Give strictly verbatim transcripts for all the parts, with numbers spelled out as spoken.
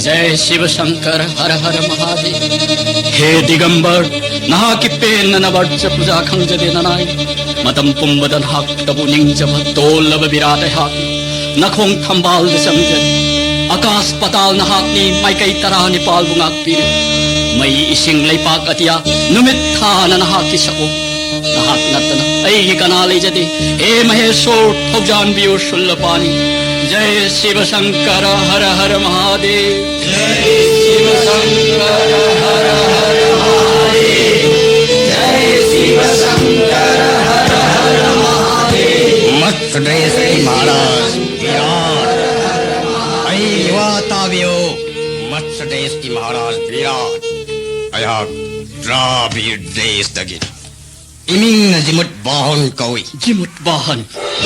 ꯖꯌ ꯁꯤꯕ ꯁꯪꯀꯔ, ꯍꯔ ꯍꯔ ꯃꯍꯥꯗꯦꯕ꯫ ꯍꯦ ꯗꯤꯒꯝꯕꯔ, ꯅꯍꯥꯛꯀꯤ ꯄꯦꯟꯅꯅꯕ ꯑꯔꯆ ꯄꯨꯖꯥ ꯈꯪꯖꯗꯦ ꯅꯅꯥꯏ꯫ ꯃꯇꯝ ꯄꯨꯝꯕꯗ ꯅꯍꯥꯛꯇꯕꯨ ꯅꯤꯡꯖꯕ ꯇꯣꯜꯂꯕ ꯕꯤꯔꯥꯠ ꯑꯩꯍꯥꯛꯅꯤ꯫ ꯅꯈꯣꯡ ꯊꯝꯕꯥꯜꯗ ꯆꯪꯖꯔꯤ꯫ ꯑꯀꯥꯁ ꯄꯇꯥꯜ ꯅꯍꯥꯛꯅꯤ, ꯃꯥꯏꯀꯩ ꯇꯔꯥꯅꯤꯄꯥꯜꯕꯨ ꯉꯥꯛꯄꯤꯔꯤ꯫ ꯃꯩ, ꯏꯁꯤꯡ, ꯂꯩꯄꯥꯛ ꯑꯇꯤꯌꯥ, ꯅꯨꯃꯤꯠ ꯊꯥꯅ ꯅꯍꯥꯛꯀꯤ ꯁꯛꯑꯣ꯫ ꯅꯍꯥꯛ ꯅꯠꯇꯅ ꯑꯩꯒꯤ ꯀꯅꯥ ꯂꯩꯖꯗꯦ꯫ ꯍꯦ ꯃꯍꯦꯁꯣꯔ, ꯊꯧꯖꯥꯟꯕꯤꯌꯨ ꯁꯨꯜꯂꯄꯥꯅꯤ꯫ ꯖꯌ ꯁꯤꯕ ꯁꯪꯀꯔ, ꯍꯔ ꯍꯔ ꯃꯍꯥꯗꯦꯕ꯫ ꯖꯌ ꯁꯤꯕ ꯁꯪꯀꯔ, ꯍꯔ ꯍꯔ ꯃꯍꯥꯗꯦꯕ꯫ ꯖꯌ ꯁꯤꯕ ꯁꯪꯀꯔ, ꯍꯔ ꯍꯔ ꯃꯍꯥꯗꯦꯕ꯫ ꯃꯠꯁ ꯗꯦꯁꯀꯤ ꯃꯍꯥꯔꯥꯖ ꯕꯤꯔꯥꯠ, ꯑꯩ ꯋꯥ ꯇꯥꯕꯤꯌꯨ꯫ ꯃꯠꯁ ꯗꯦꯁꯀꯤ ꯃꯍꯥꯔꯥꯖ ꯕꯤꯔꯥꯠ, ꯑꯩꯍꯥꯛ ꯗ꯭ꯔꯥꯕꯤꯔ ꯗꯦꯁꯇꯒꯤ꯫ ꯏꯃꯤꯡꯅ ꯖꯤꯃꯨꯠ ꯕꯥꯍꯣꯟ ꯀꯧꯏ꯫ ꯖꯤꯃꯨꯠ ꯕꯥꯍꯟ꯫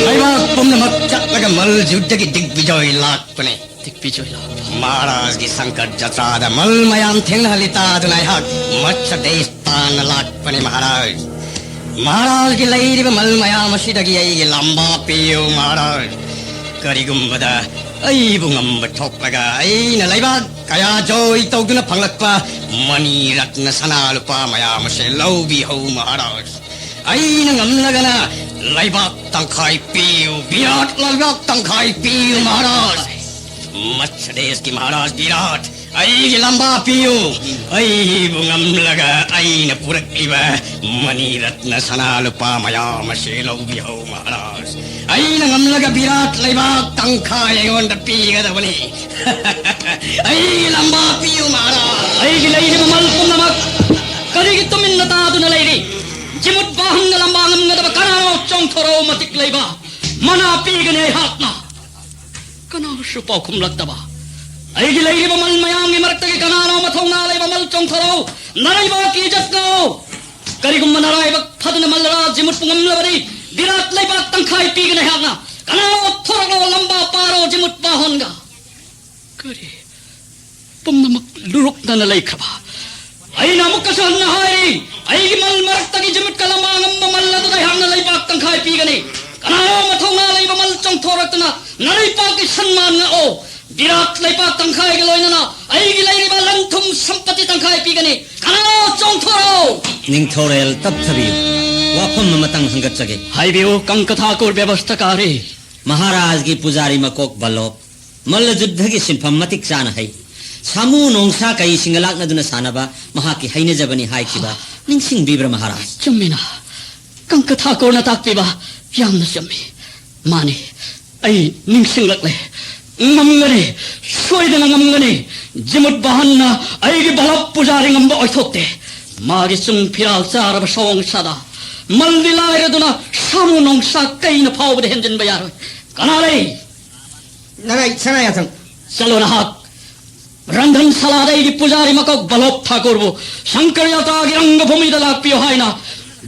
ꯂꯩꯕꯥꯛ ꯄꯨꯝꯅꯃꯛ ꯆꯠꯂꯒ ꯃꯜ ꯖꯨꯗꯒꯤ ꯗꯤꯒꯕꯤꯖꯣꯏ ꯂꯥꯛꯄꯅꯦ꯫ ꯗꯤꯒꯕꯤꯖꯣꯏ ꯂꯥꯛꯄ꯫ ꯃꯍꯥꯔꯥꯖꯒꯤ ꯁꯪꯀꯠ ꯖꯇ꯭ꯔꯥꯗ ꯃꯜ ꯃꯌꯥꯝ ꯊꯦꯡꯅꯍꯜꯂꯤ ꯇꯥꯗꯨꯅ ꯑꯩꯍꯥꯛ ꯃꯠꯁ ꯗꯦꯁ ꯇꯥꯟꯅ ꯂꯥꯛꯄꯅꯦ ꯃꯍꯥꯔꯥꯖ꯫ ꯃꯍꯥꯔꯥꯖꯒꯤ ꯂꯩꯔꯤꯕ ꯃꯜ ꯃꯌꯥꯝ ꯑꯁꯤꯗꯒꯤ ꯑꯩꯒꯤ ꯂꯝꯕꯥ ꯄꯤꯌꯨ ꯃꯍꯥꯔꯥꯖ꯫ ꯀꯔꯤꯒꯨꯝꯕꯗ ꯑꯩꯕꯨ ꯉꯝꯕ ꯊꯣꯛꯂꯒ ꯑꯩꯅ ꯂꯩꯕꯥꯛ ꯀꯌꯥ ꯖꯣꯏ ꯇꯧꯗꯨꯅ ꯐꯪꯂꯛꯄ ꯃꯅꯤ ꯔꯠꯅ ꯁꯅꯥ ꯂꯨꯄꯥ ꯃꯌꯥꯝ ꯑꯁꯦ ꯂꯧꯕꯤꯍꯧ ꯃꯍꯥꯔꯥꯖ꯫ ꯑꯩꯅ ꯉꯝꯂꯒꯅ ꯂꯩꯕꯥꯛ ꯇꯪꯈꯥꯏ ꯄꯤꯌꯨ ꯕꯤꯔꯥꯠ, ꯂꯩꯕꯥꯛ ꯇꯪꯈꯥꯏ ꯄꯤꯌꯨ ꯃꯍꯥꯔꯥꯖ꯫ ꯃꯠꯁ ꯗꯦꯁꯀꯤ ꯃꯍꯥꯔꯥꯖ ꯕꯤꯔꯥꯠ, ꯑꯩꯒꯤ ꯂꯝꯕꯥ ꯄꯤꯌꯨ꯫ ꯑꯩꯕꯨ ꯉꯝꯂꯒ ꯑꯩꯅ ꯄꯨꯔꯛꯂꯤꯕ ꯃꯅꯤ ꯔꯠꯅ ꯁꯅꯥ ꯂꯨꯄꯥ ꯃꯌꯥꯝ ꯑꯁꯤ ꯂꯧꯕꯤꯍꯧ ꯃꯍꯥꯔꯥꯖ꯫ ꯑꯩꯅ ꯉꯝꯂꯒ ꯕꯤꯔꯥꯠ ꯂꯩꯕꯥꯛ ꯇꯪꯈꯥꯏ ꯑꯩꯉꯣꯟꯗ ꯄꯤꯒꯗꯕꯅꯤ꯫ ꯑꯩꯒꯤ ꯂꯝꯕꯥ ꯄꯤꯌꯨ ꯃꯍꯥꯔꯥꯖ꯫ ꯑꯩꯒꯤ ꯂꯩꯔꯤꯕ ꯃꯜ ꯄꯨꯝꯅꯃꯛ ꯀꯔꯤꯒꯤ ꯇꯨꯃꯤꯟꯅ ꯇꯥꯗꯨꯅ ꯂꯩꯔꯤ? ꯖꯤꯃꯨꯠ ꯕꯥꯍꯟꯒ ꯂꯝꯕꯥ ꯉꯝꯒꯗꯕ ꯀꯅꯥꯅꯣ? ꯆꯣꯡꯊꯣꯔꯛꯎ ꯃꯇꯤꯛ ꯂꯩꯕ꯫ ꯃꯅꯥ ꯄꯤꯒꯅꯤ ꯑꯩꯍꯥꯛꯅ꯫ ꯀꯅꯥꯁꯨ ꯄꯥꯎꯈꯨꯝꯂꯛꯇꯕ꯫ ꯑꯩꯒꯤ ꯂꯩꯔꯤꯕ ꯃꯜ ꯃꯌꯥꯝꯒꯤ ꯃꯔꯛꯇꯒꯤ ꯀꯅꯥꯅꯣ ꯃꯊꯧꯅꯥ ꯂꯩꯕ ꯃꯜ ꯆꯣꯡꯊꯣꯔꯛꯎ꯫ ꯅꯔꯩꯕꯥꯛꯀꯤ ꯏꯖꯠꯅ ꯀꯔꯤꯒꯨꯝꯕ ꯅꯔꯥꯏꯕꯛ ꯐꯗꯨꯅ ꯃꯜ ꯔꯥꯖ ꯖꯤꯃꯨꯠꯄꯨ ꯉꯝꯂꯕꯗꯤ ꯕꯤꯔꯥꯠ ꯂꯩꯕꯥꯛ ꯇꯪꯈꯥꯏ ꯄꯤꯒꯅꯤ ꯑꯩꯍꯥꯛꯅ꯫ ꯀꯅꯥꯅꯣ ꯊꯣꯔꯛꯂꯣ ꯂꯝꯕꯥ ꯄꯥꯔꯣ ꯖꯤꯃꯨꯠ ꯕꯥꯍꯣꯟꯒ꯫ ꯀꯔꯤ? ꯄꯨꯝꯅꯃꯛ ꯂꯨꯔꯨꯛꯅꯅ ꯂꯩꯈ꯭ꯔꯕ꯫ ꯑꯩꯅ ꯑꯃꯨꯛꯀꯁꯨ ꯍꯟꯅ ꯍꯥꯏꯔꯤ, ꯑꯩꯒꯤ ꯃꯜ ꯃꯔꯛꯇꯒꯤ ꯖꯤꯃꯨꯠꯀ ꯂꯝꯕꯥ ꯉꯝꯕ ꯃꯜ ꯑꯗꯨꯗ ꯑꯩꯍꯥꯛꯅ ꯂꯩꯕꯥꯛ ꯇꯪꯈꯥꯏ ꯄꯤꯒꯅꯤ꯫ ꯀꯅꯥꯅꯣ ꯃꯊꯧꯅꯥ ꯂꯩꯕ ꯃꯜ ꯆꯣꯡꯊꯣꯔꯛꯇꯨꯅ ꯅꯔꯩꯄꯥꯛꯀꯤ ꯁꯟꯃꯥꯟ ꯉꯥꯛꯑꯣ꯫ ꯕꯤꯔꯥꯠ ꯂꯩꯄꯥꯛ ꯇꯪꯈꯥꯏꯒ ꯂꯣꯏꯅꯅ ꯑꯩꯒꯤ ꯂꯩꯔꯤꯕ ꯂꯟ ꯊꯨꯝ ꯁꯝꯄꯇꯤ ꯇꯪꯈꯥꯏ ꯄꯤꯒꯅꯤ꯫ ꯀꯅꯥꯅꯣ? ꯆꯣꯡꯊꯣꯔꯛꯑꯣ! ꯅꯤꯡꯊꯧꯔꯦꯜ, ꯇꯞꯊꯕꯤꯌꯨ꯫ ꯋꯥꯐꯝ ꯑꯃꯇꯪ ꯍꯪꯒꯠꯆꯒꯦ꯫ ꯍꯥꯏꯕꯤꯌꯨ, ꯀꯪꯀ ꯊꯥꯀꯨꯔ ꯕꯦꯕꯁꯊꯥꯀꯥꯔꯤ꯫ ꯃꯍꯥꯔꯥꯖꯒꯤ ꯄꯨꯖꯥꯔꯤ ꯃꯀꯣꯛ ꯕꯂꯣꯞ ꯃꯜꯂ ꯖꯨꯗꯙꯒꯤ ꯁꯤꯟꯐꯝ ꯃꯇꯤꯛ ꯆꯥꯅ ꯍꯩ꯫ ꯁꯥꯃꯨ ꯅꯣꯡꯁꯥ ꯀꯩꯁꯤꯡꯒ ꯂꯥꯛꯅꯗꯨꯅ ꯁꯥꯟꯅꯕ ꯃꯍꯥꯛꯀꯤ ꯍꯩꯅꯖꯕꯅꯤ ꯍꯥꯏꯈꯤꯕ ꯅꯤꯡꯁꯤꯡꯕꯤꯕ꯭ꯔꯥ, ꯃꯍꯥꯔꯥꯖ? ꯆꯨꯝꯃꯤꯅ, ꯀꯪꯀ ꯊꯥꯀꯨꯔꯅ ꯇꯥꯛꯄꯤꯕ ꯌꯥꯝꯅ ꯆꯨꯝꯃꯤ꯫ ꯃꯥꯅꯤ, ꯑꯩ ꯅꯤꯡꯁꯤꯡꯂꯛꯂꯦ꯫ ꯉꯝꯒꯅꯤ, ꯁꯣꯏꯗꯅ ꯉꯝꯒꯅꯤ꯫ ꯖꯤꯃꯨꯠ ꯕꯥꯍꯟꯅ ꯑꯩꯒꯤ ꯕꯂꯣꯞ ꯄꯨꯖꯥꯔꯤ ꯉꯝꯕ ꯑꯣꯏꯊꯣꯛꯇꯦ꯫ ꯃꯥꯒꯤ ꯆꯨꯡ ꯐꯤꯔꯥꯜ ꯆꯥꯔꯕ ꯁꯑꯣꯡ ꯑꯁꯥꯗ ꯃꯜꯗꯤ ꯂꯥꯏꯔꯗꯨꯅ ꯁꯥꯃꯨ ꯅꯣꯡꯁꯥ ꯀꯩꯅ ꯐꯥꯎꯕꯗ ꯍꯦꯟꯖꯤꯟꯕ ꯌꯥꯔꯣꯏ꯫ ꯀꯅꯥ ꯂꯩ? ꯅꯔꯥꯏ ꯁꯅꯥꯌꯥꯊꯪ꯫ ꯆꯠꯂꯣ ꯅꯍꯥꯛ꯫ ꯔꯟꯙꯟ ꯁꯂꯥꯗ ꯑꯩꯒꯤ ꯄꯨꯖꯥꯔꯤ ꯃꯀꯣꯛ ꯕꯂꯣꯞ ꯊꯥꯀꯨꯔꯕꯨ ꯁꯪꯀꯔ ꯌꯥꯇꯥꯒꯤ ꯔꯪꯒ ꯚꯨꯃꯤꯗ ꯂꯥꯛꯄꯤꯌꯨ ꯍꯥꯏꯅ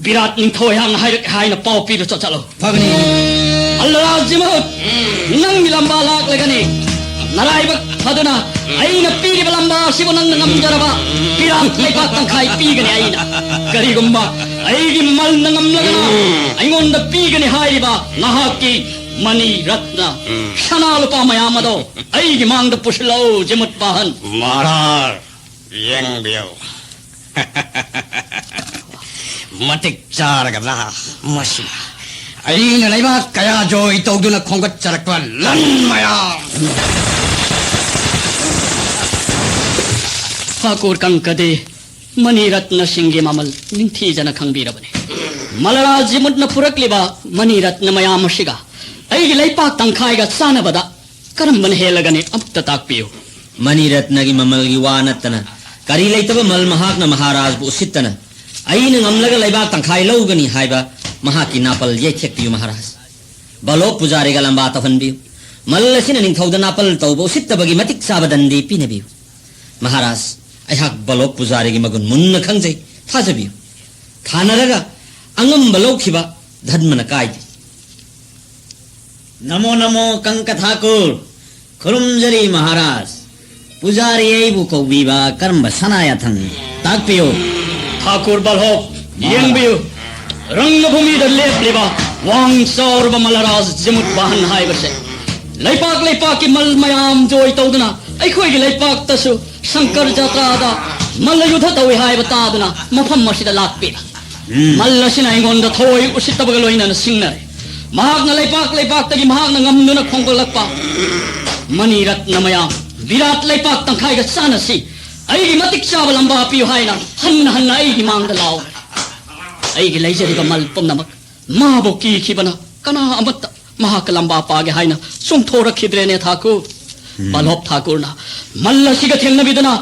ꯕꯤꯔꯥꯠ ꯅꯤꯡꯊꯧ ꯑꯩꯍꯥꯛꯅ ꯍꯥꯏꯔꯛꯑꯦ ꯍꯥꯏꯅ ꯄꯥꯎ ꯄꯤꯕ ꯆꯠ-, ꯆꯠꯂꯣ꯫ ꯐꯒꯅꯤ꯫ ꯑꯜꯂꯥꯖꯤꯃꯨꯠ, ꯅꯪꯒꯤ ꯂꯝꯕꯥ ꯂꯥꯛꯂꯒꯅꯤ꯫ ꯅꯔꯥꯏꯕꯛ ꯐꯗꯨꯅ ꯑꯩꯅ ꯄꯤꯔꯤꯕ ꯂꯝꯕꯥ ꯑꯁꯤꯕꯨ ꯅꯪꯅ ꯉꯝꯖꯔꯕ ꯕꯤꯔꯥꯠ ꯂꯩꯄꯥꯛ ꯇꯪꯈꯥꯏ ꯄꯤꯒꯅꯤ ꯑꯩꯅ꯫ ꯀꯔꯤꯒꯨꯝꯕ ꯑꯩꯒꯤ ꯃꯜꯅ ꯉꯝꯂꯒꯅ ꯑꯩꯉꯣꯟꯗ ꯄꯤꯒꯅꯤ ꯍꯥꯏꯔꯤꯕ ꯅꯍꯥꯛꯀꯤ ꯃꯅꯤ ꯔꯠꯅ, ꯁꯅꯥ ꯂꯨꯄꯥ ꯃꯌꯥꯝ ꯑꯗꯣ ꯑꯩꯒꯤ ꯃꯥꯡꯗ ꯄꯨꯁꯤꯜꯂꯛꯎ, ꯖꯤꯃꯨꯠ ꯕꯥꯍꯟ꯫ ꯃꯍꯥꯔꯥꯖ, ꯌꯦꯡꯕꯤꯌꯨ꯫ ꯃꯇꯤꯛ ꯆꯥꯔꯒ ꯂꯥ ꯃꯁꯤ꯫ ꯑꯩꯅ ꯂꯩꯕꯥꯛ ꯀꯌꯥ ꯖꯣꯏ ꯇꯧꯗꯨꯅ ꯈꯣꯝꯒꯠꯆꯔꯛꯄ ꯂꯟ ꯃꯌꯥꯝ꯫ ꯊꯥꯀꯨꯔ ꯀꯪꯀꯗꯤ ꯃꯅꯤ ꯔꯠꯅꯁꯤꯡꯒꯤ ꯃꯃꯜ ꯅꯤꯡꯊꯤꯖꯅ ꯈꯪꯕꯤꯔꯕꯅꯤ꯫ ꯃꯂꯔꯥꯖ ꯖꯤꯃꯨꯠꯅ ꯄꯨꯔꯛꯂꯤꯕ ꯃꯅꯤ ꯔꯠꯅ ꯃꯌꯥꯝ ꯑꯁꯤꯒ ꯑꯩꯒꯤ ꯂꯩꯄꯥꯛ ꯇꯪꯈꯥꯏꯒ ꯆꯥꯟꯅꯕꯗ ꯀꯔꯝꯕꯅ ꯍꯦꯜꯂꯒꯅꯤ? ꯑꯝꯇ ꯇꯥꯛꯄꯤꯌꯨ꯫ ꯃꯅꯤ ꯔꯠꯅꯒꯤ ꯃꯃꯜꯒꯤ ꯋꯥ ꯅꯠꯇꯅ ꯀꯔꯤ ꯂꯩꯇꯕ ꯃꯜ ꯃꯍꯥꯛꯅ ꯃꯍꯥꯔꯥꯖꯕꯨ ꯎꯁꯤꯠꯇꯅ ꯑꯩꯅ ꯉꯝꯂꯒ ꯂꯩꯕꯥꯛ ꯇꯪꯈꯥꯏ ꯂꯧꯒꯅꯤ ꯍꯥꯏꯕ ꯃꯍꯥꯛꯀꯤ ꯅꯥꯄꯜ ꯌꯩꯊꯦꯛꯄꯤꯌꯨ ꯃꯍꯥꯔꯥꯖ꯫ ꯕꯂꯣꯞ ꯄꯨꯖꯥꯔꯤꯒ ꯂꯝꯕꯥ ꯇꯧꯍꯟꯕꯤꯌꯨ꯫ ꯃꯜ ꯑꯁꯤꯅ ꯅꯤꯡꯊꯧꯗ ꯅꯥꯄꯜ ꯇꯧꯕ ꯎꯁꯤꯠꯇꯕꯒꯤ ꯃꯇꯤꯛ ꯆꯥꯕ ꯗꯟꯗꯤ ꯄꯤꯅꯕꯤꯌꯨ꯫ ꯃꯍꯥꯔꯥꯖ, ꯑꯩꯍꯥꯛ ꯕꯂꯣꯞ ꯄꯨꯖꯥꯔꯤꯒꯤ ꯃꯒꯨꯟ ꯃꯨꯟꯅ ꯈꯪꯖꯩ, ꯊꯥꯖꯕꯤꯌꯨ꯫ ꯊꯥꯅꯔꯒ ꯑꯉꯝꯕ ꯂꯧꯈꯤꯕ ꯙꯔꯃꯅ ꯀꯥꯏꯕꯤ꯫ ꯅꯃꯣ ꯅꯃꯣ ꯀꯪꯀ ꯊꯥꯀꯨꯔ꯫ ꯈꯨꯔꯨꯝꯖꯔꯤ ꯃꯍꯥꯔꯥꯖ꯫ ꯄꯨꯖꯥꯔꯤ ꯑꯩꯕꯨ ꯀꯧꯕꯤꯕ ꯀꯔꯝꯕ ꯁꯅꯥ ꯌꯥꯊꯪ? ꯇꯥꯛꯄꯤꯌꯨ꯫ ꯊꯥꯀꯨꯔ ꯕꯜꯍꯣꯞ, ꯃꯍꯥꯔꯥꯖ꯫ ꯌꯦꯡꯕꯤꯌꯨ꯫ ꯔꯪꯒꯚꯨꯃꯤꯗ ꯂꯦꯞꯂꯤꯕ ꯋꯥꯡ ꯆꯥꯎꯔꯕ ꯃꯂꯔꯥꯖ ꯖꯤꯃꯨꯠ ꯕꯥꯍꯟ ꯍꯥꯏꯕꯁꯦ꯫ ꯂꯩꯄꯥꯛ ꯂꯩꯄꯥꯛꯀꯤ ꯃꯜ ꯃꯌꯥꯝ ꯖꯣꯏ ꯇꯧꯗꯨꯅ ꯑꯩꯈꯣꯏꯒꯤ ꯂꯩꯄꯥꯛꯇꯁꯨ ꯁꯪꯀꯔ ꯖꯇ꯭ꯔꯥꯗ ꯃꯜꯂ ꯌꯨꯗ ꯇꯧꯏ ꯍꯥꯏꯕ ꯇꯥꯗꯨꯅ ꯃꯐꯝ ꯑꯁꯤꯗ ꯂꯥꯛꯄꯤꯔꯤ꯫ ꯎꯝ꯫ ꯃꯜ ꯑꯁꯤꯅ ꯑꯩꯉꯣꯟꯗ ꯊꯑꯣꯏ ꯎꯁꯤꯠꯇꯕꯒ ꯂꯣꯏꯅꯅ ꯁꯤꯡꯅꯔꯦ꯫ ꯃꯍꯥꯛꯅ ꯂꯩꯄꯥꯛ ꯂꯩꯄꯥꯛꯇꯒꯤ ꯃꯍꯥꯛꯅ ꯉꯝꯗꯨꯅ ꯈꯣꯝꯒꯠꯂꯛꯄ ꯃꯅꯤ ꯔꯠꯅ ꯃꯌꯥꯝ, ꯕꯤꯔꯥꯠ ꯂꯩꯄꯥꯛ ꯇꯪꯈꯥꯏꯒ ꯆꯥꯟꯅꯁꯤ꯫ ꯑꯩꯒꯤ ꯃꯇꯤꯛ ꯆꯥꯕ ꯂꯝꯕꯥ ꯄꯤꯌꯨ ꯍꯥꯏꯅ ꯍꯟꯅ ꯍꯟꯅ ꯑꯩꯒꯤ ꯃꯥꯡꯗ ꯂꯥꯎꯔꯦ꯫ ꯑꯩꯒꯤ ꯂꯩꯖꯔꯤꯕ ꯃꯜ ꯄꯨꯝꯅꯃꯛ ꯃꯥꯕꯨ ꯀꯤꯈꯤꯕꯅ ꯀꯅꯥ ꯑꯃꯠꯇ ꯃꯍꯥꯛꯀ ꯂꯝꯕꯥ ꯄꯥꯒꯦ ꯍꯥꯏꯅ ꯆꯣꯡꯊꯣꯔꯛꯈꯤꯗ꯭ꯔꯦꯅꯦ ꯊꯥꯀꯨꯔ꯫ ꯎꯝ꯫ ꯕꯜꯂꯣꯞ ꯊꯥꯀꯨꯔꯅ ꯃꯜ ꯑꯁꯤꯒ ꯊꯦꯡꯅꯕꯤꯗꯨꯅ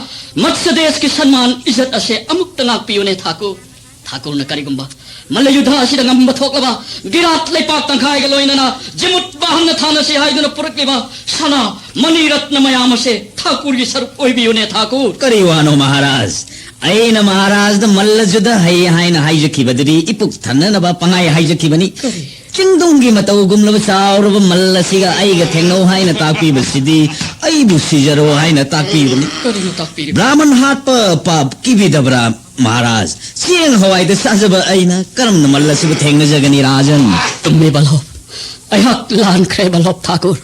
ꯃꯠꯁ ꯗꯦꯁꯀꯤ ꯁꯟꯃꯥꯟ ꯏꯖꯠ ꯑꯁꯦ ꯑꯃꯨꯛꯇ ꯉꯥꯛꯄꯤꯌꯨꯅꯦ ꯊꯥꯀꯨꯔ꯫ ꯊꯥꯀꯨꯔꯅ ꯀꯔꯤꯒꯨꯝꯕ ꯃꯜꯂ ꯌꯨꯗ ꯑꯁꯤꯗ ꯉꯝꯕ ꯊꯣꯛꯂꯕ ꯕꯤꯔꯥꯠ ꯂꯩꯄꯥꯛ ꯇꯪꯈꯥꯏꯒ ꯂꯣꯏꯅꯅ ꯖꯤꯃꯨꯠ ꯕꯥꯍꯝꯅ ꯊꯥꯅꯁꯤ ꯍꯥꯏꯗꯨꯅ ꯄꯨꯔꯛꯂꯤꯕ ꯁꯅꯥ ꯃꯅꯤ ꯔꯠꯅ ꯃꯌꯥꯝ ꯑꯁꯦ ꯊꯥꯀꯨꯔꯒꯤ ꯁꯔꯨꯛ ꯑꯣꯏꯕꯤꯌꯨꯅꯦ ꯊꯥꯀꯨꯔ꯫ ꯀꯔꯤ ꯋꯥꯅꯣ ꯃꯍꯥꯔꯥꯖ? ꯑꯩꯅ ꯃꯍꯥꯔꯥꯖꯗ ꯃꯜꯂ ꯌꯨꯗ ꯍꯩ ꯍꯥꯏꯅ ꯍꯥꯏꯖꯈꯤꯕꯗꯨꯗꯤ ꯏꯄꯨꯛ ꯊꯟꯅꯅꯕ ꯄꯪꯍꯥꯏ ꯍꯥꯏꯖꯈꯤꯕꯅꯤ꯫ ꯀꯔꯤ? ꯆꯤꯡꯗꯨꯝꯒꯤ ꯃꯇꯧꯒꯨꯝꯂꯕ ꯆꯥꯎꯔꯕ ꯃꯜ ꯑꯁꯤꯒ ꯑꯩꯒ ꯊꯦꯡꯅꯧ ꯍꯥꯏꯅ ꯇꯥꯛꯄꯤꯕꯁꯤꯗꯤ ꯑꯩꯕꯨ ꯁꯤꯖꯔꯣ ꯍꯥꯏꯅ ꯇꯥꯛꯄꯤꯕꯅꯤ꯫ ꯀꯔꯤꯅꯣ ꯇꯥꯛꯄꯤꯔꯤꯕ? ꯕ꯭ꯔꯥꯍꯃꯟ ꯍꯥꯠꯄ ꯄꯥꯞꯀꯤ ꯕꯤꯗꯕ꯭ꯔꯥ ꯃꯍꯥꯔꯥꯖ? ꯆꯦꯡ ꯍꯋꯥꯏꯗ ꯆꯥꯖꯕ ꯑꯩꯅ ꯀꯔꯝꯅ ꯃꯜ ꯑꯁꯤꯕꯨ ꯊꯦꯡꯅꯖꯒꯅꯤ ꯔꯥꯖꯟ? ꯆꯨꯝꯃꯦ ꯕꯜꯂꯣꯞ꯫ ꯑꯩꯍꯥꯛ ꯂꯥꯟꯈ꯭ꯔꯦ ꯕꯜꯂꯣꯞ ꯊꯥꯀꯨꯔ꯫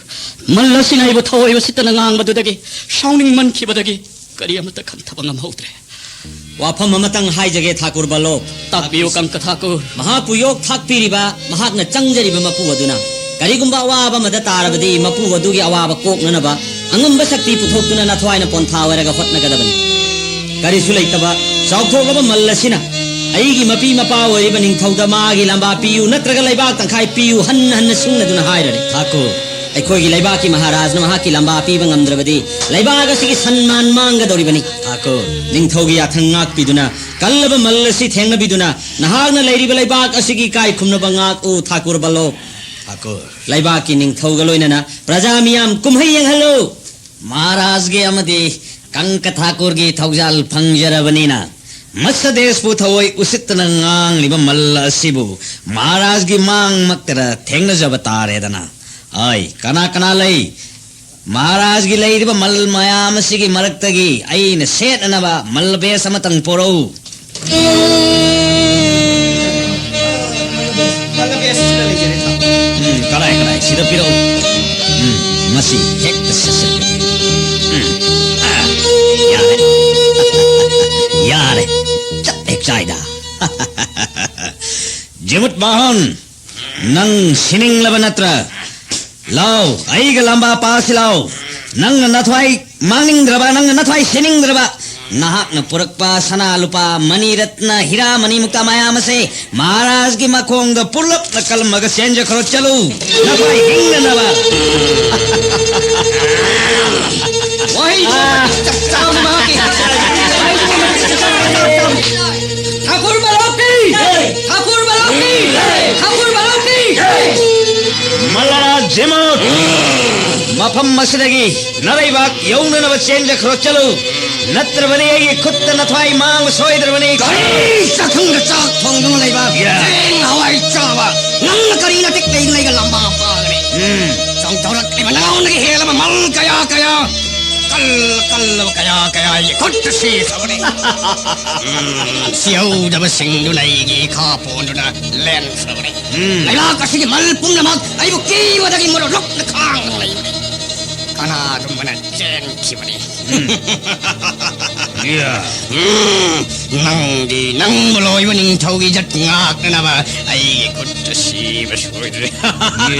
ꯃꯜ ꯑꯁꯤꯅ ꯑꯩꯕꯨ ꯊꯑꯣꯏ ꯎꯁꯤꯠꯇꯅ ꯉꯥꯡꯕꯗꯨꯗꯒꯤ ꯁꯥꯎꯅꯤꯡꯃꯟꯈꯤꯕꯗꯒꯤ ꯀꯔꯤ ꯑꯃꯠꯇ ꯈꯟꯊꯕ ꯉꯝꯍꯧꯗ꯭ꯔꯦ꯫ ꯋꯥꯐꯝ ꯑꯃꯇꯪ ꯍꯥꯏꯖꯒꯦ ꯊꯥꯀꯨꯔ ꯕꯜꯂꯣꯞ꯫ ꯇꯥꯛꯄꯤꯌꯨ ꯀꯪꯀ ꯊꯥꯀꯨꯔ꯫ ꯃꯍꯥꯛꯄꯨ ꯌꯣꯛ ꯊꯥꯛꯄꯤꯔꯤꯕ, ꯃꯍꯥꯛꯅ ꯆꯪꯖꯔꯤꯕ ꯃꯄꯨ ꯑꯗꯨꯅ ꯀꯔꯤꯒꯨꯝꯕ ꯑꯋꯥꯕ ꯑꯃꯗ ꯇꯥꯔꯕꯗꯤ ꯃꯄꯨ ꯑꯗꯨꯒꯤ ꯑꯋꯥꯕ ꯀꯣꯛꯅꯅꯕ ꯑꯉꯝꯕ ꯁꯛꯇꯤ ꯄꯨꯊꯣꯛꯇꯨꯅ ꯅꯊ꯭ꯋꯥꯏꯅ ꯄꯣꯟꯊꯥ ꯑꯣꯏꯔꯒ ꯍꯣꯠꯅꯒꯗꯕꯅꯤ꯫ ꯀꯔꯤꯁꯨ ꯂꯩꯇꯕ ꯆꯥꯎꯊꯣꯛꯂꯕ ꯃꯜ ꯑꯁꯤꯅ ꯑꯩꯒꯤ ꯃꯄꯤ ꯃꯄꯥ ꯑꯣꯏꯔꯤꯕ ꯅꯤꯡꯊꯧꯗ ꯃꯥꯒꯤ ꯂꯝꯕꯥ ꯄꯤꯌꯨ ꯅꯠꯇ꯭ꯔꯒ ꯂꯩꯕꯥꯛ ꯇꯪꯈꯥꯏ ꯄꯤꯌꯨ ꯍꯟꯅ ꯍꯟꯅ ꯁꯤꯡꯅꯗꯨꯅ ꯍꯥꯏꯔꯔꯦ꯫ ꯊꯥꯀꯨꯔ, ꯑꯩꯈꯣꯏꯒꯤ ꯂꯩꯕꯥꯛꯀꯤ ꯃꯍꯥꯔꯥꯖꯅ ꯃꯍꯥꯛꯀꯤ ꯂꯝꯕꯥ ꯄꯤꯕ ꯉꯝꯗ꯭ꯔꯕꯗꯤ ꯂꯩꯕꯥꯛ ꯑꯁꯤꯒꯤ ꯁꯟꯃꯥꯟ ꯃꯥꯡꯒꯗꯧꯔꯤꯕꯅꯤ꯫ ꯊꯥꯀꯨꯔ, ꯅꯤꯡꯊꯧꯒꯤ ꯌꯥꯊꯪ ꯉꯥꯛꯄꯤꯗꯨꯅ ꯀꯜꯂꯕ ꯃꯜ ꯑꯁꯤ ꯊꯦꯡꯅꯕꯤꯗꯨꯅ ꯅꯍꯥꯛꯅ ꯂꯩꯔꯤꯕ ꯂꯩꯕꯥꯛ ꯑꯁꯤꯒꯤ ꯏꯀꯥꯏ ꯈꯨꯝꯅꯕ ꯉꯥꯛꯎ ꯊꯥꯀꯨꯔ ꯕꯜꯂꯣꯞ꯫ ꯊꯥꯀꯨꯔ, ꯂꯩꯕꯥꯛꯀꯤ ꯅꯤꯡꯊꯧꯒ ꯂꯣꯏꯅꯅ ꯄ꯭ꯔꯖꯥ ꯃꯤꯌꯥꯝ ꯀꯨꯝꯍꯩ ꯌꯦꯡꯍꯜꯂꯨ꯫ ꯃꯍꯥꯔꯥꯖꯒꯤ ꯑꯃꯗꯤ ꯀꯪꯀ ꯊꯥꯀꯨꯔꯒꯤ ꯊꯧꯖꯥꯜ ꯐꯪꯖꯔꯕꯅꯤꯅ ꯃꯠꯁ ꯗꯦꯁꯄꯨ ꯊꯑꯣꯏ ꯎꯁꯤꯠꯇꯅ ꯉꯥꯡꯂꯤꯕ ꯃꯜ ꯑꯁꯤꯕꯨ ꯃꯍꯥꯔꯥꯖꯒꯤ ꯃꯥꯡꯃꯛꯇꯗ ꯊꯦꯡꯅꯖꯕ ꯇꯥꯔꯦꯗꯅ꯫ ꯑꯩ ꯀꯅꯥ ꯀꯅꯥ ꯂꯩ? ꯃꯍꯥꯔꯥꯖꯒꯤ ꯂꯩꯔꯤꯕ ꯃꯜ ꯃꯌꯥꯝ ꯑꯁꯤꯒꯤ ꯃꯔꯛꯇꯒꯤ ꯑꯩꯅ ꯁꯦꯠꯅꯅꯕ ꯃꯜ ꯕꯦꯁ ꯑꯃꯇꯪ ꯄꯣꯔꯛꯎ꯫ ꯎꯝ, ꯀꯗꯥꯏ, ꯀꯗꯥꯏ? ꯁꯤꯗ ꯄꯤꯔꯛꯎ꯫ ꯎꯝ, ꯃꯁꯤ ꯍꯦꯛꯇ ꯁꯦꯠꯆꯟꯒꯦ꯫ ꯎꯝ꯫ ꯑꯥ, ꯌꯥꯔꯦ꯫ ꯌꯥꯔꯦ꯫ ꯆꯞ ꯍꯦꯛ ꯆꯥꯏꯗ꯫ ꯖꯤꯃꯨꯠ ꯃꯣꯍꯟ, ꯅꯪ ꯁꯤꯅꯤꯡꯂꯕ ꯅꯠꯇ꯭ꯔꯥ? ꯂꯥꯎ, ꯑꯩꯒ ꯂꯝꯕꯥ ꯄꯥꯁꯤ ꯂꯥꯎ꯫ ꯅꯪꯅ ꯅꯊ꯭ꯋꯥꯏ ꯃꯥꯡꯅꯤꯡꯗ꯭ꯔꯕ, ꯅꯪꯅ ꯅꯊ꯭ꯋꯥꯏ ꯁꯤꯅꯤꯡꯗ꯭ꯔꯕ, ꯅꯍꯥꯛꯅ ꯄꯨꯔꯛꯄ ꯁꯅꯥ ꯂꯨꯄꯥ, ꯃꯅꯤ ꯔꯠꯅ, ꯍꯤꯔꯥ ꯃꯅꯤ ꯃꯨꯛꯇꯥ ꯃꯌꯥꯝ ꯑꯁꯦ ꯃꯍꯥꯔꯥꯖꯒꯤ ꯃꯈꯣꯡꯗ ꯄꯨꯂꯞꯅ ꯀꯜꯂꯝꯃꯒ ꯆꯦꯟꯖꯈ꯭ꯔꯣ, ꯆꯠꯂꯨ, ꯅꯈꯣꯏ ꯍꯤꯡꯅꯅꯕ꯫ ꯋꯥꯍꯩꯗꯨ ꯑꯥ꯫ ꯆꯞ ꯆꯥꯕꯅꯤ ꯃꯍꯥꯛꯀꯤ꯫ ꯋꯥꯍꯩꯗꯨ ꯆꯞ ꯆꯥꯕꯅꯤ꯫ ꯊꯥꯀꯨꯔ ꯃꯂꯣꯛꯀꯤ! ꯖꯩ! ꯊꯥꯀꯨꯔ ꯃꯂꯣꯛꯀꯤ! ꯖꯩ! ꯊꯥꯀꯨꯔ ꯃꯂꯣꯛꯀꯤ! ꯖꯩ! ꯃꯜꯂꯥ ꯖꯤꯃꯨꯠ! ꯃꯐꯝ ꯑꯁꯤꯗꯒꯤ ꯅꯂꯩꯕꯥꯛ ꯌꯧꯅꯅꯕ ꯆꯦꯟꯖꯈ꯭ꯔꯣ, ꯆꯠꯂꯨ꯫ ꯅꯠꯇ꯭ꯔꯕꯗꯤ ꯑꯩꯒꯤ ꯈꯨꯠꯇ ꯅꯊ꯭ꯋꯥꯏ ꯃꯥꯡꯕ ꯁꯣꯏꯗ꯭ꯔꯕꯅꯤ꯫ ꯀꯔꯤ ꯆꯥꯛꯈꯨꯝꯗ ꯆꯥꯛ ꯊꯣꯡꯗꯨꯅ ꯂꯩꯕ ꯌꯥ꯫ ꯆꯦꯡ ꯍꯋꯥꯏ ꯆꯥꯕ ꯅꯪꯅ ꯀꯔꯤ ꯅꯇꯤꯛ ꯂꯩꯗꯨꯅ ꯑꯩꯒ ꯂꯝꯕꯥ ꯄꯥꯒꯅꯤ? ꯎꯝ꯫ ꯆꯣꯡꯊꯣꯔꯛꯂꯤꯕ ꯅꯉꯣꯟꯗꯒꯤ ꯍꯦꯜꯂꯕ ꯃꯜ ꯀꯌꯥ ꯀꯌꯥ, ꯀꯜ ꯀꯜꯂꯕ ꯀꯌꯥ ꯀꯌꯥ ꯑꯩꯒꯤ ꯈꯨꯠꯇ ꯁꯤꯈ꯭ꯔꯕꯅꯤ꯫ ꯎꯝ, ꯁꯤꯍꯧꯗꯕꯁꯤꯡꯗꯨꯅ ꯑꯩꯒꯤ ꯏꯈꯥ ꯄꯣꯟꯗꯨꯅ ꯂꯦꯟꯈ꯭ꯔꯕꯅꯤ꯫ ꯎꯝ꯫ ꯂꯩꯕꯥꯛ ꯑꯁꯤꯒꯤ ꯃꯜ ꯄꯨꯝꯅꯃꯛ ꯑꯩꯕꯨ ꯀꯤꯕꯗꯒꯤ ꯃꯔꯣ ꯂꯨꯞꯅ ꯈꯥꯡꯗꯨꯅ ꯂꯩꯕꯅꯤ꯫ ꯀꯅꯥꯒꯨꯝꯕꯅ ꯆꯦꯟꯈꯤꯕꯅꯤ꯫ ꯌꯥ꯫ ꯎꯝ, ꯅꯪꯗꯤ ꯅꯪꯕꯨ ꯂꯣꯏꯕ ꯅꯤꯡꯊꯧꯒꯤ ꯏꯖꯠ ꯉꯥꯛꯅꯅꯕ ꯑꯩꯒꯤ ꯈꯨꯠꯇ ꯁꯤꯕ ꯁꯣꯏꯗ꯭ꯔꯦ꯫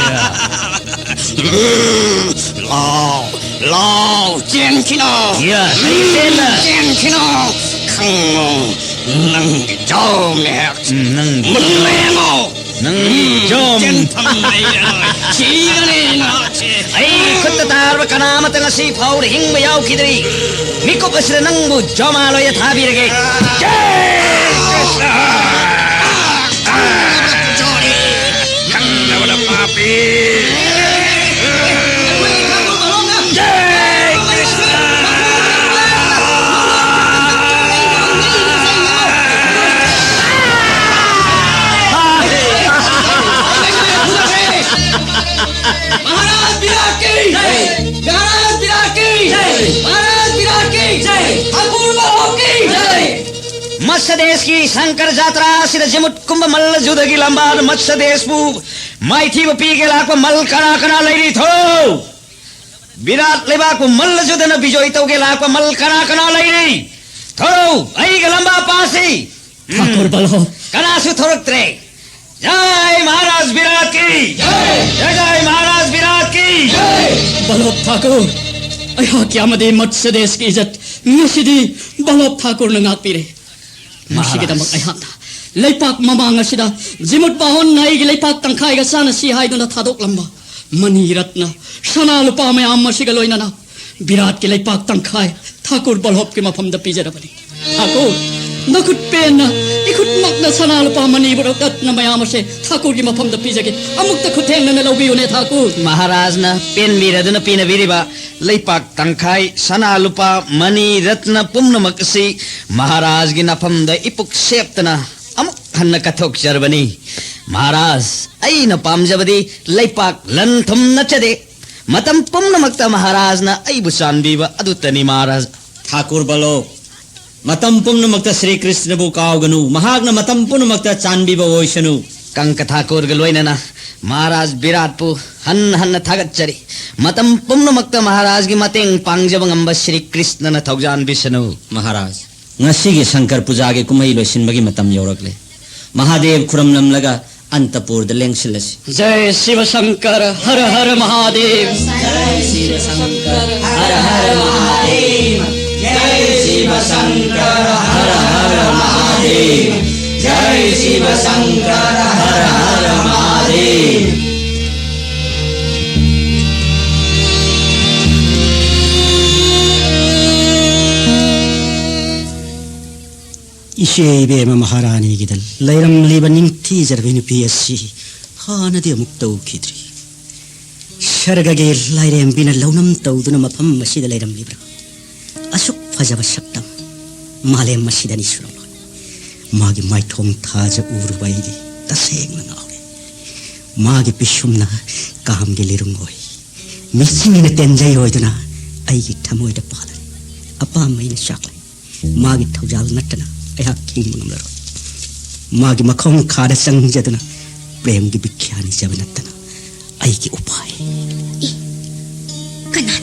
ꯌꯥ꯫ ꯎꯝ, ꯂꯥꯎ, ꯂꯥꯎ, ꯆꯦꯟꯈꯤꯅꯣ꯫ ꯌꯥ, ꯎꯝ, ꯆꯦꯟꯅ꯫ ꯆꯦꯟꯈꯤꯅꯣ꯫ ꯈꯪꯉꯣ, ꯅꯪꯒꯤ ꯖꯣꯝꯅꯦ ꯍꯥꯏꯕꯁꯤ꯫ ꯎꯝ, ꯅꯪꯒꯤ ꯃꯨꯟꯅ ꯌꯦꯡꯉꯣ꯫ ꯅꯪꯒꯤ ꯎꯝ, ꯖꯣꯝ꯫ ꯆꯦꯟꯐꯝ ꯂꯩꯔꯔꯣꯏ꯫ ꯁꯤꯔꯅꯤ ꯅꯍꯥꯛꯁꯦ꯫ ꯑꯩꯒꯤ ꯈꯨꯠꯇ ꯇꯥꯔꯕ ꯀꯅꯥ ꯑꯃꯠꯇ ꯉꯁꯤ ꯐꯥꯎꯕꯗ ꯍꯤꯡꯕ ꯌꯥꯎꯈꯤꯗ꯭ꯔꯤ꯫ ꯃꯤꯀꯨꯞ ꯑꯁꯤꯗ ꯅꯪꯕꯨ ꯖꯣꯃꯥ ꯂꯣꯏꯗ ꯊꯥꯕꯤꯔꯒꯦ꯫ ꯖꯥꯏ ꯀ꯭ꯔꯤꯁꯅ! ꯈꯪꯗꯕꯅ ꯄꯥꯄꯤ! ꯖꯥꯏ ꯀ꯭ꯔꯤꯁꯅ! ꯃꯍꯥꯔꯥꯖ ꯕꯤꯔꯥꯠ ꯀꯤ ꯖꯥꯏ! ꯃꯍꯥꯔꯥꯖ ꯕꯤꯔꯥꯠ ꯀꯤ ꯖꯥꯏ! ꯃꯍꯥꯔꯥꯖ ꯕꯤꯔꯥꯠ ꯀꯤ ꯖꯥꯏ! ꯍꯥꯀꯨꯔ ꯃꯂꯣꯛ ꯀꯤ ꯖꯥꯏ! ꯃꯠꯁ ꯗꯦꯁꯀꯤ ꯁꯪꯀꯔ ꯖꯥꯇ꯭ꯔꯥ ꯑꯁꯤꯗ ꯖꯤꯃꯨꯠ ꯀꯨꯝꯕ ꯃꯜꯂ ꯖꯨꯗꯒꯤ ꯂꯝꯕꯥꯗ ꯃꯠꯁ ꯗꯦꯁꯄꯨ ꯃꯥꯏꯊꯤꯕ ꯄꯤꯒꯦ ꯂꯥꯛꯄ ꯃꯜ ꯀꯅꯥ ꯀꯅꯥ ꯂꯩꯔꯤ? ꯊꯣꯔꯛꯎ! ꯕꯤꯔꯥꯠ ꯂꯩꯕꯥꯛꯄꯨ ꯃꯜꯂꯁꯨꯗꯅ ꯕꯤꯖꯣꯏ ꯇꯧꯒꯦ ꯂꯥꯛꯄ ꯃꯜ ꯀꯅꯥ ꯀꯅꯥ ꯂꯩꯔꯤ? ꯊꯣꯔꯛꯎ, ꯑꯩꯒ ꯂꯝꯕꯥ ꯄꯥꯁꯤ꯫ ꯎꯝ꯫ ठाकुर बल्लभ। ꯀꯅꯥꯁꯨ ꯊꯣꯔꯛꯇ꯭ꯔꯦ꯫ ꯖꯥꯏ ꯃꯍꯥꯔꯥꯖ ꯕꯤꯔꯥꯠ ꯀꯤ꯫ ꯖꯥꯏ ꯖꯥꯏ ꯃꯍꯥꯔꯥꯖ ꯕꯤꯔꯥꯠ ꯀꯤ꯫ ꯕꯜꯂꯚ ठाकुर, ꯑꯩꯍꯥꯛꯀꯤ ꯑꯃꯗꯤ ꯃꯠꯁ꯭ꯌ ꯗꯦꯁꯀꯤ ꯏꯖꯠ ꯉꯁꯤꯗꯤ ꯕꯜꯂꯚ ठाकुरꯅ ꯉꯥꯛꯄꯤꯔꯦ꯫ ꯃꯁꯤꯒꯤꯗꯃꯛ ꯃꯍꯥꯔꯥꯖ꯫ ꯑꯩꯍꯥꯛꯅ ꯂꯩꯄꯥꯛ ꯃꯃꯥꯡ ꯑꯁꯤꯗ ꯖꯤꯃꯨꯠ ꯕꯥꯍꯣꯟꯅ ꯑꯩꯒꯤ ꯂꯩꯄꯥꯛ ꯇꯪꯈꯥꯏꯒ ꯆꯥꯅ ꯁꯤ ꯍꯥꯏꯗꯨꯅ ꯊꯥꯗꯣꯛꯂꯝꯕ ꯃꯅꯤ ꯔꯠꯅ, ꯁꯅꯥ ꯂꯨꯄꯥ ꯃꯌꯥꯝ ꯑꯁꯤꯒ ꯂꯣꯏꯅꯅ ꯕꯤꯔꯥꯠꯀꯤ ꯂꯩꯄꯥꯛ ꯇꯪꯈꯥꯏ ठाकुर ꯕꯜꯂꯚꯀꯤ ꯃꯐꯝꯗ ꯄꯤꯖꯔꯕꯅꯤ꯫ ठाकुर, ꯅꯈꯨꯠ ꯄꯦꯟꯅ ꯏꯈꯨꯠꯃꯛꯅ ꯁꯅꯥ ꯂꯨꯄꯥ ꯃꯅꯤ ꯔꯠꯅ ꯃꯌꯥꯝ ꯑꯁꯦ ठाकुरꯒꯤ ꯃꯐꯝꯗ ꯄꯤꯖꯒꯦ꯫ ꯑꯃꯨꯛꯇ ꯈꯨꯠꯊꯦꯡꯅꯅ ꯂꯧꯕꯤꯌꯨꯅꯦ ठाकुर꯫ ꯃꯍꯥꯔꯥꯖꯅ ꯄꯦꯟꯕꯤꯔꯗꯨꯅ ꯄꯤꯅꯕꯤꯔꯤꯕ ꯂꯩꯄꯥꯛ ꯇꯪꯈꯥꯏ ꯁꯅꯥ ꯂꯨꯄꯥ ꯃꯅꯤ ꯔꯠꯅ ꯄꯨꯝꯅꯃꯛ ꯑꯁꯤ ꯃꯍꯥꯔꯥꯖꯒꯤ ꯅꯐꯝꯗ ꯏꯄꯨꯛ ꯁꯦꯞꯇꯅ ꯑꯃꯨꯛ ꯍꯟꯅ ꯀꯠꯊꯣꯛꯆꯔꯕꯅꯤ꯫ ꯃꯍꯥꯔꯥꯖ, ꯑꯩꯅ ꯄꯥꯝꯖꯕꯗꯤ ꯂꯩꯄꯥꯛ ꯂꯟ ꯊꯨꯝ ꯅꯠꯆꯗꯦ꯫ ꯃꯇꯝ ꯄꯨꯝꯅꯃꯛꯇ ꯃꯍꯥꯔꯥꯖꯅ ꯑꯩꯕꯨ ꯆꯥꯟꯕꯤꯕ ꯑꯗꯨꯇꯅꯤ ꯃꯍꯥꯔꯥꯖ꯫ ठाकुर ꯕꯜꯂꯚ, ꯃꯇꯝ ꯄꯨꯝꯅꯃꯛꯇ ꯁ꯭ꯔꯤ ꯀ꯭ꯔꯤꯁꯅꯕꯨ ꯀꯥꯎꯒꯅꯨ, ꯃꯍꯥꯛꯅ ꯃꯇꯝ ꯄꯨꯝꯅꯃꯛꯇ ꯆꯥꯟꯕꯤꯕ ꯑꯣꯏꯁꯅꯨ꯫ ꯀꯪꯀ ठाकुरꯒ ꯂꯣꯏꯅꯅ ꯃꯍꯥꯔꯥꯖ ꯕꯤꯔꯥꯠꯄꯨ ꯍꯟꯅ ꯍꯟꯅ ꯊꯥꯒꯠꯆꯔꯤ꯫ ꯃꯇꯝ ꯄꯨꯝꯅꯃꯛꯇ ꯃꯍꯥꯔꯥꯖꯒꯤ ꯃꯇꯦꯡ ꯄꯥꯡꯖꯕ ꯉꯝꯕ ꯁ꯭ꯔꯤ ꯀ꯭ꯔꯤꯁꯅꯅ ꯊꯧꯖꯥꯟꯕꯤꯁꯅꯨ꯫ ꯃꯍꯥꯔꯥꯖ, ꯉꯁꯤꯒꯤ ꯁꯪꯀꯔ ꯄꯨꯖꯥꯒꯤ ꯀꯨꯝꯍꯩ ꯂꯣꯏꯁꯤꯟꯕꯒꯤ ꯃꯇꯝ ꯌꯧꯔꯛꯂꯦ꯫ ꯃꯍꯥꯗꯦꯕ ꯈꯨꯔꯨꯝꯂꯝꯂꯒ ꯑꯟꯇꯄꯨꯔꯗ ꯂꯦꯡꯁꯤꯜꯂꯁꯤ꯫ जय शिव शंकर, हर हर महादेव। जय शिव शंकर, हर हर महादेव। जय शिव शंकर, हर हर महादेव। जय शिव शंकर, हर हर महादेव। ꯏꯆꯦ ꯏꯕꯦꯝꯃ ꯃꯍꯥꯔꯥꯅꯤꯒꯤꯗ ꯂꯩꯔꯝꯂꯤꯕ ꯅꯤꯡꯊꯤꯖꯔꯕꯤ ꯅꯨꯄꯤ ꯑꯁꯤ ꯍꯥꯟꯅꯗꯤ ꯑꯃꯨꯛ ꯇꯧꯈꯤꯗ꯭ꯔꯤ꯫ ꯁꯔꯒꯒꯤ ꯂꯥꯏꯔꯦꯝꯕꯤꯅ ꯂꯧꯅꯝ ꯇꯧꯗꯨꯅ ꯃꯐꯝ ꯑꯁꯤꯗ ꯂꯩꯔꯝꯂꯤꯕ꯭ꯔꯥ? ꯑꯁꯨꯛ ꯐꯖꯕ ꯁꯛꯇꯝ ꯃꯥꯂꯦꯝ ꯑꯁꯤꯗꯅꯤ ꯁꯨꯔꯝꯂꯣꯏ꯫ ꯃꯥꯒꯤ ꯃꯥꯏꯊꯣꯡ ꯊꯥꯖ ꯎꯔꯨꯕ ꯑꯩꯗꯤ ꯇꯁꯦꯡꯅ ꯉꯥꯎꯔꯦ꯫ ꯃꯥꯒꯤ ꯄꯤꯁꯨꯝꯅ ꯀꯥꯝꯒꯤ ꯂꯤꯔꯨꯡ ꯑꯣꯏ, ꯃꯤꯆꯤꯅ ꯇꯦꯟꯖꯩ ꯑꯣꯏꯗꯨꯅ ꯑꯩꯒꯤ ꯊꯃꯣꯏꯗ ꯄꯥꯜꯂꯦ꯫ ꯑꯄꯥꯝꯕ ꯑꯩꯅ ꯆꯥꯛꯂꯦ꯫ ꯃꯥꯒꯤ ꯊꯧꯖꯥꯜ ꯅꯠꯇꯅ ꯑꯩꯍꯥꯛ ꯍꯤꯡꯕ ꯉꯝꯂꯔꯣꯏ꯫ ꯃꯥꯒꯤ ꯃꯈꯣꯡ ꯈꯥꯗ ꯆꯪꯖꯗꯨꯅ ꯄ꯭ꯔꯦꯝꯒꯤ ꯕꯤꯈ꯭ꯌꯥ ꯅꯤꯖꯕ ꯅꯠꯇꯅ ꯑꯩꯒꯤ ꯎꯄꯥꯏ꯫ ꯑꯦ, ꯀꯅꯥ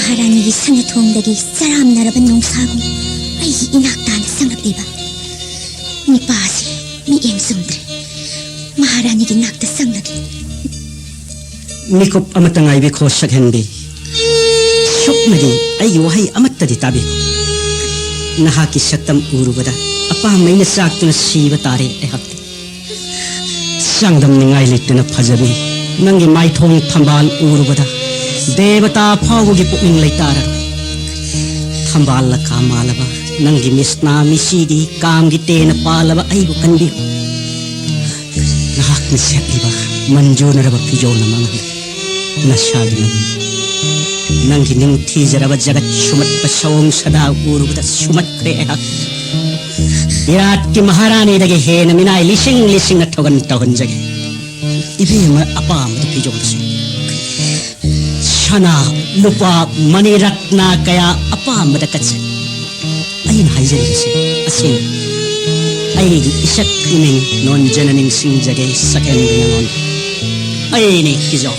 ꯃꯍꯥꯔꯥꯅꯤꯒꯤ ꯁꯅꯥꯊꯣꯡꯗꯒꯤ ꯆꯔꯥꯝꯅꯔꯕ ꯅꯣꯡꯁꯥꯒꯨꯝ ꯑꯩꯒꯤ ꯏꯅꯥꯛ ꯇꯥꯅ ꯆꯪꯂꯛꯂꯤꯕ ꯅꯤꯄꯥꯁꯦ ꯃꯤꯠꯌꯦꯡ ꯆꯨꯝꯗ꯭ꯔꯦ꯫ ꯃꯍꯥꯔꯥꯅꯤꯒꯤ ꯅꯥꯛꯇ ꯆꯪꯂꯒꯦ꯫ ꯃꯤꯀꯨꯞ ꯑꯃꯠꯇ ꯉꯥꯏꯕꯤꯈꯣ, ꯁꯛꯍꯦꯟꯕꯤ꯫ ꯁꯨꯞꯅꯒꯤ ꯑꯩꯒꯤ ꯋꯥꯍꯩ ꯑꯃꯠꯇꯗꯤ ꯇꯥꯕꯤꯈꯣ꯫ ꯅꯍꯥꯛꯀꯤ ꯁꯛꯇꯝ ꯎꯔꯨꯕꯗ ꯑꯄꯥꯝꯕꯩꯅ ꯆꯥꯛꯇꯨꯅ ꯁꯤꯕ ꯇꯥꯔꯦ ꯑꯩꯍꯥꯛꯇꯤ꯫ ꯆꯥꯡꯗꯝꯅꯤꯡꯉꯥꯏ ꯂꯩꯇꯅ ꯐꯖꯕꯤ, ꯅꯪꯒꯤ ꯃꯥꯏꯊꯣꯡ ꯊꯝꯕꯥꯜ ꯎꯔꯨꯕꯗ ꯗꯦꯕꯇꯥ ꯐꯥꯎꯕꯒꯤ ꯄꯨꯛꯅꯤꯡ ꯂꯩꯇꯥꯔꯔꯣꯏ꯫ ꯊꯝꯕꯥꯜꯂ ꯀꯥ ꯃꯥꯜꯂꯕ ꯅꯪꯒꯤ ꯃꯤꯁꯅꯥ ꯃꯤꯁꯤꯒꯤ ꯀꯥꯝꯒꯤ ꯇꯦꯅ ꯄꯥꯜꯂꯕ ꯑꯩꯕꯨ ꯀꯟꯕꯤꯌꯨ꯫ ꯅꯍꯥꯛꯅ ꯁꯦꯠꯂꯤꯕ ꯃꯟꯖꯨꯅꯔꯕ ꯐꯤꯖꯣꯜ ꯑꯃ ꯉꯝꯗꯦ꯫ ꯅꯁꯥꯒꯤ ꯃꯃꯤꯡ, ꯅꯪꯒꯤ ꯅꯤꯡꯊꯤꯖꯔꯕ ꯖꯒꯠ ꯁꯨꯝꯍꯠꯄ ꯁꯑꯣꯡ ꯁꯥꯗꯥ ꯎꯔꯨꯕꯗ ꯁꯨꯝꯍꯠꯈ꯭ꯔꯦ ꯑꯩꯍꯥꯛ꯫ ꯕꯤꯔꯥꯠꯀꯤ ꯃꯍꯥꯔꯥꯅꯤꯗꯒꯤ ꯍꯦꯟꯅ ꯃꯤꯅꯥꯏ ꯂꯤꯁꯤꯡ ꯂꯤꯁꯤꯡꯅ ꯊꯧꯒꯟ ꯇꯧꯍꯟꯖꯒꯦ꯫ ꯏꯕꯦꯝꯃ ꯑꯄꯥꯝꯕꯗ ꯐꯤꯖꯣꯜꯁꯤꯡ, ꯁꯅꯥ, ꯂꯨꯄꯥ, ꯃꯅꯤ ꯔꯠꯅ ꯀꯌꯥ ꯑꯄꯥꯝꯕꯗ ꯀꯠꯆꯩ꯫ ꯑꯩꯅ ꯍꯥꯏꯖꯔꯤꯕꯁꯤ ꯑꯁꯦꯡꯕ꯫ ꯑꯩꯒꯤ ꯏꯁꯛ ꯏꯃꯤꯡ ꯅꯣꯟꯖꯅ ꯅꯤꯡꯁꯤꯡꯖꯒꯦ ꯁꯛꯍꯦꯟꯕꯤ ꯅꯉꯣꯟꯗ꯫ ꯑꯩꯅꯤ ꯀꯤꯖꯣ,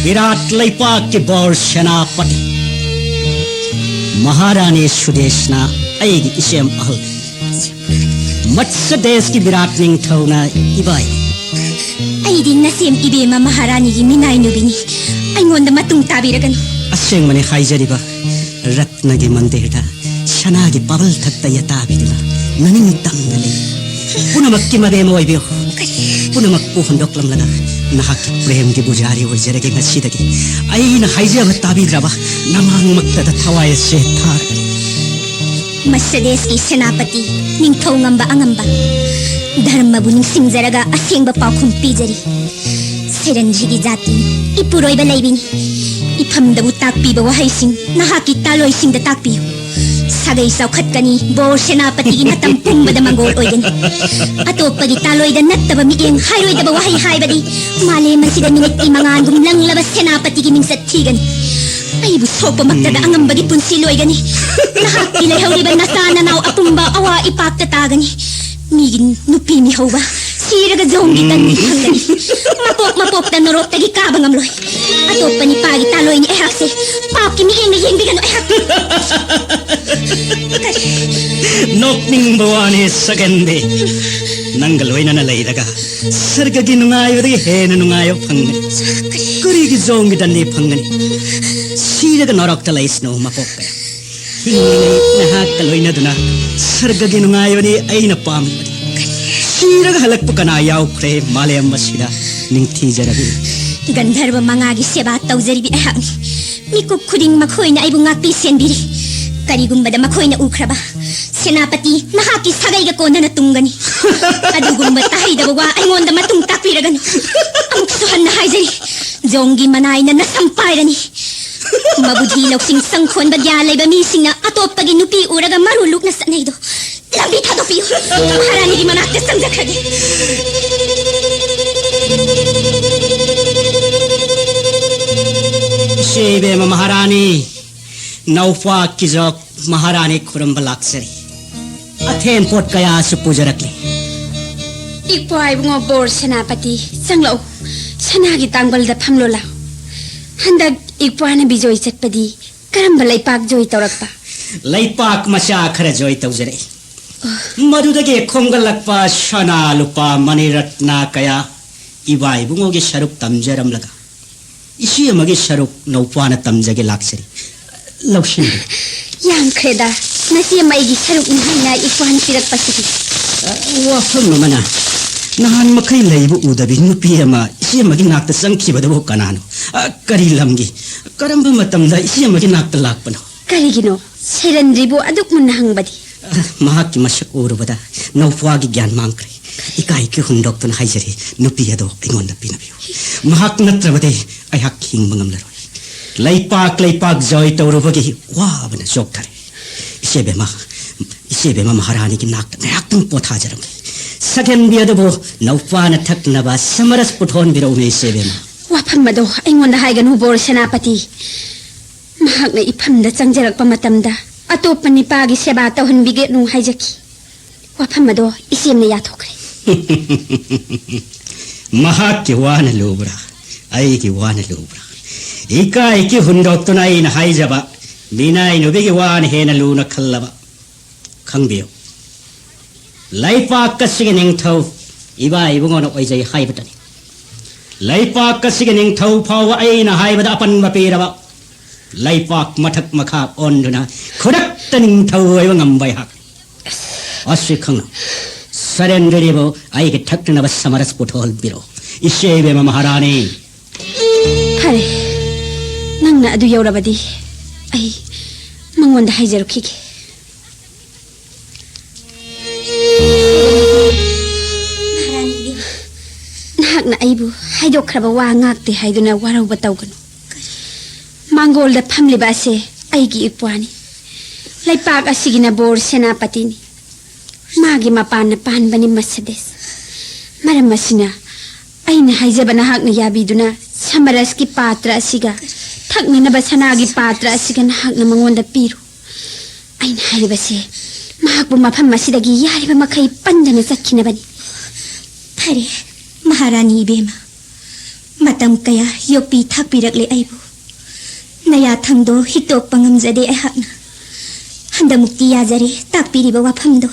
ꯕꯤꯔꯥꯠ ꯂꯩꯄꯥꯛꯀꯤ ꯕꯣꯔ ꯁꯦꯅꯥꯄꯇꯤ꯫ ꯃꯍꯥꯔꯥꯅꯤ ꯁꯨꯗꯦꯁꯅ ꯑꯩꯒꯤ ꯏꯆꯦꯝ ꯑꯍꯜ꯫ ꯃꯠꯁ ꯗꯦꯁꯀꯤ ꯕꯤꯔꯥꯠ ꯅꯤꯡꯊꯧꯅ ꯏꯕꯥꯏ꯫ ꯑꯩꯗꯤ ꯅꯁꯦꯝ ꯏꯕꯦꯝꯃ ꯃꯍꯥꯔꯥꯅꯤꯒꯤ ꯃꯤꯅꯥꯏ ꯅꯨꯕꯤꯅꯤ꯫ ꯑꯩꯉꯣꯟꯗ ꯃꯇꯨꯡ ꯇꯥꯕꯤꯔꯒꯅꯨ꯫ ꯑꯁꯦꯡꯕꯅꯤ ꯍꯥꯏꯖꯔꯤꯕ, ꯔꯠꯅꯒꯤ ꯃꯟꯗꯤꯔꯗ ꯁꯅꯥꯒꯤ ꯄꯥꯕꯜ ꯊꯛꯇ ꯌꯥꯇꯥꯕꯤꯗꯨꯅ ꯅꯅꯤꯡ ꯇꯝꯅ ꯂꯩ꯫ ꯄꯨꯝꯅꯃꯛꯀꯤ ꯃꯕꯦꯝ ꯑꯣꯏꯕꯤꯌꯨ꯫ ꯄꯨꯝꯅꯃꯛꯄꯨ ꯍꯨꯟꯗꯣꯛꯂꯝꯂꯒ ꯅꯍꯥꯛꯀꯤ ꯄ꯭ꯔꯦꯝꯒꯤ ꯄꯨꯖꯥꯔꯤ ꯑꯣꯏꯖꯔꯒꯦ ꯉꯁꯤꯗꯒꯤ꯫ ꯑꯩꯅ ꯍꯥꯏꯖꯕ ꯇꯥꯕꯤꯗ꯭ꯔꯕ ꯅꯃꯥꯡꯃꯛꯇꯗ ꯊꯋꯥꯏ ꯑꯁꯦ ꯊꯥꯔꯒꯦ꯫ ꯃꯁ ꯗꯦꯁꯀꯤ ꯁꯦꯅꯥꯄꯇꯤ, ꯅꯤꯡꯊꯧ ꯉꯝꯕ ꯑꯉꯝꯕ, ꯙꯔꯃꯕꯨ ꯅꯤꯡꯁꯤꯡꯖꯔꯒ ꯑꯁꯦꯡꯕ ꯄꯥꯎꯈꯨꯝ ꯄꯤꯖꯔꯤ꯫ ꯁꯦꯔꯟꯖꯤꯒꯤ ꯖꯥꯇꯤ, ꯏꯄꯨꯔꯣꯏꯕ ꯂꯩꯕꯤꯅꯤ꯫ ꯏꯐꯝꯗꯕꯨ ꯇꯥꯛꯄꯤꯕ ꯋꯥꯍꯩꯁꯤꯡ ꯅꯍꯥꯛꯀꯤ ꯇꯥꯂꯣꯏꯁꯤꯡꯗ ꯇꯥꯛꯄꯤꯌꯨ꯫ ꯁꯥꯒꯩ ꯆꯥꯎꯈꯠꯀꯅꯤ, ꯕꯣꯔ ꯁꯦꯅꯥꯄꯇꯤꯒꯤ ꯃꯇꯝ ꯄꯨꯝꯕꯗ ꯃꯪꯒꯣꯜ ꯑꯣꯏꯒꯅꯤ꯫ ꯑꯇꯣꯞꯄꯒꯤ ꯇꯥꯂꯣꯏꯗ ꯅꯠꯇꯕ ꯃꯤꯠꯌꯦꯡ ꯍꯥꯏꯔꯣꯏꯗꯕ ꯋꯥꯍꯩ ꯍꯥꯏꯕꯗꯤ ꯃꯥꯂꯦꯝ ꯑꯁꯤꯗ ꯃꯤꯅꯤꯠꯀꯤ ꯃꯉꯥꯜꯒꯨꯝ ꯂꯪꯂꯕ ꯁꯦꯅꯥꯄꯇꯤꯒꯤ ꯃꯤꯡꯆꯠ ꯊꯤꯒꯅꯤ꯫ ꯑꯩꯕꯨ ꯁꯣꯛꯄꯃꯛꯇꯗ ꯑꯉꯝꯕꯒꯤ ꯄꯨꯟꯁꯤ ꯂꯣꯏꯒꯅꯤ꯫ ꯅꯍꯥꯛꯀꯤ ꯂꯩꯍꯧꯔꯤꯕ ꯅꯆꯥ ꯅꯅꯥꯎ ꯑꯄꯨꯝꯕ ꯑꯋꯥ ꯏꯄꯥꯛꯇ ꯇꯥꯒꯅꯤ꯫ ꯃꯤꯒꯤ ꯅꯨꯄꯤ ꯃꯤꯍꯧꯕ, ꯁꯤꯔꯒ ꯖꯣꯡꯒꯤ ꯇꯟ ꯐꯪꯒꯅꯤ꯫ ꯃꯄꯣꯛ ꯃꯄꯣꯛꯇ ꯅꯣꯔꯣꯛꯇꯒꯤ ꯀꯥꯕ ꯉꯝꯂꯣꯏ꯫ ꯑꯇꯣꯞꯄ ꯅꯤꯄꯥꯒꯤ ꯇꯥꯂꯣꯏꯅꯤ ꯑꯩꯍꯥꯛꯁꯦ꯫ ꯄꯥꯞꯀꯤ ꯃꯤꯠꯌꯦꯡꯅ ꯌꯦꯡꯕꯤꯒꯅꯨ ꯑꯩꯍꯥꯛꯄꯨ꯫ ꯀꯔꯤ? ꯅꯣꯛꯅꯤꯡꯕ ꯋꯥꯅꯤ ꯁꯒꯦꯟꯕꯤ꯫ ꯅꯪꯒ ꯂꯣꯏꯅꯅ ꯂꯩꯔꯒ ꯁꯔꯒꯒꯤ ꯅꯨꯡꯉꯥꯏꯕꯗꯒꯤ ꯍꯦꯟꯅ ꯅꯨꯡꯉꯥꯏꯕ ꯐꯪꯒꯅꯤ꯫ ꯀꯔꯤꯒꯤ ꯖꯣꯡꯒꯤ ꯇꯟꯗꯤ ꯐꯪꯒꯅꯤ? ꯁꯤꯔꯒ ꯅꯣꯔꯣꯛꯇ ꯂꯩꯁꯅꯨ ꯃꯄꯣꯛ ꯀꯌꯥ꯫ ꯍꯤꯡꯂꯤꯉꯩ ꯅꯍꯥꯛꯀ ꯂꯣꯏꯅꯗꯨꯅ ꯁꯔꯒꯒꯤ ꯅꯨꯡꯉꯥꯏꯕꯅꯤ ꯑꯩꯅ ꯄꯥꯝꯂꯤꯕꯗꯤ꯫ ꯁꯤꯔꯒ ꯍꯜꯂꯛꯄ ꯀꯅꯥ ꯌꯥꯎꯈ꯭ꯔꯦ ꯃꯥꯂꯦꯝ ꯑꯁꯤꯗ? ꯅꯤꯡꯊꯤꯖꯔꯕꯤ꯫ ꯒꯟꯙꯔꯕ ꯃꯉꯥꯒꯤ ꯁꯦꯕꯥ ꯇꯧꯖꯔꯤꯕꯤ ꯑꯩꯍꯥꯛꯅꯤ꯫ ꯃꯤꯀꯨꯞ ꯈꯨꯗꯤꯡ ꯃꯈꯣꯏꯅ ꯑꯩꯕꯨ ꯉꯥꯛꯄꯤ ꯁꯦꯟꯕꯤꯔꯤ꯫ ꯀꯔꯤꯒꯨꯝꯕꯗ ꯃꯈꯣꯏꯅ ꯎꯈ꯭ꯔꯕ, ꯁꯦꯅꯥꯄꯇꯤ ꯅꯍꯥꯛꯀꯤ ꯁꯥꯒꯩꯒ ꯀꯣꯟꯅꯅ ꯇꯨꯡꯒꯅꯤ꯫ ꯑꯗꯨꯒꯨꯝꯕ ꯇꯥꯍꯩꯗꯕ ꯋꯥ ꯑꯩꯉꯣꯟꯗ ꯃꯇꯨꯡ ꯇꯥꯛꯄꯤꯔꯒꯅꯨ꯫ ꯑꯃꯨꯛꯁꯨ ꯍꯟꯅ ꯍꯥꯏꯖꯔꯤ, ꯖꯣꯡꯒꯤ ꯃꯅꯥꯏꯅ ꯅꯁꯝ ꯄꯥꯏꯔꯅꯤ꯫ ꯃꯕꯨꯙꯤ ꯂꯧꯁꯤꯡ ꯁꯪꯈꯣꯟꯕ ꯒ꯭ꯌꯥꯟ ꯂꯩꯕ ꯃꯤꯁꯤꯡꯅ ꯑꯇꯣꯞꯄꯒꯤ ꯅꯨꯄꯤ ꯎꯔꯒ ꯃꯔꯨ ꯂꯨꯛꯅ ꯆꯠꯅꯩꯗꯣ꯫ ꯂꯝꯕꯤ ꯊꯥꯗꯣꯛꯄꯤꯌꯨ꯫ ꯃꯍꯥꯔꯥꯅꯤꯒꯤ ꯃꯅꯥꯛꯇ ꯆꯪꯖꯈ꯭ꯔꯒꯦ꯫ ꯏꯆꯦ ꯏꯕꯦꯝꯃ ꯃꯍꯥꯔꯥꯅꯤ, ꯅꯧꯄꯥ ꯀꯤꯖꯣꯛ ꯃꯍꯥꯔꯥꯅꯤ ꯈꯨꯔꯨꯝꯕ ꯂꯥꯛꯆꯔꯤ꯫ ꯑꯊꯦꯟ ꯄꯣꯠ ꯀꯌꯥꯁꯨ ꯄꯨꯖꯔꯛꯂꯤ꯫ ꯏꯄ꯭ꯋꯥ ꯏꯕꯨꯡꯉꯣ ꯕꯣꯔ ꯁꯦꯅꯥꯄꯇꯤ, ꯆꯪꯂꯛꯎ꯫ ꯁꯅꯥꯒꯤ ꯇꯥꯡꯕꯜꯗ ꯐꯝꯂꯣ ꯂꯥꯎ꯫ ꯍꯟꯗꯛ ꯏꯄ꯭ꯋꯥꯅ ꯕꯤꯖꯣꯏ ꯆꯠꯄꯗꯤ ꯀꯔꯝꯕ ꯂꯩꯄꯥꯛ ꯖꯣꯏ ꯇꯧꯔꯛꯄ? ꯂꯩꯄꯥꯛ ꯃꯆꯥ ꯈꯔ ꯖꯣꯏ ꯇꯧꯖꯔꯛꯏ꯫ ꯃꯗꯨꯗꯒꯤ ꯈꯣꯝꯒꯠꯂꯛꯄ ꯁꯅꯥ ꯂꯨꯄꯥ ꯃꯅꯤ ꯔꯠꯅ ꯀꯌꯥ ꯏꯕꯥ ꯏꯕꯨꯡꯉꯣꯒꯤ ꯁꯔꯨꯛ ꯇꯝꯖꯔꯝꯂꯒ ꯏꯆꯦ ꯑꯃꯒꯤ ꯁꯔꯨꯛ ꯅꯧꯄꯥꯅ ꯇꯝꯖꯒꯦ ꯂꯥꯛꯆꯔꯤ꯫ ꯂꯧꯁꯤꯟꯕꯤꯌꯨ꯫ ꯌꯥꯝꯈ꯭ꯔꯦꯗ, ꯅꯆꯦ ꯑꯃ ꯑꯩꯒꯤ ꯁꯔꯨꯛꯅꯤ ꯍꯥꯏꯅ ꯏꯄ꯭ꯋꯥꯅ ꯄꯤꯔꯛꯄꯁꯤꯗꯤ꯫ ꯋꯥꯐꯝ ꯑꯃꯅ, ꯅꯍꯥꯟ ꯃꯈꯩ ꯂꯩꯕ ꯎꯗꯕꯤ ꯅꯨꯄꯤ ꯑꯃ ꯏꯆꯦ ꯑꯃꯒꯤ ꯅꯥꯛꯇ ꯆꯪꯈꯤꯕꯗꯨꯕꯨ ꯀꯅꯥꯅꯣ? ꯑ, ꯀꯔꯤ ꯂꯝꯒꯤ? ꯀꯔꯝꯕ ꯃꯇꯝꯗ ꯏꯆꯦ ꯑꯃꯒꯤ ꯅꯥꯛꯇ ꯂꯥꯛꯄꯅꯣ? ꯀꯔꯤꯒꯤꯅꯣ ꯁꯩꯔꯟꯗ꯭ꯔꯤꯕꯨ ꯑꯗꯨꯛ ꯃꯨꯟꯅ ꯍꯪꯕꯗꯤ? ꯑ, ꯃꯍꯥꯛꯀꯤ ꯃꯁꯛ ꯎꯔꯨꯕꯗ ꯅꯧꯄꯥꯒꯤ ꯒ꯭ꯌꯥꯟ ꯃꯥꯡꯈ꯭ꯔꯦ꯫ ꯏꯀꯥꯏ ꯏꯀꯥꯏ ꯍꯨꯟꯗꯣꯛꯇꯨꯅ ꯍꯥꯏꯖꯔꯤ, ꯅꯨꯄꯤ ꯑꯗꯣ ꯑꯩꯉꯣꯟꯗ ꯄꯤꯅꯕꯤꯌꯨ꯫ ꯃꯍꯥꯛ ꯅꯠꯇ꯭ꯔꯕꯗꯤ ꯑꯩꯍꯥꯛ ꯍꯤꯡꯕ ꯉꯝꯂꯔꯣꯏ꯫ ꯂꯩꯄꯥꯛ ꯂꯩꯄꯥꯛ ꯖꯣꯏ ꯇꯧꯔꯨꯕꯒꯤ ꯋꯥꯕꯅ ꯆꯣꯛꯊꯔꯦ꯫ ꯏꯆꯦꯕꯦꯝꯃ, ꯏꯆꯦꯕꯦꯝꯃ ꯃꯍꯥꯔꯥꯅꯤꯒꯤ ꯅꯥꯛꯇ ꯉꯥꯏꯍꯥꯛꯇꯪ ꯄꯣꯊꯥꯖꯔꯝꯒꯦ꯫ ꯁꯒꯦꯟꯕꯤ ꯑꯗꯨꯕꯨ ꯅꯧꯄꯥꯅ ꯊꯛꯅꯕ ꯁꯃꯔꯁ ꯄꯨꯊꯣꯛꯍꯟꯕꯤꯔꯛꯎꯅꯦ ꯏꯆꯦꯕꯦꯝꯃ꯫ ꯋꯥꯐꯝ ꯑꯗꯣ ꯑꯩꯉꯣꯟꯗ ꯍꯥꯏꯒꯅꯨ ꯕꯣꯔ ꯁꯦꯅꯥꯄꯇꯤ꯫ ꯃꯍꯥꯛꯅ ꯏꯐꯝꯗ ꯆꯪꯖꯔꯛꯄ ꯃꯇꯝꯗ ꯑꯇꯣꯞꯄ ꯅꯤꯄꯥꯒꯤ ꯁꯦꯕꯥ ꯇꯧꯍꯟꯕꯤꯒꯅꯨ ꯍꯥꯏꯖꯈꯤ꯫ ꯋꯥꯐꯝ ꯑꯗꯣ ꯏꯆꯦꯝꯅ ꯌꯥꯊꯣꯛꯈ꯭ꯔꯦ꯫ ꯃꯍꯥꯛꯀꯤ ꯋꯥꯅ ꯂꯨꯕ꯭ꯔꯥ? ꯑꯩꯒꯤ ꯋꯥꯅ ꯂꯨꯕ꯭ꯔꯥ? ꯏꯀꯥꯏ ꯏꯀꯤ ꯍꯨꯟꯗꯣꯛꯇꯨꯅ ꯑꯩꯅ ꯍꯥꯏꯖꯕ ꯃꯤꯅꯥꯏ ꯅꯨꯄꯤꯒꯤ ꯋꯥꯅ ꯍꯦꯟꯅ ꯂꯨꯅ ꯈꯜꯂꯕ꯫ ꯈꯪꯕꯤꯌꯨ, ꯂꯩꯄꯥꯛ ꯑꯁꯤꯒꯤ ꯅꯤꯡꯊꯧ ꯏꯕꯥ ꯏꯕꯨꯡꯉꯣꯅ ꯑꯣꯏꯖꯩ ꯍꯥꯏꯕꯇꯅꯤ꯫ ꯂꯩꯄꯥꯛ ꯑꯁꯤꯒꯤ ꯅꯤꯡꯊꯧ ꯐꯥꯎꯕ ꯑꯩꯅ ꯍꯥꯏꯕꯗ ꯑꯄꯟꯕ ꯄꯤꯔꯕ, ꯂꯩꯄꯥꯛ ꯃꯊꯛ ꯃꯈꯥ ꯑꯣꯟꯗꯨꯅ ꯈꯨꯗꯛꯇ ꯅꯤꯡꯊꯧ ꯑꯣꯏꯕ ꯉꯝꯕ ꯑꯩꯍꯥꯛ꯫ ꯑꯁꯤ ꯈꯪꯅ, ꯁꯔꯦꯟꯗ꯭ꯔꯤꯕꯨ ꯑꯩꯒꯤ ꯊꯛꯅꯅꯕ ꯁꯃꯔꯁ ꯄꯨꯊꯣꯛꯍꯟꯕꯤꯔꯣ, ꯏꯆꯦ ꯏꯕꯦꯝꯃ ꯃꯍꯥꯔꯥꯅꯤ꯫ ꯐꯔꯦ, ꯅꯪꯅ ꯑꯗꯨ ꯌꯧꯔꯕꯗꯤ ꯑꯩ ꯃꯉꯣꯟꯗ ꯍꯥꯏꯖꯔꯨꯈꯤꯒꯦ꯫ ꯅꯍꯥꯛꯅ ꯑꯩꯕꯨ ꯍꯥꯏꯗꯣꯛꯈ꯭ꯔꯕ ꯋꯥ ꯉꯥꯛꯇꯦ ꯍꯥꯏꯗꯨꯅ ꯋꯥꯔꯧꯕ ꯇꯧꯒꯅꯨ꯫ ꯃꯥꯡꯒꯣꯜꯗ ꯐꯝꯂꯤꯕ ꯑꯁꯦ ꯑꯩꯒꯤ ꯏꯄ꯭ꯋꯥꯅꯤ꯫ ꯂꯩꯄꯥꯛ ꯑꯁꯤꯒꯤꯅ ꯕꯣꯔ ꯁꯦꯅꯥꯄꯇꯤꯅꯤ꯫ ꯃꯥꯒꯤ ꯃꯄꯥꯟꯅ ꯄꯥꯟꯕꯅꯤ ꯃꯁꯗꯦꯁ꯫ ꯃꯔꯝ ꯑꯁꯤꯅ ꯑꯩꯅ ꯍꯥꯏꯖꯕ ꯅꯍꯥꯛꯅ ꯌꯥꯕꯤꯗꯨꯅ ꯁꯃꯔꯁꯀꯤ ꯄꯥꯇ꯭ꯔ ꯑꯁꯤꯒ ꯊꯛꯅꯅꯕ ꯁꯅꯥꯒꯤ ꯄꯥꯇ꯭ꯔ ꯑꯁꯤꯒ ꯅꯍꯥꯛꯅ ꯃꯉꯣꯟꯗ ꯄꯤꯔꯨ꯫ ꯑꯩꯅ ꯍꯥꯏꯔꯤꯕꯁꯦ ꯃꯍꯥꯛꯄꯨ ꯃꯐꯝ ꯑꯁꯤꯗꯒꯤ ꯌꯥꯔꯤꯕ ꯃꯈꯩ ꯄꯟꯗꯅ ꯆꯠꯈꯤꯅꯕꯅꯤ꯫ ꯐꯔꯦ, ꯃꯍꯥꯔꯥꯅꯤ ꯏꯕꯦꯝꯃ, ꯃꯇꯝ ꯀꯌꯥ ꯌꯣꯛꯄꯤ ꯊꯥꯛꯄꯤꯔꯛꯂꯦ ꯑꯩꯕꯨ꯫ ꯅꯌꯥꯊꯪꯗꯣ ꯍꯤꯛꯇꯣꯛꯄ ꯉꯝꯖꯗꯦ ꯑꯩꯍꯥꯛꯅ꯫ ꯍꯟꯗꯛꯃꯨꯛꯇꯤ ꯌꯥꯖꯔꯦ ꯇꯥꯛꯄꯤꯔꯤꯕ ꯋꯥꯐꯝꯗꯣ꯫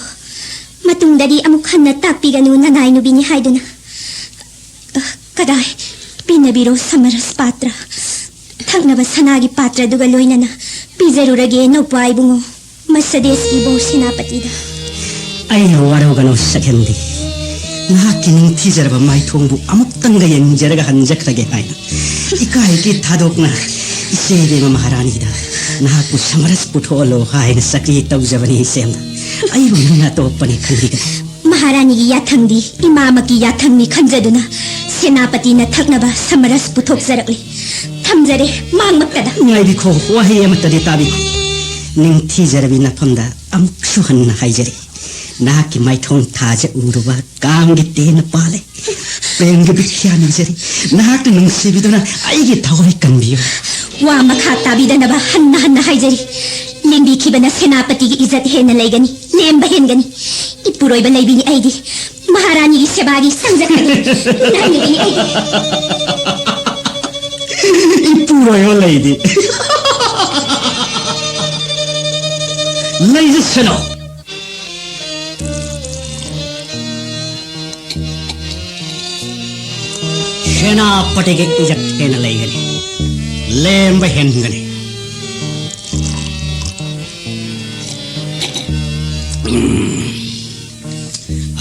ꯃꯇꯨꯡꯗꯗꯤ ꯑꯃꯨꯛ ꯍꯟꯅ ꯇꯥꯛꯄꯤꯒꯅꯨ ꯅꯅꯥꯏ ꯅꯨꯕꯤꯅꯤ ꯍꯥꯏꯗꯨꯅ꯫ ꯑ, ꯀꯗꯥꯏ? ꯄꯤꯅꯕꯤꯔꯣ ꯁꯃꯔꯁ ꯄꯥꯇ꯭ꯔ꯫ ꯊꯛꯅꯕ ꯁꯅꯥꯒꯤ ꯄꯥꯇ꯭ꯔꯗꯨꯒ ꯂꯣꯏꯅꯅ ꯄꯤꯖꯔꯨꯔꯒꯦ ꯅꯧꯄ꯭ꯋꯥ ꯏꯕꯨꯡꯉꯣ꯫ ꯃꯁꯗꯦꯁꯀꯤ ꯕꯣꯔ ꯁꯦꯅꯥꯄꯇꯤꯗ꯫ ꯑꯩꯅ ꯋꯥꯔꯧꯒꯅꯨ ꯁꯛꯍꯦꯟꯕꯤ꯫ ꯅꯍꯥꯛꯀꯤ ꯅꯤꯡꯊꯤꯖꯔꯕ ꯃꯥꯏꯊꯣꯡꯕꯨ ꯑꯃꯨꯛꯇꯪꯒ ꯌꯦꯡꯖꯔꯒ ꯍꯟꯖꯈ꯭ꯔꯒꯦ ꯍꯥꯏꯅ ꯏꯀꯥꯏꯒꯤ ꯊꯥꯗꯣꯛꯅ ꯏꯆꯦ ꯏꯕꯦꯝꯃ ꯃꯍꯥꯔꯥꯅꯤꯗ ꯅꯍꯥꯛꯄꯨ ꯁꯃꯔꯁ ꯄꯨꯊꯣꯛꯍꯜꯂꯣ ꯍꯥꯏꯅ ꯆꯀ꯭ꯔꯤ ꯇꯧꯖꯕꯅꯤ ꯏꯆꯦꯝꯅ꯫ ꯑꯩꯕꯨ ꯅꯪꯅ ꯑꯇꯣꯞꯄꯅꯤ ꯈꯟꯕꯤꯒꯅꯨ꯫ ꯃꯍꯥꯔꯥꯅꯤꯒꯤ ꯌꯥꯊꯪꯗꯤ ꯏꯃꯥꯃꯛꯀꯤ ꯌꯥꯊꯪꯅꯤ ꯈꯟꯖꯗꯨꯅ ꯁꯦꯅꯥꯄꯇꯤꯅ ꯊꯛꯅꯕ ꯁꯃꯔꯁ ꯄꯨꯊꯣꯛꯆꯔꯛꯂꯤ꯫ ꯊꯝꯖꯔꯦ ꯃꯥꯡꯃꯛꯇꯗ꯫ ꯉꯥꯏꯕꯤꯈꯣ, ꯋꯥꯍꯩ ꯑꯃꯠꯇꯗꯤ ꯇꯥꯕꯤꯈꯣ꯫ ꯅꯤꯡꯊꯤꯖꯔꯕꯤ ꯅꯐꯝꯗ ꯑꯃꯨꯛꯁꯨ ꯍꯟꯅ ꯍꯥꯏꯖꯔꯤ꯫ ꯅꯍꯥꯛꯀꯤ ꯃꯥꯏꯊꯣꯡ ꯊꯥꯖ ꯎꯔꯨꯕ ꯀꯥꯝꯒꯤ ꯇꯦꯟꯅ ꯄꯥꯜꯂꯦ꯫ ꯄ꯭ꯔꯦꯝꯒꯤ ꯕꯤꯈ꯭ꯌꯥ ꯅꯤꯖꯔꯤ꯫ ꯅꯍꯥꯛꯅ ꯅꯨꯡꯁꯤꯕꯤꯗꯨꯅ ꯑꯩꯒꯤ ꯊꯋꯥꯏ ꯀꯟꯕꯤꯌꯨ꯫ ꯋꯥ ꯃꯈꯥ ꯇꯥꯕꯤꯗꯅꯕ ꯍꯟꯅ ꯍꯟꯅ ꯍꯥꯏꯖꯔꯤ꯫ ꯂꯦꯝꯕꯤꯈꯤꯕꯅ ꯁꯦꯅꯥꯄꯇꯤꯒꯤ ꯏꯖꯠ ꯍꯦꯟꯅ ꯂꯩꯒꯅꯤ, ꯂꯦꯝꯕ ꯍꯦꯟꯒꯅꯤ꯫ ꯏꯄꯨꯔꯣꯏꯕ ꯂꯩꯕꯤꯅꯤ ꯑꯩꯗꯤ꯫ ꯃꯍꯥꯔꯥꯅꯤꯒꯤ ꯁꯦꯕꯥꯒꯤ ꯁꯪꯖꯈ꯭ꯔꯒꯦ꯫ ꯅꯥꯏꯅꯗꯤ ꯑꯩ ꯏꯄꯨꯔꯣꯏꯕ ꯂꯩꯗꯤ꯫ ꯂꯩꯖꯁꯅꯨ꯫ ꯁꯦꯅꯥꯄꯇꯤꯒꯤ ꯏꯖꯠ ꯍꯦꯟꯅ ꯂꯩꯒꯅꯤ꯫ ꯂꯦꯝꯕ ꯍꯦꯟꯒꯅꯤ꯫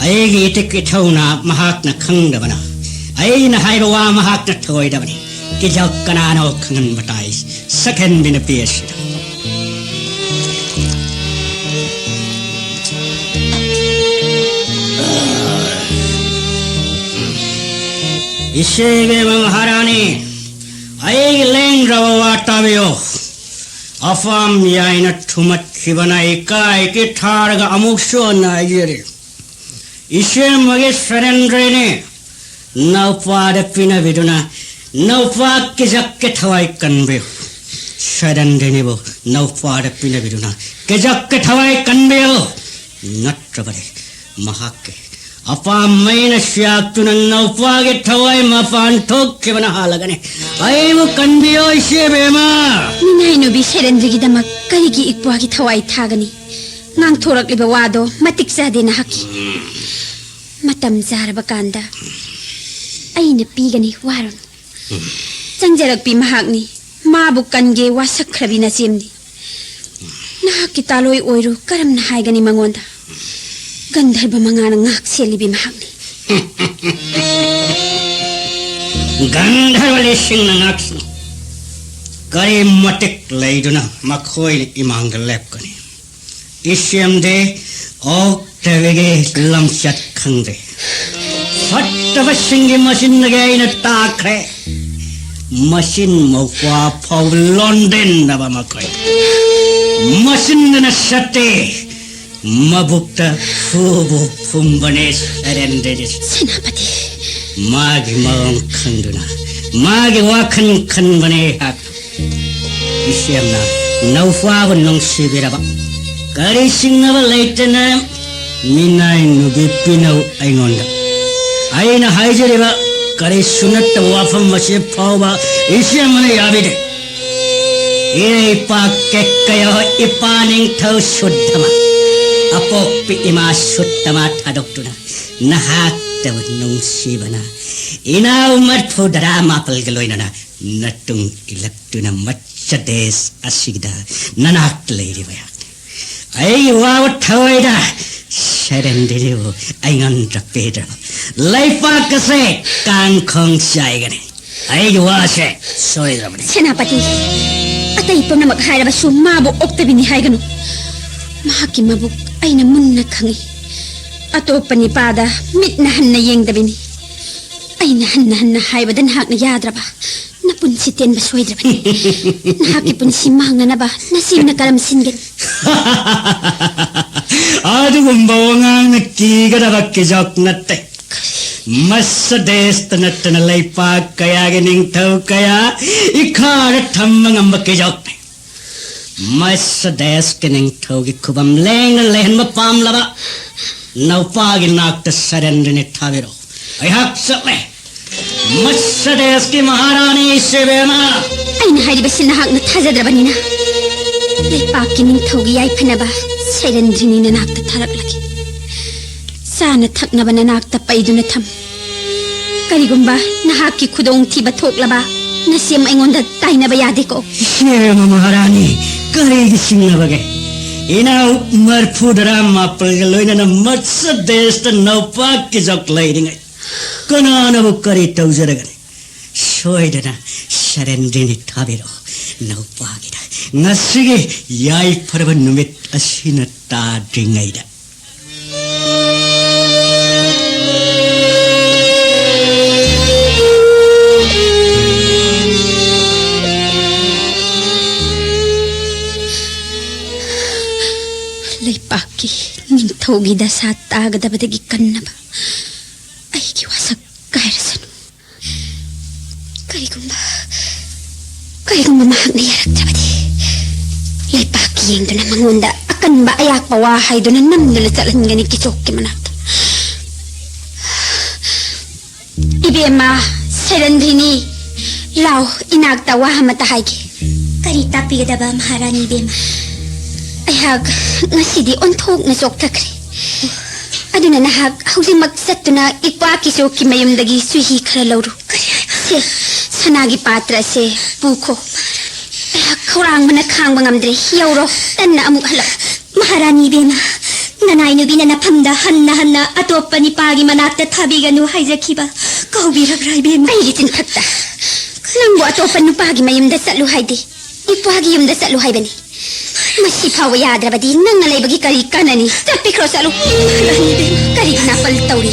ꯑꯩꯒꯤ ꯏꯇꯤꯛ ꯏꯊꯧꯅ ꯃꯍꯥꯛꯅ ꯈꯪꯗꯕꯅ, ꯑꯩꯅ ꯍꯥꯏꯕ ꯋꯥ ꯃꯍꯥꯛꯅ ꯊꯧꯑꯣꯏꯗꯕꯅꯤ꯫ ꯀꯤꯖꯧ ꯀꯅꯥꯅꯣ ꯈꯪꯍꯟꯕ ꯇꯥꯏ, ꯁꯛꯍꯦꯟꯕꯤ ꯅꯨꯄꯤ ꯑꯁꯤꯗ꯫ ꯏꯆꯦ ꯏꯕꯦꯝꯃ ꯃꯍꯥꯔꯥꯅꯤ, ꯑꯩꯒꯤ ꯂꯦꯡꯗ꯭ꯔꯕ ꯋꯥ ꯇꯥꯕꯤꯌꯨ꯫ ꯑꯄꯥꯝ ꯌꯥꯏꯅ ꯊꯨꯝꯃꯠꯈꯤꯕꯅ ꯏꯀꯥꯏ ꯀꯤꯊꯥꯔꯒ ꯑꯃꯨꯛꯁꯨ ꯍꯟꯅ ꯍꯥꯏꯖꯔꯤ꯫ ꯏꯆꯦꯝꯃꯒꯤ ꯁꯔꯦꯟꯗ꯭ꯔꯅꯤ ꯅꯧꯄꯥꯗ ꯄꯤꯅꯕꯤꯗꯨꯅ ꯅꯧꯄꯥ ꯀꯤꯖꯛꯀꯤ ꯊꯋꯥꯏ ꯀꯟꯕꯤꯌꯨ꯫ ꯁꯔꯦꯟꯗ꯭ꯔꯅꯤꯕꯨ ꯅꯧꯄꯥꯗ ꯄꯤꯅꯕꯤꯗꯨꯅ ꯀꯤꯖꯛꯀꯤ ꯊꯋꯥꯏ ꯀꯟꯕꯤꯌꯨ꯫ ꯅꯠꯇ꯭ꯔꯕꯗꯤ ꯃꯍꯥꯛꯀꯤ ꯑꯄꯥꯝꯕꯩꯅ ꯁꯤꯌꯥꯛꯇꯨꯅ ꯅꯧꯄꯥꯒꯤ ꯊꯋꯥꯏ ꯃꯄꯥꯟ ꯊꯣꯛꯈꯤꯕꯅ ꯍꯥꯜꯂꯒꯅꯤ꯫ ꯑꯩꯕꯨ ꯀꯟꯕꯤꯌꯣ ꯏꯆꯦ ꯕꯦꯝꯃ꯫ ꯃꯤꯅꯥꯏꯅꯨꯕꯤ ꯁꯦꯔꯦꯟꯗ꯭ꯔꯤꯒꯤꯗꯃꯛ ꯀꯔꯤꯒꯤ ꯏꯄ꯭ꯋꯥꯒꯤ ꯊꯋꯥꯏ ꯊꯥꯒꯅꯤ? ꯉꯥꯡꯊꯣꯔꯛꯂꯤꯕ ꯋꯥꯗꯣ ꯃꯇꯤꯛ ꯆꯥꯗꯦ ꯅꯍꯥꯛꯀꯤ꯫ ꯃꯇꯝ ꯆꯥꯔꯕ ꯀꯥꯟꯗ ꯑꯩꯅ ꯄꯤꯒꯅꯤ, ꯋꯥꯔꯨꯅꯨ꯫ ꯆꯪꯖꯔꯛꯄꯤ ꯃꯍꯥꯛꯅꯤ, ꯃꯥꯕꯨ ꯀꯟꯒꯦ ꯋꯥꯁꯛꯈ꯭ꯔꯕꯤ ꯅꯆꯦꯝꯅꯤ꯫ ꯅꯍꯥꯛꯀꯤ ꯇꯥꯂꯣꯏ ꯑꯣꯏꯔꯨ ꯀꯔꯝꯅ ꯍꯥꯏꯒꯅꯤ ꯃꯉꯣꯟꯗ? ꯒꯟꯙꯔꯕ ꯃꯉꯥꯅ ꯉꯥꯛ ꯁꯦꯜꯂꯤꯕꯤ ꯃꯍꯥꯛꯅꯤ꯫ ꯒꯟꯙꯔꯕ ꯂꯤꯁꯤꯡꯅ ꯉꯥꯛꯁꯅꯨ꯫ ꯀꯔꯤ ꯃꯇꯤꯛ ꯂꯩꯗꯨꯅ ꯃꯈꯣꯏꯅ ꯏꯃꯥꯡꯗ ꯂꯦꯞꯀꯅꯤ? ꯏꯆꯦꯝꯗꯤ ꯑꯣꯛꯇꯕꯤꯒꯤ ꯂꯝꯆꯠ ꯈꯪꯗꯦ꯫ ꯐꯠꯇꯕꯁꯤꯡꯒꯤ ꯃꯆꯤꯟꯗꯒꯤ ꯑꯩꯅ ꯇꯥꯈ꯭ꯔꯦ꯫ ꯃꯆꯤꯟ ꯃꯧꯄ꯭ꯋꯥ ꯐꯥꯎ ꯂꯣꯟꯗꯤꯟꯅꯕ ꯃꯈꯣꯏ꯫ ꯃꯆꯤꯟꯗꯅ ꯆꯠꯇꯦ, ꯃꯕꯨꯛꯇ ꯐꯨꯕꯨ ꯐꯨꯝꯕꯅꯦ ꯁꯔꯦꯟꯗ꯭ꯔꯗꯤ꯫ ꯁꯦꯅꯥꯄꯇꯤ꯫ ꯃꯥꯒꯤ ꯃꯑꯣꯡ ꯈꯪꯗꯨꯅ, ꯃꯥꯒꯤ ꯋꯥꯈꯜ ꯈꯟꯕꯅꯦ ꯑꯩꯍꯥꯛ꯫ ꯏꯆꯦꯝꯅ ꯅꯧꯄꯥꯕꯨ ꯅꯨꯡꯁꯤꯕꯤꯔꯕ ꯀꯔꯤ ꯆꯤꯡꯅꯕ ꯂꯩꯇꯅ ꯃꯤꯅꯥꯏ ꯅꯨꯄꯤ ꯄꯤꯅꯧ ꯑꯩꯉꯣꯟꯗ꯫ ꯑꯩꯅ ꯍꯥꯏꯖꯔꯤꯕ ꯀꯔꯤꯁꯨ ꯅꯠꯇꯕ ꯋꯥꯐꯝ ꯑꯁꯤ ꯐꯥꯎꯕ ꯏꯆꯦ ꯑꯃꯅ ꯌꯥꯕꯤꯗꯦ꯫ ꯏꯔꯩꯄꯥꯛ ꯀꯦꯛꯀꯌꯣ ꯏꯄꯥ ꯅꯤꯡꯊꯧ ꯁꯨꯠꯇꯃ, ꯑꯄꯣꯛꯄꯤ ꯏꯃꯥ ꯁꯨꯠꯇꯃ ꯊꯥꯗꯣꯛꯇꯨꯅ ꯅꯍꯥꯛꯇꯕꯨ ꯅꯨꯡꯁꯤꯕꯅ ꯏꯅꯥꯎ ꯃꯔꯐꯨ ꯇꯔꯥ ꯃꯥꯄꯜꯒ ꯂꯣꯏꯅꯅ ꯅꯇꯨꯡ ꯏꯜꯂꯛꯇꯨꯅ ꯃꯠꯁ ꯗꯦꯁ ꯑꯁꯤꯗ ꯅꯅꯥꯛꯇ ꯂꯩꯔꯤꯕ ꯑꯩꯍꯥꯛꯅꯤ꯫ ꯑꯩꯒꯤ ꯋꯥꯕ ꯊꯋꯥꯏꯗ ꯁꯔꯦꯟꯗ꯭ꯔꯤꯕꯨ ꯑꯩꯉꯣꯟꯗ ꯄꯤꯗ꯭ꯔꯕ ꯂꯩꯄꯥꯛ ꯑꯁꯦ ꯀꯥꯡꯈꯣꯡ ꯆꯥꯏꯒꯅꯤ꯫ ꯑꯩꯒꯤ ꯋꯥꯁꯦ ꯁꯣꯏꯗ꯭ꯔꯕꯅꯤ꯫ ꯁꯦꯅꯥꯄꯇꯤ, ꯑꯇꯩ ꯄꯨꯝꯅꯃꯛ ꯍꯥꯏꯔꯕꯁꯨ ꯃꯥꯕꯨ ꯑꯣꯛꯇꯕꯤꯅꯤ ꯍꯥꯏꯒꯅꯨ꯫ ꯃꯍꯥꯛꯀꯤ ꯃꯕꯨꯛ ꯑꯩꯅ ꯃꯨꯟꯅ ꯈꯪꯏ꯫ ꯑꯇꯣꯞꯄ ꯅꯤꯄꯥꯗ ꯃꯤꯠꯅ ꯍꯟꯅ ꯌꯦꯡꯗꯕꯤꯅꯤ꯫ ꯑꯩꯅ ꯍꯟꯅ ꯍꯟꯅ ꯍꯥꯏꯕꯗ ꯅꯍꯥꯛꯅ ꯌꯥꯗ꯭ꯔꯕ꯫ ꯅꯄꯨꯟꯁꯤ ꯇꯦꯟꯕ ꯁꯣꯏꯗ꯭ꯔꯕꯅꯤ꯫ ꯅꯍꯥꯛꯀꯤ ꯄꯨꯟꯁꯤ ꯃꯥꯡꯅꯅꯕ ꯅꯆꯦꯅ ꯀꯔꯝ ꯁꯤꯟꯒꯅꯤ? ꯑꯗꯨꯒꯨꯝꯕ ꯋꯥꯉꯥꯡꯅ ꯀꯤꯒꯗꯕ ꯀꯤꯖꯣꯛ ꯅꯠꯇꯦ꯫ ꯃꯁ ꯗꯦꯁꯇ ꯅꯠꯇꯅ ꯂꯩꯄꯥꯛ ꯀꯌꯥꯒꯤ ꯅꯤꯡꯊꯧ ꯀꯌꯥ ꯏꯈꯥꯗ ꯊꯝꯕ ꯉꯝꯕ ꯀꯤꯖꯣꯛꯅꯤ꯫ ꯃꯁ ꯗꯦꯁꯀꯤ ꯅꯤꯡꯊꯧꯒꯤ ꯈꯨꯕꯝ ꯂꯦꯡꯅ ꯂꯩꯍꯟꯕ ꯄꯥꯝꯂꯕ ꯅꯧꯄꯥꯒꯤ ꯅꯥꯛꯇ ꯁꯔꯦꯟꯗ꯭ꯔꯅꯤ ꯊꯥꯕꯤꯔꯛꯎ꯫ ꯑꯩꯍꯥꯛ ꯆꯠꯂꯦ꯫ ꯃꯁ ꯗꯦꯁꯀꯤ ꯃꯍꯥꯔꯥꯅꯤ ꯏꯆꯦꯕꯦꯝꯃ꯫ ꯑꯩꯅ ꯍꯥꯏꯔꯤꯕꯁꯤ ꯅꯍꯥꯛꯅ ꯊꯥꯖꯗ꯭ꯔꯕꯅꯤꯅ, ꯂꯩꯄꯥꯛꯀꯤ ꯅꯤꯡꯊꯧꯒꯤ ꯌꯥꯏꯐꯅꯕ ꯁꯩꯔꯦꯟꯗ꯭ꯔꯤꯅꯤ ꯅꯅꯥꯛꯇ ꯊꯥꯔꯛꯂꯒꯦ꯫ ꯆꯥꯅ ꯊꯛꯅꯕ ꯅꯅꯥꯛꯇ ꯄꯩꯗꯨꯅ ꯊꯝ꯫ ꯀꯔꯤꯒꯨꯝꯕ ꯅꯍꯥꯛꯀꯤ ꯈꯨꯗꯣꯡꯊꯤꯕ ꯊꯣꯛꯂꯕ, ꯅꯆꯦꯝ ꯑꯩꯉꯣꯟꯗ ꯇꯥꯏꯅꯕ ꯌꯥꯗꯦꯀꯣ꯫ ꯏꯆꯦꯕꯦꯝꯃ ꯃꯍꯥꯔꯥꯅꯤ, ꯀꯔꯤꯒꯤ ꯆꯤꯡꯅꯕꯒꯦ? ꯏꯅꯥꯎ ꯃꯔꯐꯨ ꯇꯔꯥ ꯃꯥꯄꯜꯒ ꯂꯣꯏꯅꯅ ꯃꯁ ꯗꯦꯁꯇ ꯅꯧꯄꯥꯛꯀꯤ ꯖꯣꯛ ꯂꯩꯔꯤꯉꯩ ꯀꯅꯥꯅꯕꯨ ꯀꯔꯤ ꯇꯧꯖꯔꯒꯅꯤ? ꯁꯣꯏꯗꯅ ꯁꯔꯦꯟꯗ꯭ꯔꯤꯅꯤ ꯊꯥꯕꯤꯔꯛꯑꯣ ꯅꯧꯄꯥꯒꯤꯗ, ꯉꯁꯤꯒꯤ ꯌꯥꯏꯐꯔꯕ ꯅꯨꯃꯤꯠ ꯑꯁꯤꯅ ꯇꯥꯗ꯭ꯔꯤꯉꯩꯗ꯫ ꯂꯩꯄꯥꯛꯀꯤ ꯅꯤꯡꯊꯧꯒꯤ ꯗꯁꯥ ꯇꯥꯒꯗꯕꯗꯒꯤ ꯀꯟꯅꯕ ꯑꯩꯒꯤ ꯋꯥꯁꯛ ꯀꯥꯏꯔꯁꯅꯨ꯫ ꯀꯔꯤꯒꯨꯝꯕ, ꯀꯔꯤꯒꯨꯝꯕ ꯃꯍꯥꯛꯅ ꯌꯥꯔꯛꯇ꯭ꯔꯕꯗꯤ, ꯂꯩꯄꯥꯛꯀꯤ ꯌꯦꯡꯗꯨꯅ ꯃꯉꯣꯟꯗ ꯑꯀꯟꯕ ꯑꯌꯥꯛꯄ ꯋꯥ ꯍꯥꯏꯗꯨꯅ ꯅꯝꯗꯨꯅ ꯆꯠꯍꯟꯒꯅꯤ ꯀꯤꯆꯣꯛꯀꯤ ꯃꯅꯥꯛꯇ꯫ ꯏꯕꯦꯝꯃ, ꯁꯦꯔꯟꯙꯤꯅꯤ, ꯂꯥꯎ, ꯏꯅꯥꯛꯇ ꯋꯥ ꯑꯃꯇ ꯍꯥꯏꯒꯦ꯫ ꯀꯔꯤ ꯇꯥꯛꯄꯤꯒꯗꯕ, ꯃꯍꯥꯔꯥꯅꯤ ꯏꯕꯦꯝꯃ? ꯑꯩꯍꯥꯛ ꯉꯁꯤꯗꯤ ꯑꯣꯟꯊꯣꯛꯅ ꯆꯣꯛꯊꯈ꯭ꯔꯦ꯫ ꯑꯗꯨꯅ ꯅꯍꯥꯛ ꯍꯧꯖꯤꯛꯃꯛ ꯆꯠꯇꯨꯅ ꯏꯄ꯭ꯋꯥ ꯀꯤꯆꯣꯛꯀꯤ ꯃꯌꯨꯝꯗꯒꯤ ꯆꯨꯍꯤ ꯈꯔ ꯂꯧꯔꯨ꯫ ꯀꯔꯤ ꯍꯥꯏꯕ? ꯁꯦ, ꯁꯅꯥꯒꯤ ꯄꯥꯇ꯭ꯔ ꯑꯁꯦ ꯄꯨꯈꯣ꯫ ꯑꯩꯍꯥꯛ ꯈꯧꯔꯥꯡꯕꯅ ꯈꯥꯡꯕ ꯉꯝꯗ꯭ꯔꯦ꯫ ꯌꯧꯔꯣ, ꯇꯟꯅ ꯑꯃꯨꯛ ꯍꯜꯂꯛ꯫ ꯃꯍꯥꯔꯥꯅꯤ ꯏꯕꯦꯝꯃ, ꯅꯅꯥꯏ ꯅꯨꯄꯤꯅ ꯅꯐꯝꯗ ꯍꯟꯅ ꯍꯟꯅ ꯑꯇꯣꯞꯄ ꯅꯤꯄꯥꯒꯤ ꯃꯅꯥꯛꯇ ꯊꯥꯕꯤꯒꯅꯨ ꯍꯥꯏꯖꯈꯤꯕ ꯀꯥꯎꯕꯤꯔꯕ꯭ꯔꯥ ꯏꯕꯦꯝꯃ? ꯑꯩꯒꯤ ꯆꯤꯟꯊꯛꯇ ꯅꯪꯕꯨ ꯑꯇꯣꯞꯄ ꯅꯨꯄꯥꯒꯤ ꯃꯌꯨꯝꯗ ꯆꯠꯂꯨ ꯍꯥꯏꯗꯦ, ꯏꯄ꯭ꯋꯥꯒꯤ ꯌꯨꯝꯗ ꯆꯠꯂꯨ ꯍꯥꯏꯕꯅꯤ꯫ ꯃꯁꯤ ꯐꯥꯎꯕ ꯌꯥꯗ꯭ꯔꯕꯗꯤ ꯅꯪꯅ ꯂꯩꯕꯒꯤ ꯀꯔꯤ ꯀꯥꯟꯅꯅꯤ? ꯆꯠꯄꯤꯈ꯭ꯔꯣ, ꯆꯠꯂꯨ꯫ ꯃꯍꯥꯔꯥꯅꯤ ꯏꯕꯦꯝꯃ꯫ ꯀꯔꯤꯒꯤ ꯅꯥꯄꯜ ꯇꯧꯔꯤ?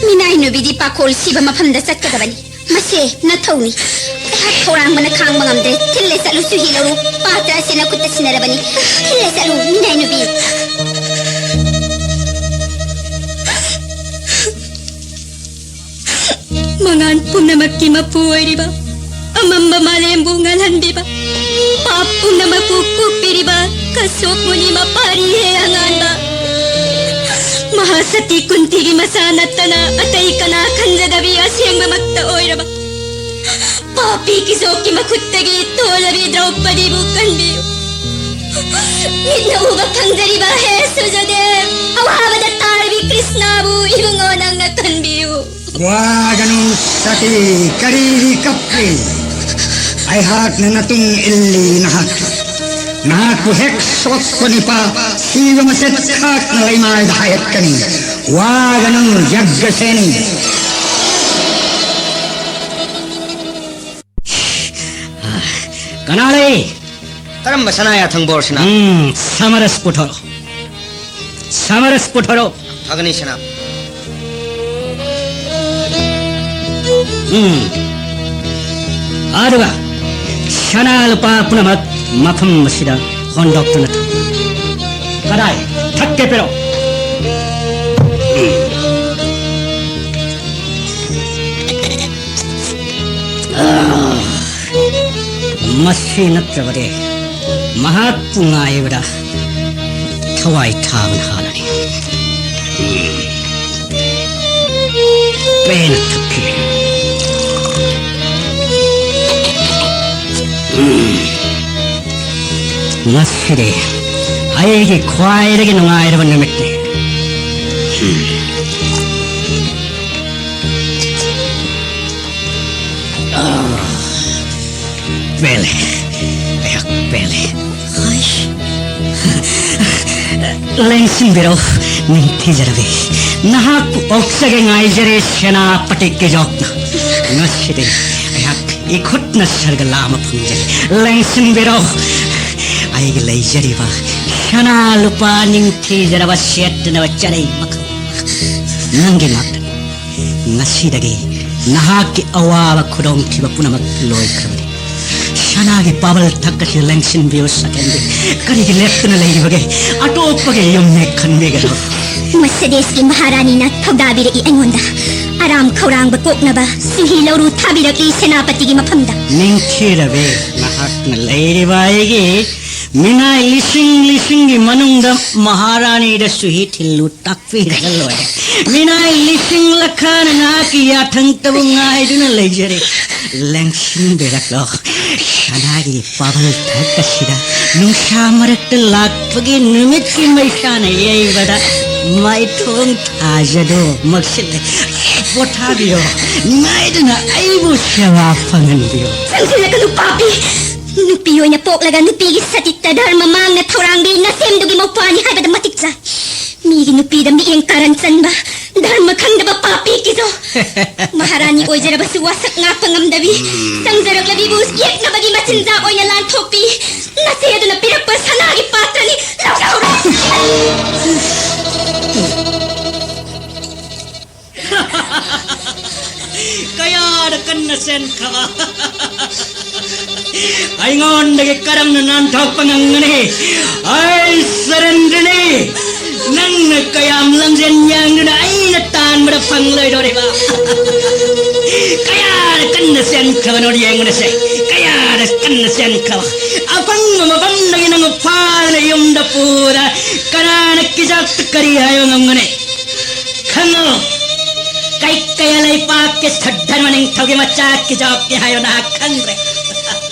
ꯃꯤꯅꯥꯏ ꯅꯨꯄꯤꯗꯤ ꯄꯥꯈꯣꯜ ꯁꯤꯕ ꯃꯐꯝꯗ ꯆꯠꯀꯗꯕꯅꯤ꯫ ꯃꯁꯦ ꯅꯊꯧꯅꯤ꯫ ꯑꯩꯍꯥꯛ ꯈꯧꯔꯥꯡꯕꯅ ꯈꯥꯡꯕ ꯉꯝꯗ꯭ꯔꯦ꯫ ꯊꯤꯜꯂꯦ ꯆꯠꯂꯨ, ꯆꯨꯍꯤ ꯂꯧꯔꯨ꯫ ꯄꯥꯇ꯭ꯔ ꯑꯁꯤ ꯅꯈꯨꯠꯇ ꯁꯤꯟꯅꯔꯕꯅꯤ꯫ ꯊꯤꯜꯂꯦ ꯆꯠꯂꯨ, ꯃꯤꯅꯥꯏ ꯅꯨꯄꯤ꯫ ꯃꯉꯥꯟ ꯄꯨꯝꯅꯃꯛꯀꯤ ꯃꯄꯨ ꯑꯣꯏꯔꯤꯕ, ꯑꯃꯝꯕ ꯃꯥꯂꯦꯝꯕꯨ ꯉꯥꯜꯍꯟꯕꯤꯕ, ꯄꯥꯞ ꯄꯨꯝꯅꯃꯛꯄꯨ ꯀꯣꯛꯄꯤꯔꯤꯕ ꯀꯁꯣꯞ ꯃꯨꯅꯤ ꯃꯄꯥꯔꯤ ꯍꯦ ꯑꯉꯥꯟꯕ꯫ ꯃꯍꯥꯁꯇꯤ ꯀꯨꯟꯇꯤꯒꯤ ꯃꯆꯥ ꯅꯠꯇꯅ ꯑꯇꯩ ꯀꯅꯥ ꯈꯟꯖꯗꯕꯤ ꯑꯁꯦꯡꯕꯃꯛꯇ ꯑꯣꯏꯔꯕ, ꯄꯥꯄꯤ ꯀꯤꯆꯣꯛꯀꯤ ꯃꯈꯨꯠꯇꯒꯤ ꯇꯣꯜꯂꯕꯤ ꯗ꯭ꯔꯧꯄꯗꯤꯕꯨ ꯀꯟꯕꯤꯌꯨ꯫ ꯃꯤꯠꯅ ꯎꯕ ꯐꯪꯖꯔꯤꯕ ꯍꯦ ꯁꯨꯔꯖꯗꯦꯕ, ꯑꯋꯥꯕꯗ ꯇꯥꯔꯕꯤ ꯀ꯭ꯔꯤꯁꯅꯥꯕꯨ ꯏꯕꯨꯡꯉꯣ ꯅꯪꯅ ꯀꯟꯕꯤꯌꯨ꯫ ꯋꯥꯒꯅꯨ ꯁꯇꯤ, ꯀꯔꯤꯒꯤ ꯀꯞꯄꯤ? ꯑꯩꯍꯥꯛꯅ ꯅꯇꯨꯡ ꯏꯜꯂꯤ ꯅꯍꯥꯛꯀꯤ꯫ ꯅꯍꯥꯛꯄꯨ ꯍꯦꯛ ꯁꯣꯛꯄ ꯅꯤꯄꯥ ꯁꯤꯕ ꯃꯆꯦꯠ ꯈꯥꯛꯅ ꯂꯩꯃꯥꯏꯗ ꯍꯥꯏꯍꯠꯀꯅꯤ꯫ ꯋꯥꯒꯅꯨ ꯌꯒ꯭ꯒꯁꯦꯅꯤ꯫ ꯀꯅꯥ ꯂꯩ? ꯀꯔꯝꯕ ꯁꯅꯥ ꯌꯥꯊꯪ ꯕꯣꯔꯁꯤꯅ? ꯎꯝ, ꯁꯃꯔꯁ ꯄꯨꯊꯣꯔꯛꯑꯣ꯫ ꯁꯃꯔꯁ ꯄꯨꯊꯣꯔꯛꯑꯣ꯫ ꯐꯒꯅꯤ ꯁꯅꯥ꯫ ꯎꯝ꯫ ꯑꯗꯨꯒ ꯁꯅꯥ ꯂꯨꯄꯥ ꯄꯨꯝꯅꯃꯛ ꯃꯐꯝ ꯑꯁꯤꯗ ꯍꯣꯟꯗꯣꯛꯇꯨꯅ ꯊꯝꯃꯨ꯫ ꯀꯗꯥꯏ? ꯊꯛꯀꯦ ꯄꯤꯔꯛꯑꯣ꯫ ꯎꯝ꯫ ꯑꯥ, ꯃꯁꯤ ꯅꯠꯇ꯭ꯔꯕꯗꯤ ꯃꯍꯥꯛꯄꯨ ꯉꯥꯏꯕꯗ ꯊꯋꯥꯏ ꯊꯥꯕꯅ ꯍꯥꯜꯂꯅꯤ꯫ ꯎꯝ꯫ ꯄꯦꯟꯅ ꯊꯛꯈꯤ꯫ ꯎꯝ꯫ ꯉꯁꯤꯗꯤ ꯑꯩꯒꯤ ꯈ꯭ꯋꯥꯏꯗꯒꯤ ꯅꯨꯡꯉꯥꯏꯔꯕ ꯅꯨꯃꯤꯠꯅꯤ꯫ ꯎꯝ꯫ ꯑꯥ, ꯄꯦꯜꯂꯦ꯫ ꯑꯩꯍꯥꯛ ꯄꯦꯜꯂꯦ꯫ ꯍꯩꯁ꯫ ꯂꯦꯡꯁꯤꯟꯕꯤꯔꯣ, ꯅꯤꯡꯊꯤꯖꯔꯕꯤ꯫ ꯅꯍꯥꯛꯄꯨ ꯑꯣꯛꯆꯒꯦ ꯉꯥꯏꯖꯔꯦ, ꯁꯦꯅꯥꯄꯇꯤ ꯀꯤꯖꯣꯛꯅ꯫ ꯉꯁꯤꯗꯤ ꯑꯩꯍꯥꯛ ꯏꯈꯨꯠꯅ ꯁꯔꯒ ꯂꯥꯝꯕ ꯐꯪꯖꯔꯦ꯫ ꯂꯦꯡꯁꯤꯟꯕꯤꯔꯣ꯫ ꯑꯩꯒꯤ ꯂꯩꯖꯔꯤꯕ ꯁꯅꯥ ꯂꯨꯄꯥ ꯅꯤꯡꯊꯤꯖꯔꯕ ꯁꯦꯠꯇꯅꯕ ꯆꯔꯩ ꯃꯈꯜ ꯅꯪꯒꯤ ꯉꯥꯛꯇꯅꯤ꯫ ꯉꯁꯤꯗꯒꯤ ꯅꯍꯥꯛꯀꯤ ꯑꯋꯥꯕ ꯈꯨꯗꯣꯡꯊꯤꯕ ꯄꯨꯝꯅꯃꯛ ꯂꯣꯏꯈ꯭ꯔꯕꯅꯤ꯫ ꯁꯅꯥꯒꯤ ꯄꯥꯕꯜ ꯊꯛ ꯑꯁꯤꯗ ꯂꯦꯡꯁꯤꯟꯕꯤꯌꯨ ꯁꯛꯍꯦꯟꯕꯤ꯫ ꯀꯔꯤꯒꯤ ꯂꯦꯞꯇꯨꯅ ꯂꯩꯔꯤꯕꯒꯦ? ꯑꯇꯣꯞꯄꯒꯤ ꯌꯨꯝꯅꯦ ꯈꯟꯕꯤꯒꯅꯨ꯫ ꯃꯁꯗꯦꯁꯀꯤ ꯃꯍꯥꯔꯥꯅꯤꯅ ꯊꯧꯗꯥꯕꯤꯔꯛꯏ ꯑꯩꯉꯣꯟꯗ꯫ ꯑꯔꯥꯝ ꯈꯧꯔꯥꯡꯕ ꯀꯣꯛꯅꯕ ꯆꯨꯍꯤ ꯂꯧꯔꯨ ꯊꯥꯕꯤꯔꯛꯂꯤ ꯁꯦꯅꯥꯄꯇꯤꯒꯤ ꯃꯐꯝꯗ꯫ ꯅꯤꯡꯊꯤꯔꯕꯤ, ꯅꯍꯥꯛꯅ ꯂꯩꯔꯤꯕ ꯑꯩꯒꯤ ꯃꯤꯅꯥꯏ ꯂꯤꯁꯤꯡ ꯂꯤꯁꯤꯡꯒꯤ ꯃꯅꯨꯡꯗ ꯃꯍꯥꯔꯥꯅꯤꯗ ꯆꯨꯍꯤ ꯊꯤꯜꯂꯨ ꯇꯥꯛꯄꯤꯔꯒ ꯂꯣꯏꯔꯦ꯫ ꯃꯤꯅꯥꯏ ꯂꯤꯁꯤꯡ ꯂꯈꯥꯅ ꯅꯍꯥꯛꯀꯤ ꯌꯥꯊꯪꯇꯕꯨ ꯉꯥꯏꯗꯨꯅ ꯂꯩꯖꯔꯦ꯫ ꯂꯦꯡꯁꯤꯟꯕꯤꯔꯛꯂꯣ꯫ ꯁꯅꯥꯒꯤ ꯄꯥꯕꯜ ꯊꯛ ꯑꯁꯤꯗ ꯅꯨꯡꯁꯥ ꯃꯔꯛꯇ ꯂꯥꯛꯄꯒꯤ ꯅꯨꯃꯤꯠꯀꯤ ꯃꯩꯁꯥꯅ ꯌꯩꯕꯗ ꯃꯥꯏꯊꯣꯡ ꯊꯥꯖꯗꯨ ꯃꯛꯁꯤꯜꯂꯦ꯫ ꯄꯣꯊꯥꯕꯤꯌꯣ꯫ ꯉꯥꯏꯗꯨꯅ ꯑꯩꯕꯨ ꯁꯦꯕꯥ ꯐꯪꯍꯟꯕꯤꯌꯣ꯫ ꯆꯪꯁꯤꯜꯂꯛꯀꯅꯨ ꯄꯥꯄꯤ꯫ ꯅꯨꯄꯤ ꯑꯣꯏꯅ ꯄꯣꯛꯂꯒ ꯅꯨꯄꯤꯒꯤ ꯁꯇꯤꯠꯇ ꯙꯔꯃ ꯃꯥꯡꯅ ꯊꯧꯔꯥꯡꯕꯤ ꯅꯁꯦꯝꯗꯨꯒꯤ ꯃꯧꯄ꯭ꯋꯥꯅꯤ ꯍꯥꯏꯕꯗ ꯃꯇꯤꯛ ꯆꯥꯏ꯫ ꯃꯤꯒꯤ ꯅꯨꯄꯤꯗ ꯃꯤꯠꯌꯦꯡ ꯀꯥꯔꯟ ꯆꯟꯕ, ꯙꯔꯃ ꯈꯪꯗꯕ ꯄꯥꯄꯤ ꯀꯤꯖꯣ꯫ ꯃꯍꯥꯔꯥꯅꯤ ꯑꯣꯏꯖꯔꯕꯁꯨ ꯋꯥꯁꯛ ꯉꯥꯛꯄ ꯉꯝꯗꯕꯤ, ꯆꯪꯖꯔꯛꯂꯕꯤꯕꯨ ꯌꯦꯛꯅꯕꯒꯤ ꯃꯆꯤꯟꯖꯥꯛ ꯑꯣꯏꯅ ꯂꯥꯟꯊꯣꯛꯄꯤ꯫ ꯅꯆꯦ ꯑꯗꯨꯅ ꯄꯤꯔꯛꯄ ꯁꯅꯥꯒꯤ ꯄꯥꯇ꯭ꯔꯅꯤ, ꯂꯧꯖꯍꯧꯔꯣ꯫ ꯀꯌꯥꯗ ꯀꯟꯅ ꯆꯦꯟꯈ꯭ꯔꯕ? ꯑꯩꯉꯣꯟꯗꯒꯤ ꯀꯔꯝꯅ ꯅꯥꯟꯊꯣꯛꯄ ꯉꯝꯒꯅꯤ? ꯑꯩ ꯁꯔꯦꯟꯗ꯭ꯔꯅꯤ꯫ ꯅꯪꯅ ꯀꯌꯥꯝ ꯂꯝꯖꯦꯟ ꯌꯥꯡꯗꯨꯅ ꯑꯩꯅ ꯇꯥꯟꯕꯗ ꯐꯪꯂꯣꯏꯗꯧꯔꯤꯕ? ꯀꯌꯥꯗ ꯀꯟꯅ ꯆꯦꯟꯈ꯭ꯔꯕꯅꯣ ꯌꯦꯡꯕꯅꯁꯦ꯫ ꯀꯌꯥꯗ ꯀꯟꯅ ꯆꯦꯟꯈ꯭ꯔꯕ? ꯑꯄꯪꯕ ꯃꯐꯝꯗꯒꯤ ꯅꯪꯕꯨ ꯐꯥꯗꯨꯅ ꯌꯨꯝꯗ ꯄꯨꯔ ꯀꯅꯥꯅ ꯀꯤꯖꯣꯛꯇ ꯀꯔꯤ ꯍꯥꯏꯕ ꯉꯝꯒꯅꯤ? ꯈꯪꯉꯣ, ꯀꯩꯀꯩ ꯂꯩꯄꯥꯛꯀꯤ ꯁꯨꯗ꯭ꯙꯔꯃ ꯅꯤꯡꯊꯧꯒꯤ ꯃꯆꯥ ꯀꯤꯖꯣꯛꯀꯦ ꯍꯥꯏꯕ ꯅꯍꯥꯛ ꯈꯪꯗ꯭ꯔꯦ꯫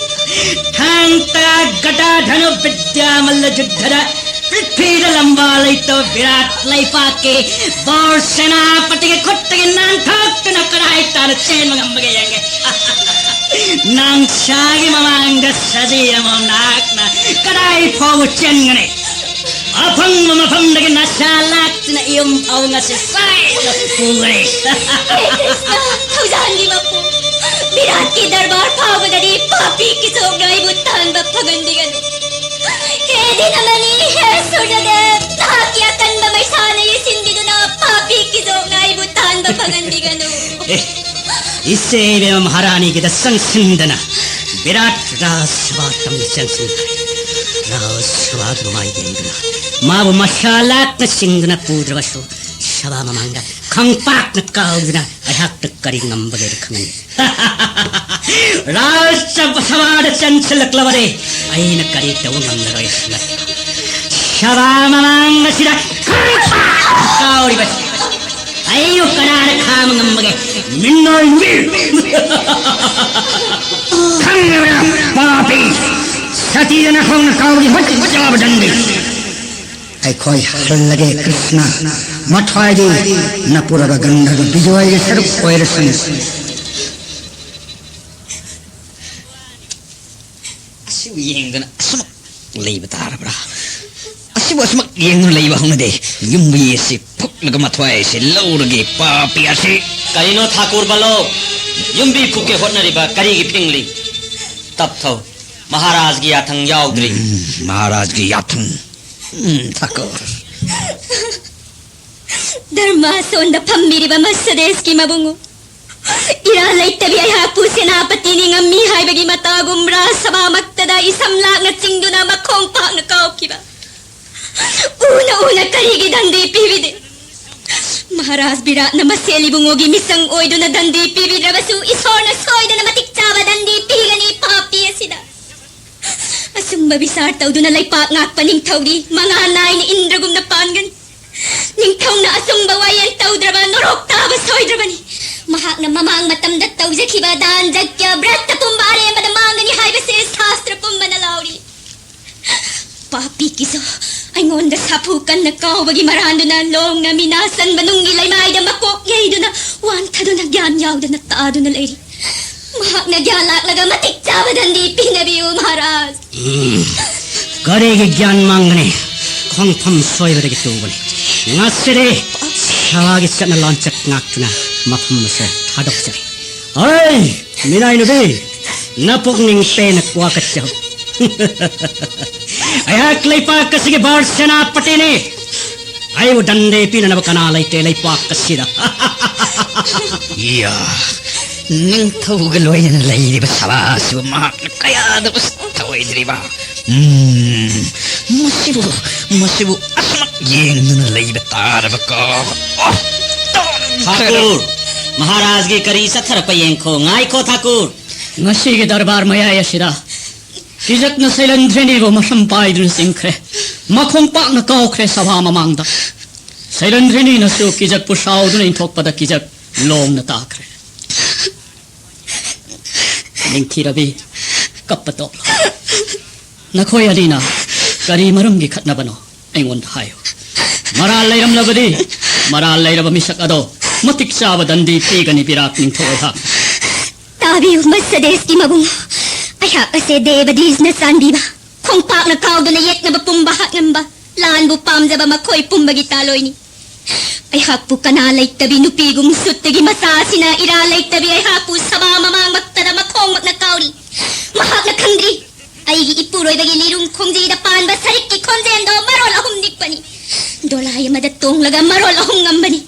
ꯊꯥꯡ ꯇꯥ ꯒꯗꯥ ꯙꯅꯨ ꯕꯤꯗ꯭ꯌꯥ ꯃꯜꯂ ꯌꯨꯗ꯭ꯙꯗ ꯄ꯭ꯔꯤꯊꯤꯕꯤꯗ ꯂꯝꯕꯥ ꯂꯩꯇꯕ ꯕꯤꯔꯥꯠ ꯂꯩꯄꯥꯛꯀꯤ ꯕꯣꯔ ꯁꯦꯅꯥꯄꯇꯤꯒꯤ ꯈꯨꯠꯇꯒꯤ ꯅꯥꯟꯊꯣꯛꯇꯨꯅ ꯀꯗꯥꯏ ꯇꯥꯅ ꯆꯦꯟꯕ ꯉꯝꯕꯒꯦ ꯌꯦꯡꯒꯦ꯫ ꯅꯪꯁꯥꯒꯤ ꯃꯃꯥꯡꯗ ꯁꯖꯤ ꯑꯃꯃꯝ ꯅꯍꯥꯛꯅ ꯀꯗꯥꯏ ꯐꯥꯎꯕ ꯆꯦꯟꯒꯅꯤ? ꯑꯐꯪꯕ ꯃꯐꯝꯗꯒꯤ ꯅꯁꯥ ꯂꯥꯛꯇꯨꯅ ꯌꯨꯝ ꯐꯥꯎ ꯉꯁꯤ ꯁꯣꯏꯗꯅ ꯄꯨꯒꯅꯤ꯫ ꯍꯦ ꯀ꯭ꯔꯤꯁꯅ, ꯊꯧꯖꯥꯜꯒꯤ ꯃꯄꯨ, ꯕꯤꯔꯥꯠꯀꯤ ꯗꯔꯕꯥꯔ ꯐꯥꯎꯕꯗꯗꯤ ꯄꯥꯄꯤ ꯀꯤꯆꯣꯛꯅ ꯑꯩꯕꯨ ꯇꯥꯟꯕ ꯐꯪꯍꯟꯕꯤꯒꯅꯨ꯫ ꯍꯦ ꯗꯤꯅꯃꯅꯤ, ꯍꯦ ꯁꯨꯔꯖꯗꯦꯕ, ꯅꯍꯥꯛꯀꯤ ꯑꯀꯟꯕ ꯃꯩꯁꯥꯅ ꯌꯩꯁꯤꯟꯕꯤꯗꯨꯅ ꯄꯥꯄꯤ ꯀꯤꯆꯣꯛꯅ ꯑꯩꯕꯨ ꯇꯥꯟꯕ ꯐꯪꯍꯟꯕꯤꯒꯅꯨ꯫ ꯑꯦ, ꯏꯆꯦ ꯏꯕꯦꯝꯃ ꯃꯍꯥꯔꯥꯅꯤꯒꯤꯗ ꯆꯪꯁꯤꯟꯗꯅ ꯕꯤꯔꯥꯠ ꯔꯥꯖ ꯁꯚꯥ ꯇꯝꯅ ꯆꯪꯁꯤꯟꯈ꯭ꯔꯦ꯫ ꯔꯥꯖ ꯁꯚꯥꯒꯤ ꯃꯃꯥꯏ ꯌꯦꯡꯗꯨꯅ ꯃꯥꯕꯨ ꯃꯁꯥ ꯂꯥꯛꯅ ꯆꯤꯡꯗꯨꯅ ꯄꯨꯗ꯭ꯔꯕꯁꯨ ꯁꯚꯥ ꯃꯃꯥꯡꯗ ꯈꯪꯄꯥꯛꯅ ꯀꯥꯎꯗꯨꯅ ꯑꯩꯍꯥꯛꯅ ꯀꯔꯤ ꯉꯝꯕꯒꯦꯅ ꯈꯪꯍꯟꯒꯦ꯫ ꯔꯥꯖ ꯁꯚꯥꯗ ꯆꯪꯁꯤꯜꯂꯛꯂꯕꯗꯤ ꯑꯩꯅ ꯀꯔꯤ ꯇꯧꯕ ꯉꯝꯂꯔꯣꯏ꯫ ꯁꯚꯥ ꯃꯃꯥꯡ ꯑꯁꯤꯗ ꯈꯪꯄꯥꯛ ꯀꯥꯎꯔꯤꯕ ꯑꯩꯕꯨ ꯀꯅꯥꯅ ꯈꯥꯝꯕ ꯉꯝꯕꯒꯦ? ꯃꯤꯅꯣꯏ ꯅꯨꯄꯤ! ꯈꯪꯉꯕ꯭ꯔꯥ, ꯄꯥꯄꯤ? ꯁꯇꯤꯗ ꯅꯈꯣꯡꯅ ꯀꯥꯎꯔꯤ ꯍꯧꯖꯤꯛ ꯆꯥꯕ ꯗꯟꯗꯤ꯫ ꯑꯩꯈꯣꯏ ꯍꯜꯂꯒꯦ ꯀ꯭ꯔꯤꯁꯅ, ꯃꯊ꯭ꯋꯥꯏꯗꯤ ꯅꯄꯨꯔꯕ ꯒꯟꯙꯔꯕ ꯕꯤꯖꯣꯏꯒꯤ ꯁꯔꯨꯛ ꯑꯣꯏꯔꯁꯅꯨ꯫ ꯑꯁꯤꯕꯨ ꯌꯦꯡꯗꯅ ꯑꯁꯨꯃꯛ ꯂꯩꯕ ꯇꯥꯔꯕ꯭ꯔꯥ? ꯑꯁꯤꯕꯨ ꯑꯁꯨꯃꯛ ꯌꯦꯡꯗꯨꯅ ꯂꯩꯕ ꯍꯧꯅꯗꯦ꯫ ꯌꯨꯝꯕꯤ ꯑꯁꯤ ꯐꯨꯛꯂꯒ ꯃꯊ꯭ꯋꯥꯏ ꯑꯁꯤ ꯂꯧꯔꯒꯦ, ꯄꯥꯄꯤ ꯑꯁꯤ꯫ ꯀꯔꯤꯅꯣ ꯊꯥꯀꯨꯔ ꯕꯂꯣ? ꯌꯨꯝꯕꯤ ꯐꯨꯛꯀꯦ ꯍꯣꯠꯅꯔꯤꯕ ꯀꯔꯤꯒꯤ ꯐꯤꯡꯂꯤ? ꯇꯞꯊꯧ, ꯃꯍꯥꯔꯥꯖꯒꯤ ꯌꯥꯊꯪ ꯌꯥꯎꯗ꯭ꯔꯤ꯫ ꯎꯝ, ꯃꯍꯥꯔꯥꯖꯒꯤ ꯌꯥꯊꯪ꯫ ꯎꯝ, ꯊꯥꯀꯨꯔ꯫ ꯙꯔꯃꯥꯁꯣꯟꯗ ꯐꯝꯕꯤꯔꯤꯕ ꯃꯁꯗꯦꯁꯀꯤ ꯃꯕꯨꯡꯉꯣ, ꯏꯔꯥꯜ ꯂꯩꯇꯕꯤ ꯑꯩꯍꯥꯛꯄꯨ ꯁꯦꯅꯥꯄꯇꯤꯅꯤ ꯉꯝꯃꯤ ꯍꯥꯏꯕꯒꯤ ꯃꯇꯥꯒꯨꯝ ꯔꯥꯖ ꯁꯚꯥꯃꯛꯇꯗ ꯏꯁꯝ ꯂꯥꯛꯅ ꯆꯤꯡꯗꯨꯅ ꯃꯈꯣꯡ ꯄꯥꯛꯅ ꯀꯥꯎꯈꯤꯕ꯫ ꯎꯅ ꯎꯅ ꯀꯔꯤꯒꯤ ꯗꯟꯗꯤ ꯄꯤꯕꯤꯗꯦ? ꯃꯍꯥꯔꯥꯖ ꯕꯤꯔꯥꯠꯅ ꯃꯁꯦꯜ ꯏꯕꯨꯡꯉꯣꯒꯤ ꯃꯤꯆꯪ ꯑꯣꯏꯗꯨꯅ ꯗꯟꯗꯤ ꯄꯤꯕꯤꯗ꯭ꯔꯕꯁꯨ ꯏꯁꯣꯔꯅ ꯁꯣꯏꯗꯅ ꯃꯇꯤꯛ ꯆꯥꯕ ꯗꯟꯗꯤ ꯄꯤꯒꯅꯤ ꯄꯥꯄꯤ ꯑꯁꯤꯗ꯫ ꯕꯤꯆꯥꯔ ꯇꯧꯗꯨꯅ ꯂꯩꯄꯥꯛ ꯉꯥꯛꯄ ꯅꯤꯡꯊꯧꯗꯤ ꯃꯉꯥ ꯅꯥꯏꯅ ꯏꯟꯗ꯭ꯔꯒꯨꯝꯅ ꯄꯥꯟꯒꯅꯤ꯫ ꯅꯤꯡꯊꯧꯅ ꯑꯆꯨꯝꯕ ꯋꯥꯌꯦꯜ ꯇꯧꯗ꯭ꯔꯕ ꯅꯣꯔꯣꯛ ꯇꯥꯕ ꯁꯣꯏꯗ꯭ꯔꯕꯅꯤ꯫ ꯃꯍꯥꯛꯅ ꯃꯃꯥꯡ ꯃꯇꯝꯗ ꯇꯧꯖꯈꯤꯕ ꯗꯥꯟ ꯖꯒ꯭ꯌ ꯕ꯭ꯔꯠꯇ ꯄꯨꯝꯕ ꯑꯔꯦꯝꯕꯗ ꯃꯥꯡꯒꯅꯤ ꯍꯥꯏꯕꯁꯦ ꯁꯥꯁꯇ꯭ꯔ ꯄꯨꯝꯕꯅ ꯂꯥꯎꯔꯤ꯫ ꯄꯥꯄꯤ ꯀꯤꯖꯣ, ꯑꯩꯉꯣꯟꯗ ꯁꯥꯐꯨ ꯀꯟꯅ ꯀꯥꯎꯕꯒꯤ ꯃꯔꯥꯟꯗꯨꯅ ꯂꯣꯡꯅ ꯃꯤꯅꯥ ꯆꯟꯕ ꯅꯨꯡꯒꯤ ꯂꯩꯃꯥꯏꯗ ꯃꯀꯣꯛ ꯌꯩꯗꯨꯅ ꯋꯥꯟꯊꯗꯨꯅ ꯒ꯭ꯌꯥꯟ ꯌꯥꯎꯗꯅ ꯇꯥꯗꯨꯅ ꯂꯩꯔꯤ꯫ ꯃꯍꯥꯛꯅ ꯒ꯭ꯌꯥꯟ ꯂꯥꯛꯂꯒ ꯃꯇꯤꯛ ꯆꯥꯕ ꯗꯟꯗꯤ ꯄꯤꯅꯕꯤꯌꯨ ꯃꯍꯥꯔꯥꯖ꯫ ꯎꯝ꯫ ꯀꯔꯤꯒꯤ ꯒ꯭ꯌꯥꯟ ꯃꯥꯡꯒꯅꯤ? ꯈꯣꯡꯐꯝ ꯁꯣꯏꯕꯗꯒꯤ ꯇꯨꯕꯅꯤ꯫ ꯉꯁꯤꯗꯤ ꯁꯚꯥꯒꯤ ꯆꯠꯅ ꯂꯣꯟꯆꯠ ꯉꯥꯛꯇꯨꯅ ꯃꯐꯝ ꯑꯁꯦ ꯊꯥꯗꯣꯛꯆꯔꯤ꯫ ꯍꯩ! ꯃꯤꯅꯥꯏ ꯅꯨꯄꯤ, ꯅꯄꯨꯛꯅꯤꯡ ꯄꯦꯟꯅ ꯋꯥꯀꯠꯆꯍꯧ꯫ ꯑꯩꯍꯥꯛ ꯂꯩꯄꯥꯛ ꯑꯁꯤꯒꯤ ꯚꯥꯔ ꯁꯦꯅꯥꯄꯇꯤꯅꯤ꯫ ꯑꯩꯕꯨ ꯗꯟꯗꯦ ꯄꯤꯅꯅꯕ ꯀꯅꯥ ꯂꯩꯇꯦ ꯂꯩꯄꯥꯛ ꯑꯁꯤꯗ꯫ ꯏꯌꯥ, ꯅꯤꯡꯊꯧꯒ ꯂꯣꯏꯅꯅ ꯂꯩꯔꯤꯕ ꯁꯚꯥ ꯑꯁꯤꯕꯨ ꯃꯍꯥꯛꯅ ꯀꯌꯥꯗꯕꯨ ꯊꯧꯑꯣꯏꯗ꯭ꯔꯤꯕ? ꯎꯝ, ꯃꯁꯤꯕꯨ, ꯃꯁꯤꯕꯨ ꯑꯁꯨꯃꯛ ꯌꯦꯡꯗꯨꯅ ꯂꯩꯕ ꯇꯥꯔꯕꯀꯣ? ꯑꯣ, ꯇꯣꯟꯈ꯭ꯔꯦꯗ꯫ ꯊꯥꯀꯨꯔ, ꯃꯍꯥꯔꯥꯖꯒꯤ ꯀꯔꯤ ꯆꯠꯊꯔꯛꯄ ꯌꯦꯡꯈꯣ꯫ ꯉꯥꯏꯈꯣ, ꯊꯥꯀꯨꯔ꯫ ꯉꯁꯤꯒꯤ ꯗꯔꯕꯥꯔ ꯃꯌꯥꯏ ꯑꯁꯤꯗ ꯀꯤꯖꯛꯅ ꯁꯩꯂꯦꯟꯗ꯭ꯔꯤꯅꯤꯕꯨ ꯃꯁꯝ ꯄꯥꯏꯗꯨꯅ ꯆꯤꯡꯈ꯭ꯔꯦ꯫ ꯃꯈꯣꯡ ꯄꯥꯛꯅ ꯀꯥꯎꯈ꯭ꯔꯦ ꯁꯚꯥ ꯃꯃꯥꯡꯗ꯫ ꯁꯩꯂꯦꯟꯗ꯭ꯔꯤꯅꯤꯅꯁꯨ ꯀꯤꯖꯛꯄꯨ ꯁꯥꯎꯗꯨꯅ ꯏꯟꯊꯣꯛꯄꯗ ꯀꯤꯖꯛ ꯂꯣꯡꯅ ꯇꯥꯈ꯭ꯔꯦ꯫ ꯅꯤꯡꯊꯤꯔꯕꯤ, ꯀꯞꯄ ꯇꯣꯛꯂꯣ꯫ ꯅꯈꯣꯏ ꯑꯅꯤꯅ ꯀꯔꯤ ꯃꯔꯝꯒꯤ ꯈꯠꯅꯕꯅꯣ? ꯑꯩꯉꯣꯟꯗ ꯍꯥꯏꯌꯨ꯫ ꯃꯔꯥꯜ ꯂꯩꯔꯝꯂꯕꯗꯤ, ꯃꯔꯥꯜ ꯂꯩꯔꯕ ꯃꯤꯁꯛ ꯑꯗꯣ ꯃꯇꯤꯛ ꯆꯥꯕ ꯗꯟꯗꯤ ꯄꯤꯒꯅꯤ ꯕꯤꯔꯥꯠ ꯅꯤꯡꯊꯧ ꯑꯩꯍꯥꯛ꯫ ꯇꯥꯕꯤꯌꯨ, ꯃꯁꯗꯦꯁꯀꯤ ꯃꯕꯨꯡ꯫ ꯑꯩꯍꯥꯛ ꯑꯁꯦ ꯗꯦꯕꯗꯤꯁꯅ ꯆꯥꯟꯕꯤꯕ, ꯈꯣꯡꯄꯥꯛꯅ ꯀꯥꯎꯗꯨꯅ ꯌꯦꯛꯅꯕ ꯄꯨꯝꯕ ꯍꯥꯠꯂꯝꯕ, ꯂꯥꯟꯕꯨ ꯄꯥꯝꯖꯕ ꯃꯈꯣꯏ ꯄꯨꯝꯕꯒꯤ ꯇꯥꯂꯣꯏꯅꯤ꯫ ꯑꯩꯍꯥꯛꯄꯨ ꯀꯅꯥ ꯂꯩꯇꯕꯤ ꯅꯨꯄꯤꯒꯨꯝ ꯁꯨꯠꯇꯒꯤ ꯃꯆꯥ ꯑꯁꯤꯅ ꯏꯔꯥ ꯂꯩꯇꯕꯤ ꯑꯩꯍꯥꯛꯄꯨ ꯁꯚꯥ ꯃꯃꯥꯡꯃꯛꯇꯗ ꯃꯈꯣꯡꯃꯛꯅ ꯀꯥꯎꯔꯤ꯫ ꯃꯍꯥꯛꯅ ꯈꯪꯗ꯭ꯔꯤ꯫ ꯑꯩꯒꯤ ꯏꯄꯨꯔꯣꯏꯕꯒꯤ ꯂꯤꯔꯨꯡ ꯈꯣꯡꯖꯤꯗ ꯄꯥꯟꯕ ꯁꯔꯤꯛꯀꯤ ꯈꯣꯟꯖꯦꯜꯗꯣ ꯃꯔꯣꯜ ꯑꯍꯨꯝ ꯅꯤꯛꯄꯅꯤ꯫ ꯗꯣꯂꯥꯏ ꯑꯃꯗ ꯇꯣꯡꯂꯒ ꯃꯔꯣꯜ ꯑꯍꯨꯝ ꯉꯝꯕꯅꯤ꯫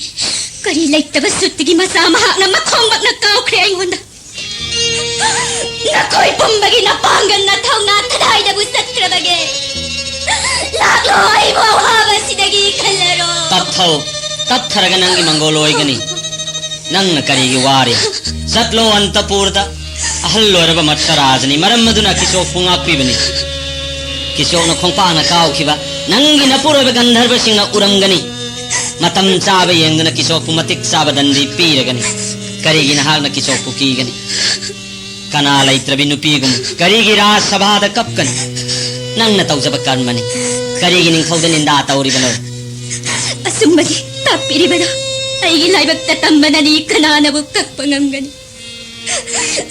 ꯀꯔꯤ ꯂꯩꯇꯕ ꯁꯨꯠꯇꯒꯤ ꯃꯆꯥ ꯃꯍꯥꯛꯅ ꯃꯈꯣꯡꯃꯛꯅ ꯀꯥꯎꯈ꯭ꯔꯦ ꯑꯩꯉꯣꯟꯗ꯫ ꯅꯈꯣꯏ ꯄꯨꯝꯕꯒꯤ ꯅꯄꯥꯡꯒꯜ ꯅꯊꯧꯅꯥ ꯀꯗꯥꯏꯗꯕꯨ ꯆꯠꯈ꯭ꯔꯕꯒꯦ? ꯂꯥꯛꯂꯣ, ꯑꯩꯕꯨ ꯑꯋꯥꯕꯁꯤꯗꯒꯤ ꯀꯜꯂꯔꯣ꯫ ꯇꯞꯊꯧ, ꯇꯞꯊꯔꯒ ꯅꯪꯒꯤ ꯃꯪꯒꯣꯜ ꯑꯣꯏꯒꯅꯤ꯫ ꯅꯪꯅ ꯀꯔꯤꯒꯤ ꯋꯥꯔꯤ? ꯆꯠꯂꯣ ꯑꯟꯇꯄꯨꯔꯗ꯫ ꯑꯍꯜ ꯑꯣꯏꯔꯕ ꯃꯠꯇ ꯔꯥꯖꯅꯤ, ꯃꯔꯝ ꯑꯗꯨꯅ ꯀꯤꯆꯣꯛꯄꯨ ꯉꯥꯛꯄꯤꯕꯅꯤ꯫ ꯀꯤꯆꯣꯛꯅ ꯈꯣꯡꯄꯥꯛꯅ ꯀꯥꯎꯈꯤꯕ ꯅꯪꯒꯤ ꯅꯄꯨꯔꯣꯏꯕ ꯒꯟꯙꯔꯕꯁꯤꯡꯅ ꯎꯔꯝꯒꯅꯤ꯫ ꯃꯇꯝ ꯆꯥꯕ ꯌꯦꯡꯗꯨꯅ ꯀꯤꯆꯣꯛꯄꯨ ꯃꯇꯤꯛ ꯆꯥꯕ ꯗꯟꯗꯤ ꯄꯤꯔꯒꯅꯤ꯫ ꯀꯔꯤꯒꯤ ꯅꯍꯥꯛꯅ ꯀꯤꯆꯣꯛꯄꯨ ꯀꯤꯒꯅꯤ? ꯀꯅꯥ ꯂꯩꯇ꯭ꯔꯕꯤ ꯅꯨꯄꯤꯒꯨꯝ ꯀꯔꯤꯒꯤ ꯔꯥꯖ ꯁꯚꯥꯗ ꯀꯞꯀꯅꯤ? ꯅꯪꯅ ꯇꯧꯖꯕ ꯀꯔꯃꯅꯤ꯫ ꯀꯔꯤꯒꯤ ꯅꯤꯡꯊꯧꯗ ꯅꯤꯟꯗꯥ ꯇꯧꯔꯤꯕꯅꯣ? ꯑꯆꯨꯝꯕꯒꯤ ꯇꯥꯛꯄꯤꯔꯤꯕꯗꯣ ꯑꯩꯒꯤ ꯂꯥꯏꯕꯛꯇ ꯇꯝꯕꯅꯅꯤ꯫ ꯀꯅꯥꯅꯕꯨ ꯀꯛꯄ ꯉꯝꯒꯅꯤ?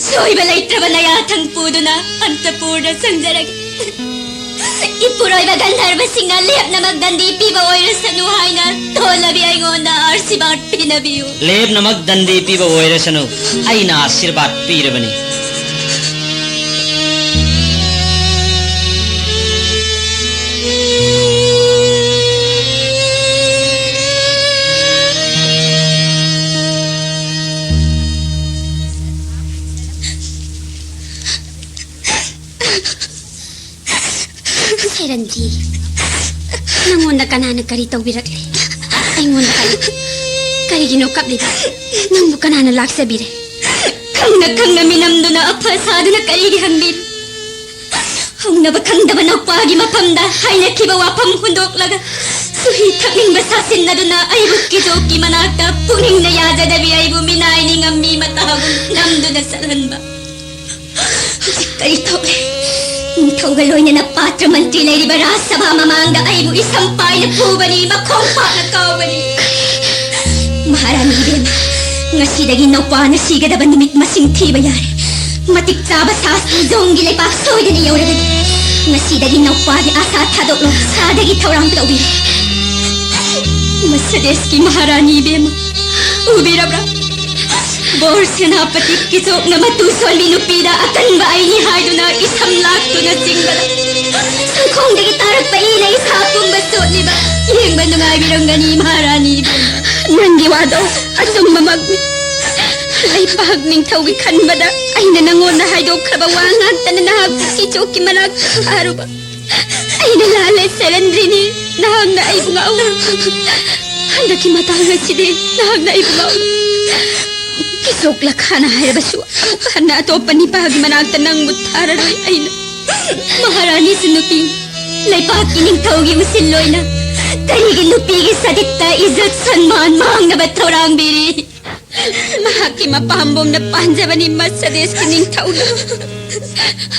ꯁꯣꯏꯕ ꯂꯩꯇ꯭ꯔꯕ ꯅꯌꯥꯊꯪ ꯄꯨꯗꯨꯅ ꯑꯟꯇꯄꯨꯔꯗ ꯆꯪꯖꯔꯒꯦ꯫ ꯏꯄꯨꯔꯣꯏꯕ ꯒꯟꯙꯔꯕꯁꯤꯡꯅ ꯂꯦꯞꯅꯃꯛ ꯗꯟꯗꯤ ꯄꯤꯕ ꯑꯣꯏꯔꯁꯅꯨ ꯍꯥꯏꯅ ꯇꯣꯜꯂꯕꯤ ꯑꯩꯉꯣꯟꯗ ꯑꯥꯔꯁꯤꯕꯥꯗ ꯄꯤꯅꯕꯤꯌꯨ꯫ ꯂꯦꯞꯅꯃꯛ ꯗꯟꯗꯤ ꯄꯤꯕ ꯑꯣꯏꯔꯁꯅꯨ, ꯑꯩꯅ ꯑꯥꯁꯤꯔꯕꯥꯗ ꯄꯤꯔꯕꯅꯤ꯫ ꯁꯦꯔꯟꯗꯤ, ꯅꯪꯉꯣꯟꯗ ꯀꯅꯥꯅ ꯀꯔꯤ ꯇꯧꯕꯤꯔꯛꯂꯦ? ꯑꯩꯉꯣꯟꯗ ꯍꯥꯏꯌꯨ꯫ ꯀꯔꯤꯒꯤꯅꯣ ꯀꯞꯂꯤꯕ? ꯅꯪꯕꯨ ꯀꯅꯥꯅ ꯂꯥꯛꯆꯕꯤꯔꯦ? ꯈꯪꯅ ꯈꯪꯅ ꯃꯤꯅꯝꯗꯨꯅ ꯑꯐ ꯁꯥꯗꯨꯅ ꯀꯔꯤꯒꯤ ꯍꯪꯕꯤꯔꯤ? ꯍꯧꯅꯕ ꯈꯪꯗꯕ ꯅꯧꯄꯥꯒꯤ ꯃꯐꯝꯗ ꯍꯥꯏꯅꯈꯤꯕ ꯋꯥꯐꯝ ꯍꯨꯟꯗꯣꯛꯂꯒ ꯆꯨꯍꯤ ꯊꯛꯅꯤꯡꯕ ꯁꯥꯁꯤꯟꯅꯗꯨꯅ ꯑꯩꯕꯨ ꯀꯤꯖꯣꯛꯀꯤ ꯃꯅꯥꯛꯇ ꯄꯨꯛꯅꯤꯡꯅ ꯌꯥꯖꯗꯕꯤ ꯑꯩꯕꯨ ꯃꯤꯅꯥꯏ ꯅꯤꯡꯉꯝꯃꯤ ꯃꯇꯥꯒꯨꯝ ꯅꯝꯗꯨꯅ ꯆꯠꯍꯟꯕ꯫ ꯍꯧꯖꯤꯛ ꯀꯔꯤ ꯇꯧꯔꯦ? ꯅꯤꯡꯊꯧꯒ ꯂꯣꯏꯅꯅ ꯄꯥꯇ꯭ꯔ ꯃꯟꯇ꯭ꯔꯤ ꯂꯩꯔꯤꯕ ꯔꯥꯖ ꯁꯚꯥ ꯃꯃꯥꯡꯗ ꯑꯩꯕꯨ ꯏꯁꯝ ꯄꯥꯏꯅ ꯐꯨꯕꯅꯤ, ꯃꯈꯣꯡ ꯄꯥꯛꯅ ꯀꯥꯎꯕꯅꯤ꯫ ꯃꯍꯥꯔꯥꯅꯤ ꯏꯕꯦꯝꯃ, ꯉꯁꯤꯗꯒꯤ ꯅꯧꯄꯥꯅ ꯁꯤꯒꯗꯕ ꯅꯨꯃꯤꯠ ꯃꯁꯤꯡ ꯊꯤꯕ ꯌꯥꯔꯦ꯫ ꯃꯇꯤꯛ ꯆꯥꯕ ꯁꯥꯁꯇꯤ ꯖꯣꯡꯒꯤ ꯂꯩꯄꯥꯛ ꯁꯣꯏꯗꯅ ꯌꯧꯔꯒꯅꯤ꯫ ꯉꯁꯤꯗꯒꯤ ꯅꯧꯄꯥꯒꯤ ꯑꯥꯁꯥ ꯊꯥꯗꯣꯛꯂꯣ, ꯁꯥꯗꯒꯤ ꯊꯧꯔꯥꯡ ꯇꯧꯕꯤꯔꯣ꯫ ꯃꯁꯗꯦꯁꯀꯤ ꯃꯍꯥꯔꯥꯅꯤ ꯏꯕꯦꯝꯃ, ꯎꯕꯤꯔꯕ꯭ꯔꯥ? ꯕꯣꯔ ꯁꯦꯅꯥꯄꯇꯤ ꯀꯤꯆꯣꯛꯅ ꯃꯇꯨ ꯁꯣꯟꯕꯤ ꯅꯨꯄꯤꯗ ꯑꯀꯟꯕ ꯑꯩꯅꯤ ꯍꯥꯏꯗꯨꯅ ꯏꯁꯝ ꯂꯥꯛꯇꯨꯅ ꯆꯤꯡꯕꯗ ꯁꯪꯈꯣꯡꯗꯒꯤ ꯇꯥꯔꯛꯄ ꯏꯅ ꯏꯁꯥ ꯄꯨꯝꯕ ꯆꯣꯠꯂꯤꯕ ꯌꯦꯡꯕ ꯅꯨꯡꯉꯥꯏꯕꯤꯔꯝꯒꯅꯤ ꯃꯍꯥꯔꯥꯅꯤ ꯏꯕꯦꯝꯃ꯫ ꯅꯪꯒꯤ ꯋꯥꯗꯣ ꯑꯆꯨꯝꯕꯃꯛꯅꯤ꯫ ꯂꯩꯄꯥꯛ ꯅꯤꯡꯊꯧꯒꯤ ꯈꯟꯕꯗ ꯑꯩꯅ ꯅꯪꯉꯣꯟꯗ ꯍꯥꯏꯗꯣꯛꯈ꯭ꯔꯕ ꯋꯥ ꯉꯥꯛꯇꯅ ꯅꯍꯥꯛꯄꯨ ꯀꯤꯆꯣꯛꯀꯤ ꯃꯅꯥꯛꯇ ꯐꯥꯔꯨꯕ꯫ ꯑꯩꯅ ꯂꯥꯜꯂꯦ ꯁꯦꯔꯟꯗ꯭ꯔꯤꯅꯤ, ꯅꯍꯥꯛꯅ ꯑꯩꯕꯨ ꯉꯥꯛꯎ꯫ ꯍꯟꯗꯛꯀꯤ ꯃꯇꯥꯡ ꯑꯁꯤꯗꯤ ꯅꯍꯥꯛꯅ ꯑꯩꯕꯨ ꯉꯥꯛꯎ꯫ ꯀꯤꯆꯣꯛ ꯂꯈꯥꯅ ꯍꯥꯏꯔꯕꯁꯨ ꯑꯃꯨꯛ ꯍꯟꯅ ꯑꯇꯣꯞꯄ ꯅꯤꯄꯥꯒꯤ ꯃꯅꯥꯛꯇ ꯅꯪꯕꯨ ꯊꯥꯔꯔꯣꯏ ꯑꯩꯅ꯫ ꯃꯍꯥꯔꯥꯅꯤꯁꯨ ꯅꯨꯄꯤ, ꯂꯩꯄꯥꯛꯀꯤ ꯅꯤꯡꯊꯧꯒꯤ ꯎꯁꯤꯜꯂꯣꯏꯅ ꯀꯔꯤꯒꯤ ꯅꯨꯄꯤꯒꯤ ꯁꯗꯤꯠꯇ ꯏꯖꯠ ꯁꯟꯃꯥꯟ ꯃꯥꯡꯅꯕ ꯊꯧꯔꯥꯡꯕꯤꯔꯤ? ꯃꯍꯥꯛꯀꯤ ꯃꯄꯥꯝꯕꯣꯝꯅ ꯄꯥꯟꯖꯕꯅꯤ ꯃꯁꯗꯦꯁꯀꯤ ꯅꯤꯡꯊꯧꯅ꯫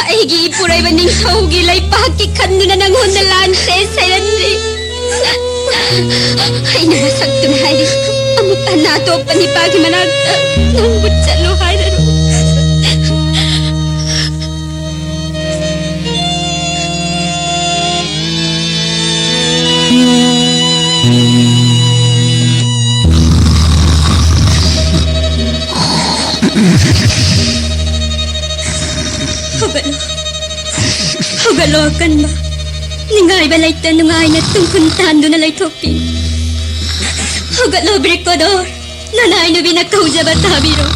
ꯑꯩꯒꯤ ꯏꯄꯨꯔꯣꯏꯕ ꯅꯤꯡꯊꯧꯒꯤ ꯂꯩꯄꯥꯛꯀꯤ ꯈꯟꯗꯨꯅ ꯅꯪꯉꯣꯟꯗ ꯂꯥꯟꯁꯦ ꯁꯩꯔꯟꯗ꯭ꯔꯤ꯫ ꯑꯩꯅ ꯃꯁꯛꯇꯨꯅ ꯍꯥꯏꯔꯤ, ꯑꯃꯨꯛ ꯍꯟꯅ ꯑꯇꯣꯞꯄ ꯅꯤꯄꯥꯒꯤ ꯃꯅꯥꯛꯇ ꯅꯪꯕꯨ ꯆꯠꯂꯣ ꯍꯥꯏꯔꯔꯣꯏ꯫ ꯍꯧꯒꯠꯂꯣ, ꯍꯧꯒꯠꯂꯣ ꯑꯀꯟꯕ, ꯅꯤꯡꯉꯥꯏꯕ ꯂꯩꯇ ꯅꯨꯡꯉꯥꯏꯅ ꯇꯨꯡꯈꯨꯟ ꯇꯥꯟꯗꯨꯅ ꯂꯩꯊꯣꯛꯄꯤ꯫ ꯍꯧꯒꯠꯂꯣ ꯕ꯭ꯔꯤꯀꯣꯗꯣꯔ, ꯅꯅꯥꯏ ꯅꯨꯕꯤꯅ ꯀꯧꯖꯕ ꯇꯥꯕꯤꯔꯣ꯫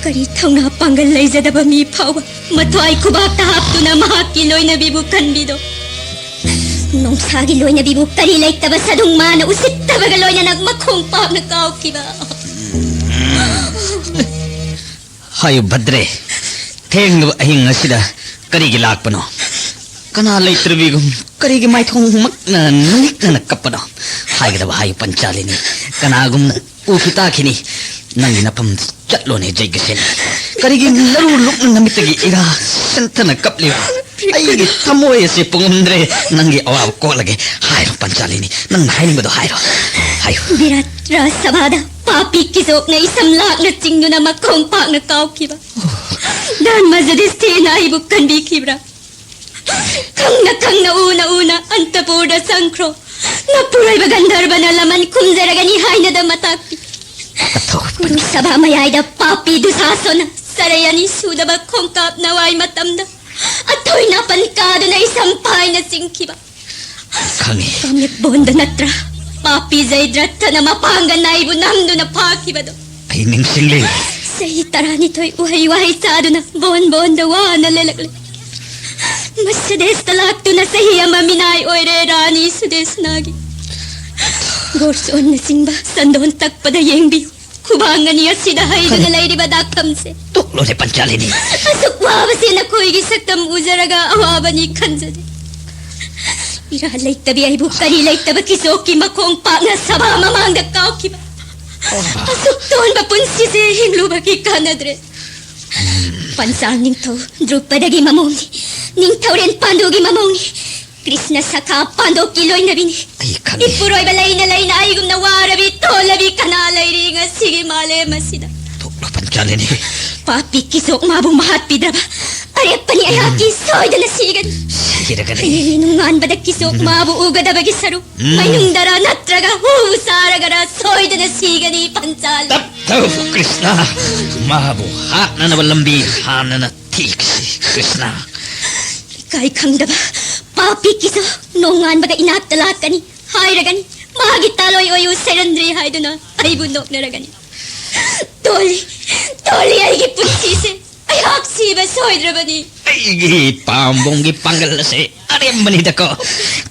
ꯀꯔꯤ ꯊꯧꯅꯥ ꯄꯥꯡꯒꯜ ꯂꯩꯖꯗꯕ ꯃꯤ ꯐꯥꯎꯕ ꯃꯊ꯭ꯋꯥꯏ ꯈꯨꯕꯥꯛꯇ ꯍꯥꯞꯇꯨꯅ ꯃꯍꯥꯛꯀꯤ ꯂꯣꯏꯅꯕꯤꯕꯨ ꯀꯟꯕꯤꯗꯣ꯫ ꯅꯣꯡꯁꯥꯒꯤ ꯂꯣꯏꯅꯕꯤꯕꯨ ꯀꯔꯤ ꯂꯩꯇꯕ ꯁꯥꯗꯨꯡ ꯃꯥꯅ ꯎꯁꯤꯠꯇꯕꯒ ꯂꯣꯏꯅꯅ ꯃꯈꯣꯡ ꯄꯥꯛꯅ ꯀꯥꯎꯈꯤꯕ꯫ ꯍꯥꯏꯌꯨ ꯚꯗ꯭ꯔꯦ, ꯊꯦꯡꯂꯕ ꯑꯍꯤꯡ ꯑꯁꯤꯗ ꯀꯔꯤꯒꯤ ꯂꯥꯛꯄꯅꯣ? ꯀꯅꯥ ꯂꯩꯇ꯭ꯔꯕꯤꯒꯨꯝ ꯀꯔꯤꯒꯤ ꯃꯥꯏꯊꯣꯡꯃꯛꯅ ꯅꯨꯃꯤꯠꯅꯅ ꯀꯞꯄꯅꯣ? ꯍꯥꯏꯒꯗꯕ ꯍꯥꯏꯌꯨ ꯄꯟꯆꯥꯂꯤꯅꯤ, ꯀꯅꯥꯒꯨꯝꯅ ꯎꯈꯤ ꯇꯥꯈꯤꯅꯤ꯫ ꯅꯪꯒꯤ ꯅꯐꯝ ꯆꯠꯂꯣꯅꯦ ꯖꯩꯒꯁꯦꯅ꯫ ꯀꯔꯤꯒꯤ ꯅꯔꯨ ꯂꯨꯛꯅ ꯅꯃꯤꯠꯇꯒꯤ ꯏꯔꯥ ꯁꯟꯊꯅ ꯀꯞꯂꯤꯕ? ꯑꯩꯒꯤ ꯊꯃꯣꯏ ꯑꯁꯤ ꯄꯨꯡꯉꯝꯗ꯭ꯔꯦ꯫ ꯅꯪꯒꯤ ꯑꯋꯥꯕ ꯀꯣꯛꯂꯒꯦ꯫ ꯍꯥꯏꯔꯣ ꯄꯟꯆꯥꯂꯤꯅꯤ, ꯅꯪꯅ ꯍꯥꯏꯅꯤꯡꯕꯗꯣ ꯍꯥꯏꯔꯣ, ꯍꯥꯏꯌꯨ꯫ ꯕꯤꯔꯥꯠ ꯔꯥꯖ ꯁꯚꯥꯗ ꯄꯥꯄꯤ ꯀꯤꯖꯣꯛꯅ ꯏꯁꯝ ꯂꯥꯛꯅ ꯆꯤꯡꯗꯨꯅ ꯃꯈꯣꯡ ꯄꯥꯛꯅ ꯀꯥꯎꯈꯤꯕ꯫ ꯙꯔꯃ ꯖꯨꯗꯤꯁꯊꯤꯔꯅ ꯑꯩꯕꯨ ꯀꯟꯕꯤꯈꯤꯕ꯭ꯔꯥ? ꯈꯪꯅ ꯈꯪꯅ ꯎꯅ ꯎꯅ ꯑꯟꯇꯄꯨꯔꯗ ꯆꯪꯈ꯭ꯔꯣ꯫ ꯅꯄꯨꯔꯣꯏꯕ ꯒꯟꯙꯔꯕꯅ ꯂꯃꯟ ꯈꯨꯝꯖꯔꯒꯅꯤ ꯍꯥꯏꯅꯗ ꯃꯇꯥꯛꯄꯤ꯫ ꯀꯊꯧ ꯀꯨꯔꯨ ꯁꯚꯥ ꯃꯌꯥꯏꯗ ꯄꯥꯄꯤ ꯗꯨꯁꯥꯁꯣꯅ ꯆꯔꯩ ꯑꯅꯤ ꯁꯨꯗꯕ ꯈꯣꯡꯀꯥꯞ ꯅꯋꯥꯏ ꯃꯇꯝꯗ ꯑꯊꯣꯏ ꯅꯥꯄꯟ ꯀꯥꯗꯨꯅ ꯏꯁꯝ ꯄꯥꯏꯅ ꯆꯤꯡꯈꯤꯕ꯫ ꯈꯪꯉꯤ꯫ ꯀꯥꯃꯤꯛ ꯕꯣꯟꯗ ꯅꯠꯇ꯭ꯔꯥ ꯄꯥꯄꯤ ꯖꯩꯗ꯭ꯔꯊꯅ ꯃꯄꯥꯡꯒꯜꯅ ꯑꯩꯕꯨ ꯅꯝꯗꯨꯅ ꯐꯥꯈꯤꯕꯗꯣ? ꯑꯩ ꯅꯤꯡꯁꯤꯡꯂꯤ꯫ ꯆꯍꯤ ꯇꯔꯥꯅꯤꯊꯣꯏ ꯎꯍꯩ ꯋꯥꯍꯩ ꯆꯥꯗꯨꯅ ꯕꯣꯟ ꯕꯣꯟꯗ ꯋꯥꯅ ꯂꯦꯜꯂꯛꯂꯦ꯫ ꯃꯁꯤꯗꯩꯁꯤꯗ ꯂꯥꯛꯇꯨꯅ ꯆꯍꯤ ꯑꯃ ꯃꯤꯅꯥꯏ ꯑꯣꯏꯔꯦ ꯔꯥꯅꯤ ꯁꯨꯗꯦꯁꯅꯥꯒꯤ꯫ ꯒꯣꯔꯁꯣꯟꯅꯆꯤꯡꯕ ꯆꯟꯗꯣꯟ ꯇꯛꯄꯗ ꯌꯦꯡꯕꯤꯌꯨ꯫ ꯈꯨꯕꯥꯡ ꯑꯅꯤ ꯑꯁꯤꯗ ꯍꯩꯗꯨꯅ ꯈꯪꯉꯦ꯫ ꯂꯩꯔꯤꯕ ꯗꯥꯛꯐꯝꯁꯦ꯫ ꯇꯣꯛ, ꯇꯣꯛꯂꯣꯅꯦ ꯄꯟꯆꯥꯂꯤꯅꯤ꯫ ꯑꯁꯨꯛ ꯋꯥꯕꯁꯦ ꯅꯈꯣꯏꯒꯤ ꯁꯛꯇꯝ ꯎꯖꯔꯒ ꯑꯋꯥꯕꯅꯤ ꯈꯟꯖꯗꯦ꯫ ꯏꯔꯥ ꯂꯩꯇꯕꯤ ꯑꯩꯕꯨ ꯀꯔꯤ ꯂꯩꯇꯕ ꯀꯤꯆꯣꯛꯀꯤ ꯃꯈꯣꯡ ꯄꯥꯛꯅ ꯁꯚꯥ ꯃꯃꯥꯡꯗ ꯀꯥꯎꯈꯤꯕ꯫ ꯑꯁꯨꯛ ꯇꯣꯟꯕ ꯄꯨꯟꯁꯤꯁꯦ ꯍꯤꯡꯂꯨꯕꯒꯤ ꯀꯥꯟꯅꯗ꯭ꯔꯦ꯫ ꯄꯟꯆꯥꯜ ꯅꯤꯡꯊꯧ ꯗ꯭ꯔꯨꯄꯗꯒꯤ ꯃꯃꯧꯅꯤ, ꯅꯤꯡꯊꯧꯔꯦꯟ ꯄꯥꯟꯗꯨꯒꯤ ꯃꯃꯧꯅꯤ, ꯀ꯭ꯔꯤꯁꯅ ꯁꯈꯥ ꯄꯥꯟꯗꯣꯛꯀꯤ ꯂꯣꯏꯅꯕꯤꯅꯤ꯫ ꯑꯩ ꯈꯪꯉꯤ꯫ ꯏꯄꯨꯔꯣꯏꯕ ꯂꯩꯅ ꯂꯩꯅ ꯑꯩꯒꯨꯝꯅ ꯋꯥꯔꯕꯤ ꯇꯣꯜꯂꯕꯤ ꯀꯅꯥ ꯂꯩꯔꯤ ꯉꯁꯤꯒꯤ ꯃꯥꯂꯦꯝ ꯑꯁꯤꯗ? ꯇꯣꯛꯂꯣ ꯄꯟꯆꯥꯂꯤꯅꯤ꯫ ꯄꯥꯄꯤ ꯀꯤꯆꯣꯛ ꯃꯥꯕꯨ ꯃꯍꯥꯠꯄꯤꯗ꯭ꯔꯕ ꯑꯔꯦꯞꯄꯅꯤ ꯑꯩꯍꯥꯛꯀꯤ ꯁꯣꯏꯗꯅ ꯁꯤꯒꯅꯤ꯫ ꯁꯤꯔꯒꯅꯤ꯫ ꯍꯌꯦꯡ ꯅꯣꯡꯉꯥꯟꯕꯗ ꯀꯤꯆꯣꯛ ꯃꯥꯕꯨ ꯎꯒꯗꯕꯒꯤ ꯁꯔꯨꯛ ꯎꯝ꯫ ꯃꯩꯅꯨꯡꯗꯔꯥ ꯅꯠꯇ꯭ꯔꯒ ꯍꯨ ꯆꯥꯔꯒꯔꯥ ꯁꯣꯏꯗꯅ ꯁꯤꯒꯅꯤ ꯄꯟꯆꯥꯂꯤ꯫ ꯇꯞ ꯇꯧ ꯀ꯭ꯔꯤꯁꯅ, ꯃꯥꯕꯨ ꯍꯥꯠꯅꯅꯕ ꯂꯝꯕꯤ ꯍꯥꯟꯅꯅ ꯊꯤꯈꯤꯁꯤ ꯀ꯭ꯔꯤꯁꯅ꯫ ꯏꯀꯥꯏ ꯈꯪꯗꯕ ꯄꯥꯄꯤ ꯀꯤꯆꯣꯛ ꯅꯣꯡꯉꯥꯟꯕꯒ ꯏꯅꯥꯛꯇ ꯂꯥꯛꯀꯅꯤ ꯍꯥꯏꯔꯒꯅꯤ꯫ ꯃꯥꯒꯤ ꯇꯥꯂꯣꯏ ꯑꯣꯏꯌꯨ ꯁꯦꯔꯟꯗ꯭ꯔꯤ ꯍꯥꯏꯗꯨꯅ ꯑꯩꯕꯨ ꯅꯣꯛꯅꯔꯒꯅꯤ꯫ ꯇꯣꯜꯂꯤ, ꯇꯣꯜꯂꯤ ꯑꯩꯒꯤ ꯄꯨꯟꯁꯤꯁꯦ꯫ ꯑꯩꯍꯥꯛ ꯁꯤꯕ ꯁꯣꯏꯗ꯭ꯔꯕꯅꯤ꯫ ꯑꯩꯒꯤ ꯄꯥꯝꯕꯣꯝꯒꯤ ꯄꯥꯡꯒꯜ ꯑꯁꯦ ꯑꯔꯦꯝꯕꯅꯤꯗꯀꯣ꯫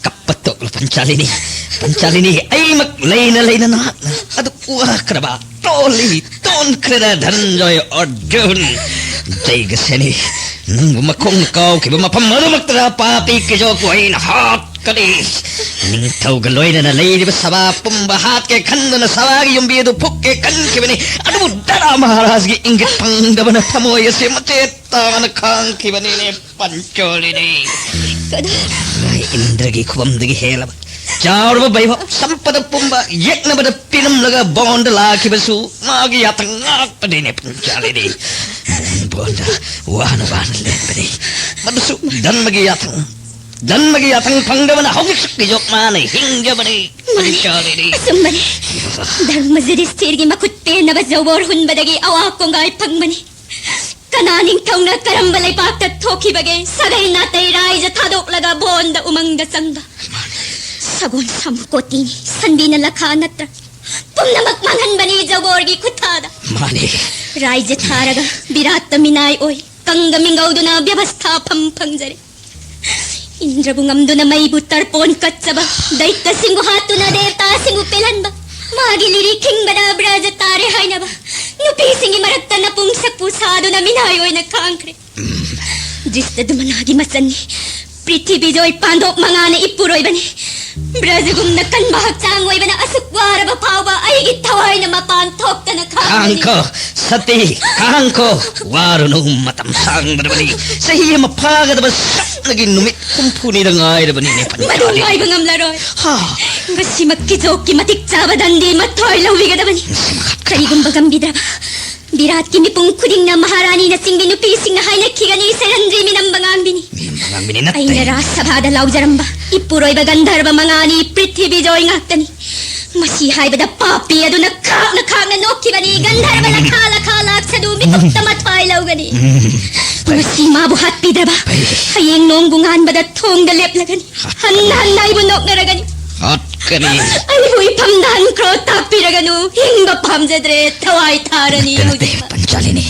ꯀꯞꯄ ꯇꯣꯛꯂꯣ ꯄꯟꯆꯥꯂꯤꯅꯤ꯫ ꯄꯟꯆꯥꯂꯤꯅꯤ, ꯑꯩꯃꯛ ꯂꯩꯅ ꯂꯩꯅ ꯅꯍꯥꯛꯅ ꯑꯗꯨꯛ ꯋꯥꯈ꯭ꯔꯕ ꯇꯣꯜꯂꯤ, ꯇꯣꯟꯈ꯭ꯔꯦꯗ ꯙꯅꯟꯖꯣꯏ ꯑꯔꯖꯨꯟ꯫ ꯖꯩꯒꯁꯦꯅꯤ, ꯅꯪꯕꯨ ꯃꯈꯣꯡꯅ ꯀꯥꯎꯈꯤꯕ ꯃꯐꯝ ꯑꯗꯨꯃꯛꯇꯗ ꯄꯥꯄꯤ ꯀꯤꯆꯣꯛꯄꯨ ꯑꯩꯅ ꯍꯥꯠꯀꯅꯤ꯫ ꯅꯤꯡꯊꯧꯒ ꯂꯣꯏꯅꯅ ꯂꯩꯔꯤꯕ ꯁꯚꯥ ꯄꯨꯝꯕ ꯍꯥꯠꯀꯦ ꯈꯟꯗꯨꯅ ꯁꯚꯥꯒꯤ ꯌꯨꯝꯕꯤ ꯑꯗꯨ ꯐꯨꯛꯀꯦ ꯈꯟꯈꯤꯕꯅꯤ꯫ ꯑꯗꯨꯕꯨ ꯗꯔꯥ ꯃꯍꯥꯔꯥꯖꯒꯤ ꯏꯪꯒꯤꯠ ꯐꯪꯗꯕꯅ ꯊꯃꯣꯏ ꯑꯁꯤ ꯃꯆꯦꯠ ꯇꯥꯅ ꯈꯥꯡꯈꯤꯕꯅꯤꯅꯦ ꯄꯟꯆꯥꯂꯤꯅꯤ꯫ ꯀꯗꯥꯏ? ꯏꯟꯗ꯭ꯔꯒꯤ ꯈꯨꯕꯝꯗꯒꯤ ꯍꯦꯜꯂꯕ ꯆꯥꯎꯔꯕ ꯚꯩꯚꯕ ꯁꯝꯄꯗ ꯄꯨꯝꯕ ꯌꯦꯛꯅꯕꯗ ꯄꯤꯔꯝꯂꯒ ꯕꯣꯟꯗ ꯂꯥꯛꯈꯤꯕꯁꯨ ꯃꯥꯒꯤ ꯌꯥꯊꯪ ꯉꯥꯛꯄꯅꯤꯅꯦ ꯄꯟꯆꯥꯂꯤꯅꯤ꯫ ꯕꯣꯟꯗ ꯋꯥꯅ ꯋꯥꯅ ꯂꯦꯟꯕꯅꯤ꯫ ꯃꯗꯨꯁꯨ ꯙꯔꯃꯒꯤ ꯌꯥꯊꯪ꯫ ꯙꯔꯃꯒꯤ ꯌꯥꯊꯪ ꯐꯪꯗꯕꯅ ꯍꯧꯖꯤꯛꯁꯨ ꯀꯤꯆꯣꯛ ꯃꯥꯅ ꯍꯤꯡꯖꯕꯅꯤ꯫ ꯃꯥꯅꯤ, ꯄꯟꯆꯥꯂꯤꯅꯤ꯫ ꯑꯆꯨꯝꯕꯅꯤ꯫ ꯙꯔꯃ ꯌꯨꯙꯤꯁꯊꯤꯔꯒꯤ ꯃꯈꯨꯠ ꯄꯦꯟꯅꯕ ꯖꯧꯕꯣꯔ ꯍꯨꯟꯕꯗꯒꯤ ꯑꯋꯥ ꯀꯣꯡꯒꯥꯏ ꯐꯪꯕꯅꯤ꯫ ꯀꯅꯥ ꯅꯤꯡꯊꯧꯅ ꯀꯔꯝꯕ ꯂꯩꯕꯥꯛꯇ ꯊꯣꯛꯈꯤꯕꯒꯦ? ꯁꯥꯒꯩ ꯅꯥꯇꯩ ꯔꯥꯏꯖ ꯊꯥꯗꯣꯛꯂꯒ ꯕꯣꯟꯗ ꯎꯃꯪꯗ ꯆꯪꯕ꯫ ꯁꯒꯣꯜ ꯁꯝ ꯀꯣꯇꯤꯅꯤ, ꯁꯟꯕꯤꯅ ꯂꯈꯥ ꯅꯠꯇ꯭ꯔ? ꯄꯨꯝꯅꯃꯛ ꯃꯥꯡꯍꯟꯕꯅꯤ ꯖꯧꯕꯣꯔꯒꯤ ꯈꯨꯠꯊꯥꯗ꯫ ꯃꯥꯅꯤ꯫ ꯔꯥꯏꯖ ꯊꯥꯔꯒ ꯕꯤꯔꯥꯠꯇ ꯃꯤꯅꯥꯏ ꯑꯣꯏ, ꯀꯪꯒ ꯃꯤꯡꯒꯧꯗꯨꯅ ꯕ꯭ꯌꯕꯁꯊꯥꯐꯝ ꯐꯪꯖꯔꯦ꯫ ꯏꯟꯗ꯭ꯔꯕꯨ ꯉꯝꯗꯨꯅ ꯃꯩꯕꯨ ꯇꯔꯄꯣꯟ ꯀꯠꯆꯕ, ꯗꯩꯇꯁꯤꯡꯕꯨ ꯍꯥꯠꯇꯨꯅ ꯗꯦꯕꯇꯥꯁꯤꯡꯕꯨ ꯄꯦꯜꯍꯟꯕ, ꯃꯥꯒꯤ ꯂꯤꯔꯤ ꯈꯤꯡꯕꯗ ꯕ꯭ꯔꯖ ꯇꯥꯔꯦ ꯍꯥꯏꯅꯕ, ꯅꯨꯄꯤꯁꯤꯡꯒꯤ ꯃꯔꯛꯇ ꯅꯄꯨꯡ ꯁꯛꯄꯨ ꯁꯥꯗꯨꯅ ꯃꯤꯅꯥꯏ ꯑꯣꯏꯅ ꯈꯥꯡꯈ꯭ꯔꯦ꯫ ꯗ꯭ꯔꯤꯁꯇꯗꯨꯃꯅꯥꯒꯤ ꯃꯆꯟꯅꯤ꯫ ꯄ꯭ꯔꯤꯊꯤꯕꯤꯖꯣꯏ ꯄꯥꯟꯗꯣꯞ ꯃꯉꯥꯅ ꯏꯄꯨꯔꯣꯏꯕꯅꯤ꯫ ꯕ꯭ꯔꯖꯒꯨꯝꯅ ꯀꯟꯕ ꯍꯛꯆꯥꯡ ꯑꯣꯏꯕꯅ ꯑꯁꯨꯛ ꯋꯥꯔꯕ ꯐꯥꯎꯕ ꯑꯩꯒꯤ ꯊꯋꯥꯏꯅ ꯃꯄꯥꯟ ꯊꯣꯛꯇꯅ ꯈꯥꯡꯕꯅꯤ꯫ ꯈꯥꯡꯈꯣ, ꯁꯇꯤ, ꯈꯥꯡꯈꯣ꯫ ꯋꯥꯔꯨꯅꯨ, ꯃꯇꯝ ꯁꯥꯡꯗ꯭ꯔꯕꯅꯤ꯫ ꯆꯍꯤ ꯑꯃ ꯐꯥꯒꯗꯕ ꯁꯛꯅꯒꯤ ꯅꯨꯃꯤꯠ ꯍꯨꯝꯐꯨꯅꯤꯗ ꯉꯥꯏꯔꯕꯅꯤꯅꯦ, ꯃꯗꯨ ꯄꯟꯆꯥꯂꯤ꯫ ꯉꯥꯏꯕ ꯉꯝꯂꯔꯣꯏ꯫ ꯍꯥ꯫ ꯉꯁꯤꯃꯛ ꯀꯤꯖꯣꯛꯀꯤ ꯃꯇꯤꯛ ꯆꯥꯕ ꯗꯟꯗꯤ ꯃꯊꯣꯏ ꯂꯧꯕꯤꯒꯗꯕꯅꯤ꯫ ꯉꯁꯤꯃꯛ꯫ ꯀꯔꯤꯒꯨꯝꯕ ꯉꯝꯕꯤꯗ꯭ꯔꯕ, ꯕꯤꯔꯥꯠꯀꯤ ꯃꯤꯄꯨꯝ ꯈꯨꯗꯤꯡꯅ ꯃꯍꯥꯔꯥꯅꯤꯅꯆꯤꯡꯕꯤ ꯅꯨꯄꯤꯁꯤꯡꯅ ꯍꯥꯏꯅꯈꯤꯒꯅꯤ, ꯁꯦꯔꯟꯗ꯭ꯔꯤ ꯃꯤꯅꯝꯕ ꯉꯥꯡꯕꯤꯅꯤ꯫ ꯃꯤꯅꯝꯕ ꯉꯥꯡꯕꯤꯅꯤ ꯅꯠꯇꯦ꯫ ꯑꯩꯅ ꯔꯥꯖ ꯁꯚꯥꯗ ꯂꯥꯎꯖꯔꯝꯕ ꯏꯄꯨꯔꯣꯏꯕ ꯒꯟꯙꯔꯕ ꯃꯉꯥꯅꯤ, ꯄ꯭ꯔꯤꯊꯤꯕꯤ ꯖꯣꯏ ꯉꯥꯛꯇꯅꯤ꯫ ꯃꯁꯤ ꯍꯥꯏꯕꯗ ꯄꯥꯄꯤ ꯑꯗꯨꯅ ꯈꯥꯛꯅ ꯈꯥꯛꯅ ꯅꯣꯛꯈꯤꯕꯅꯤ꯫ ꯒꯟꯙꯔꯕ ꯂꯈꯥ ꯂꯈꯥ ꯂꯥꯛꯁꯅꯨ, ꯃꯤꯀꯨꯞꯇ ꯃꯊ꯭ꯋꯥꯏ ꯂꯧꯒꯅꯤ꯫ ꯎꯝ꯫ ꯉꯁꯤ ꯃꯥꯕꯨ ꯍꯥꯠꯄꯤꯗ꯭ꯔꯕ, ꯐꯩ꯫ ꯍꯌꯦꯡ ꯅꯣꯡꯕꯨ ꯉꯥꯟꯕꯗ ꯊꯣꯡꯗ ꯂꯦꯞꯂꯒꯅꯤ꯫ ꯍꯟꯅ ꯍꯟꯅ ꯑꯩꯕꯨ ꯅꯣꯛꯅꯔꯒꯅꯤ꯫ ꯍꯥꯠꯀꯅꯤ꯫ ꯑꯩꯕꯨ ꯏꯐꯝꯗ ꯍꯟꯈ꯭ꯔꯣ, ꯇꯥꯛꯄꯤꯔꯒꯅꯨ꯫ ꯍꯤꯡꯕ ꯄꯥꯝꯖꯗ꯭ꯔꯦ, ꯊꯋꯥꯏ ꯊꯥꯔꯅꯤ ꯅꯠꯇꯦ, ꯅꯠꯇꯦ, ꯍꯧꯖꯤꯛꯃꯛ꯫ ꯄꯟꯆꯥꯂꯤꯅꯤ꯫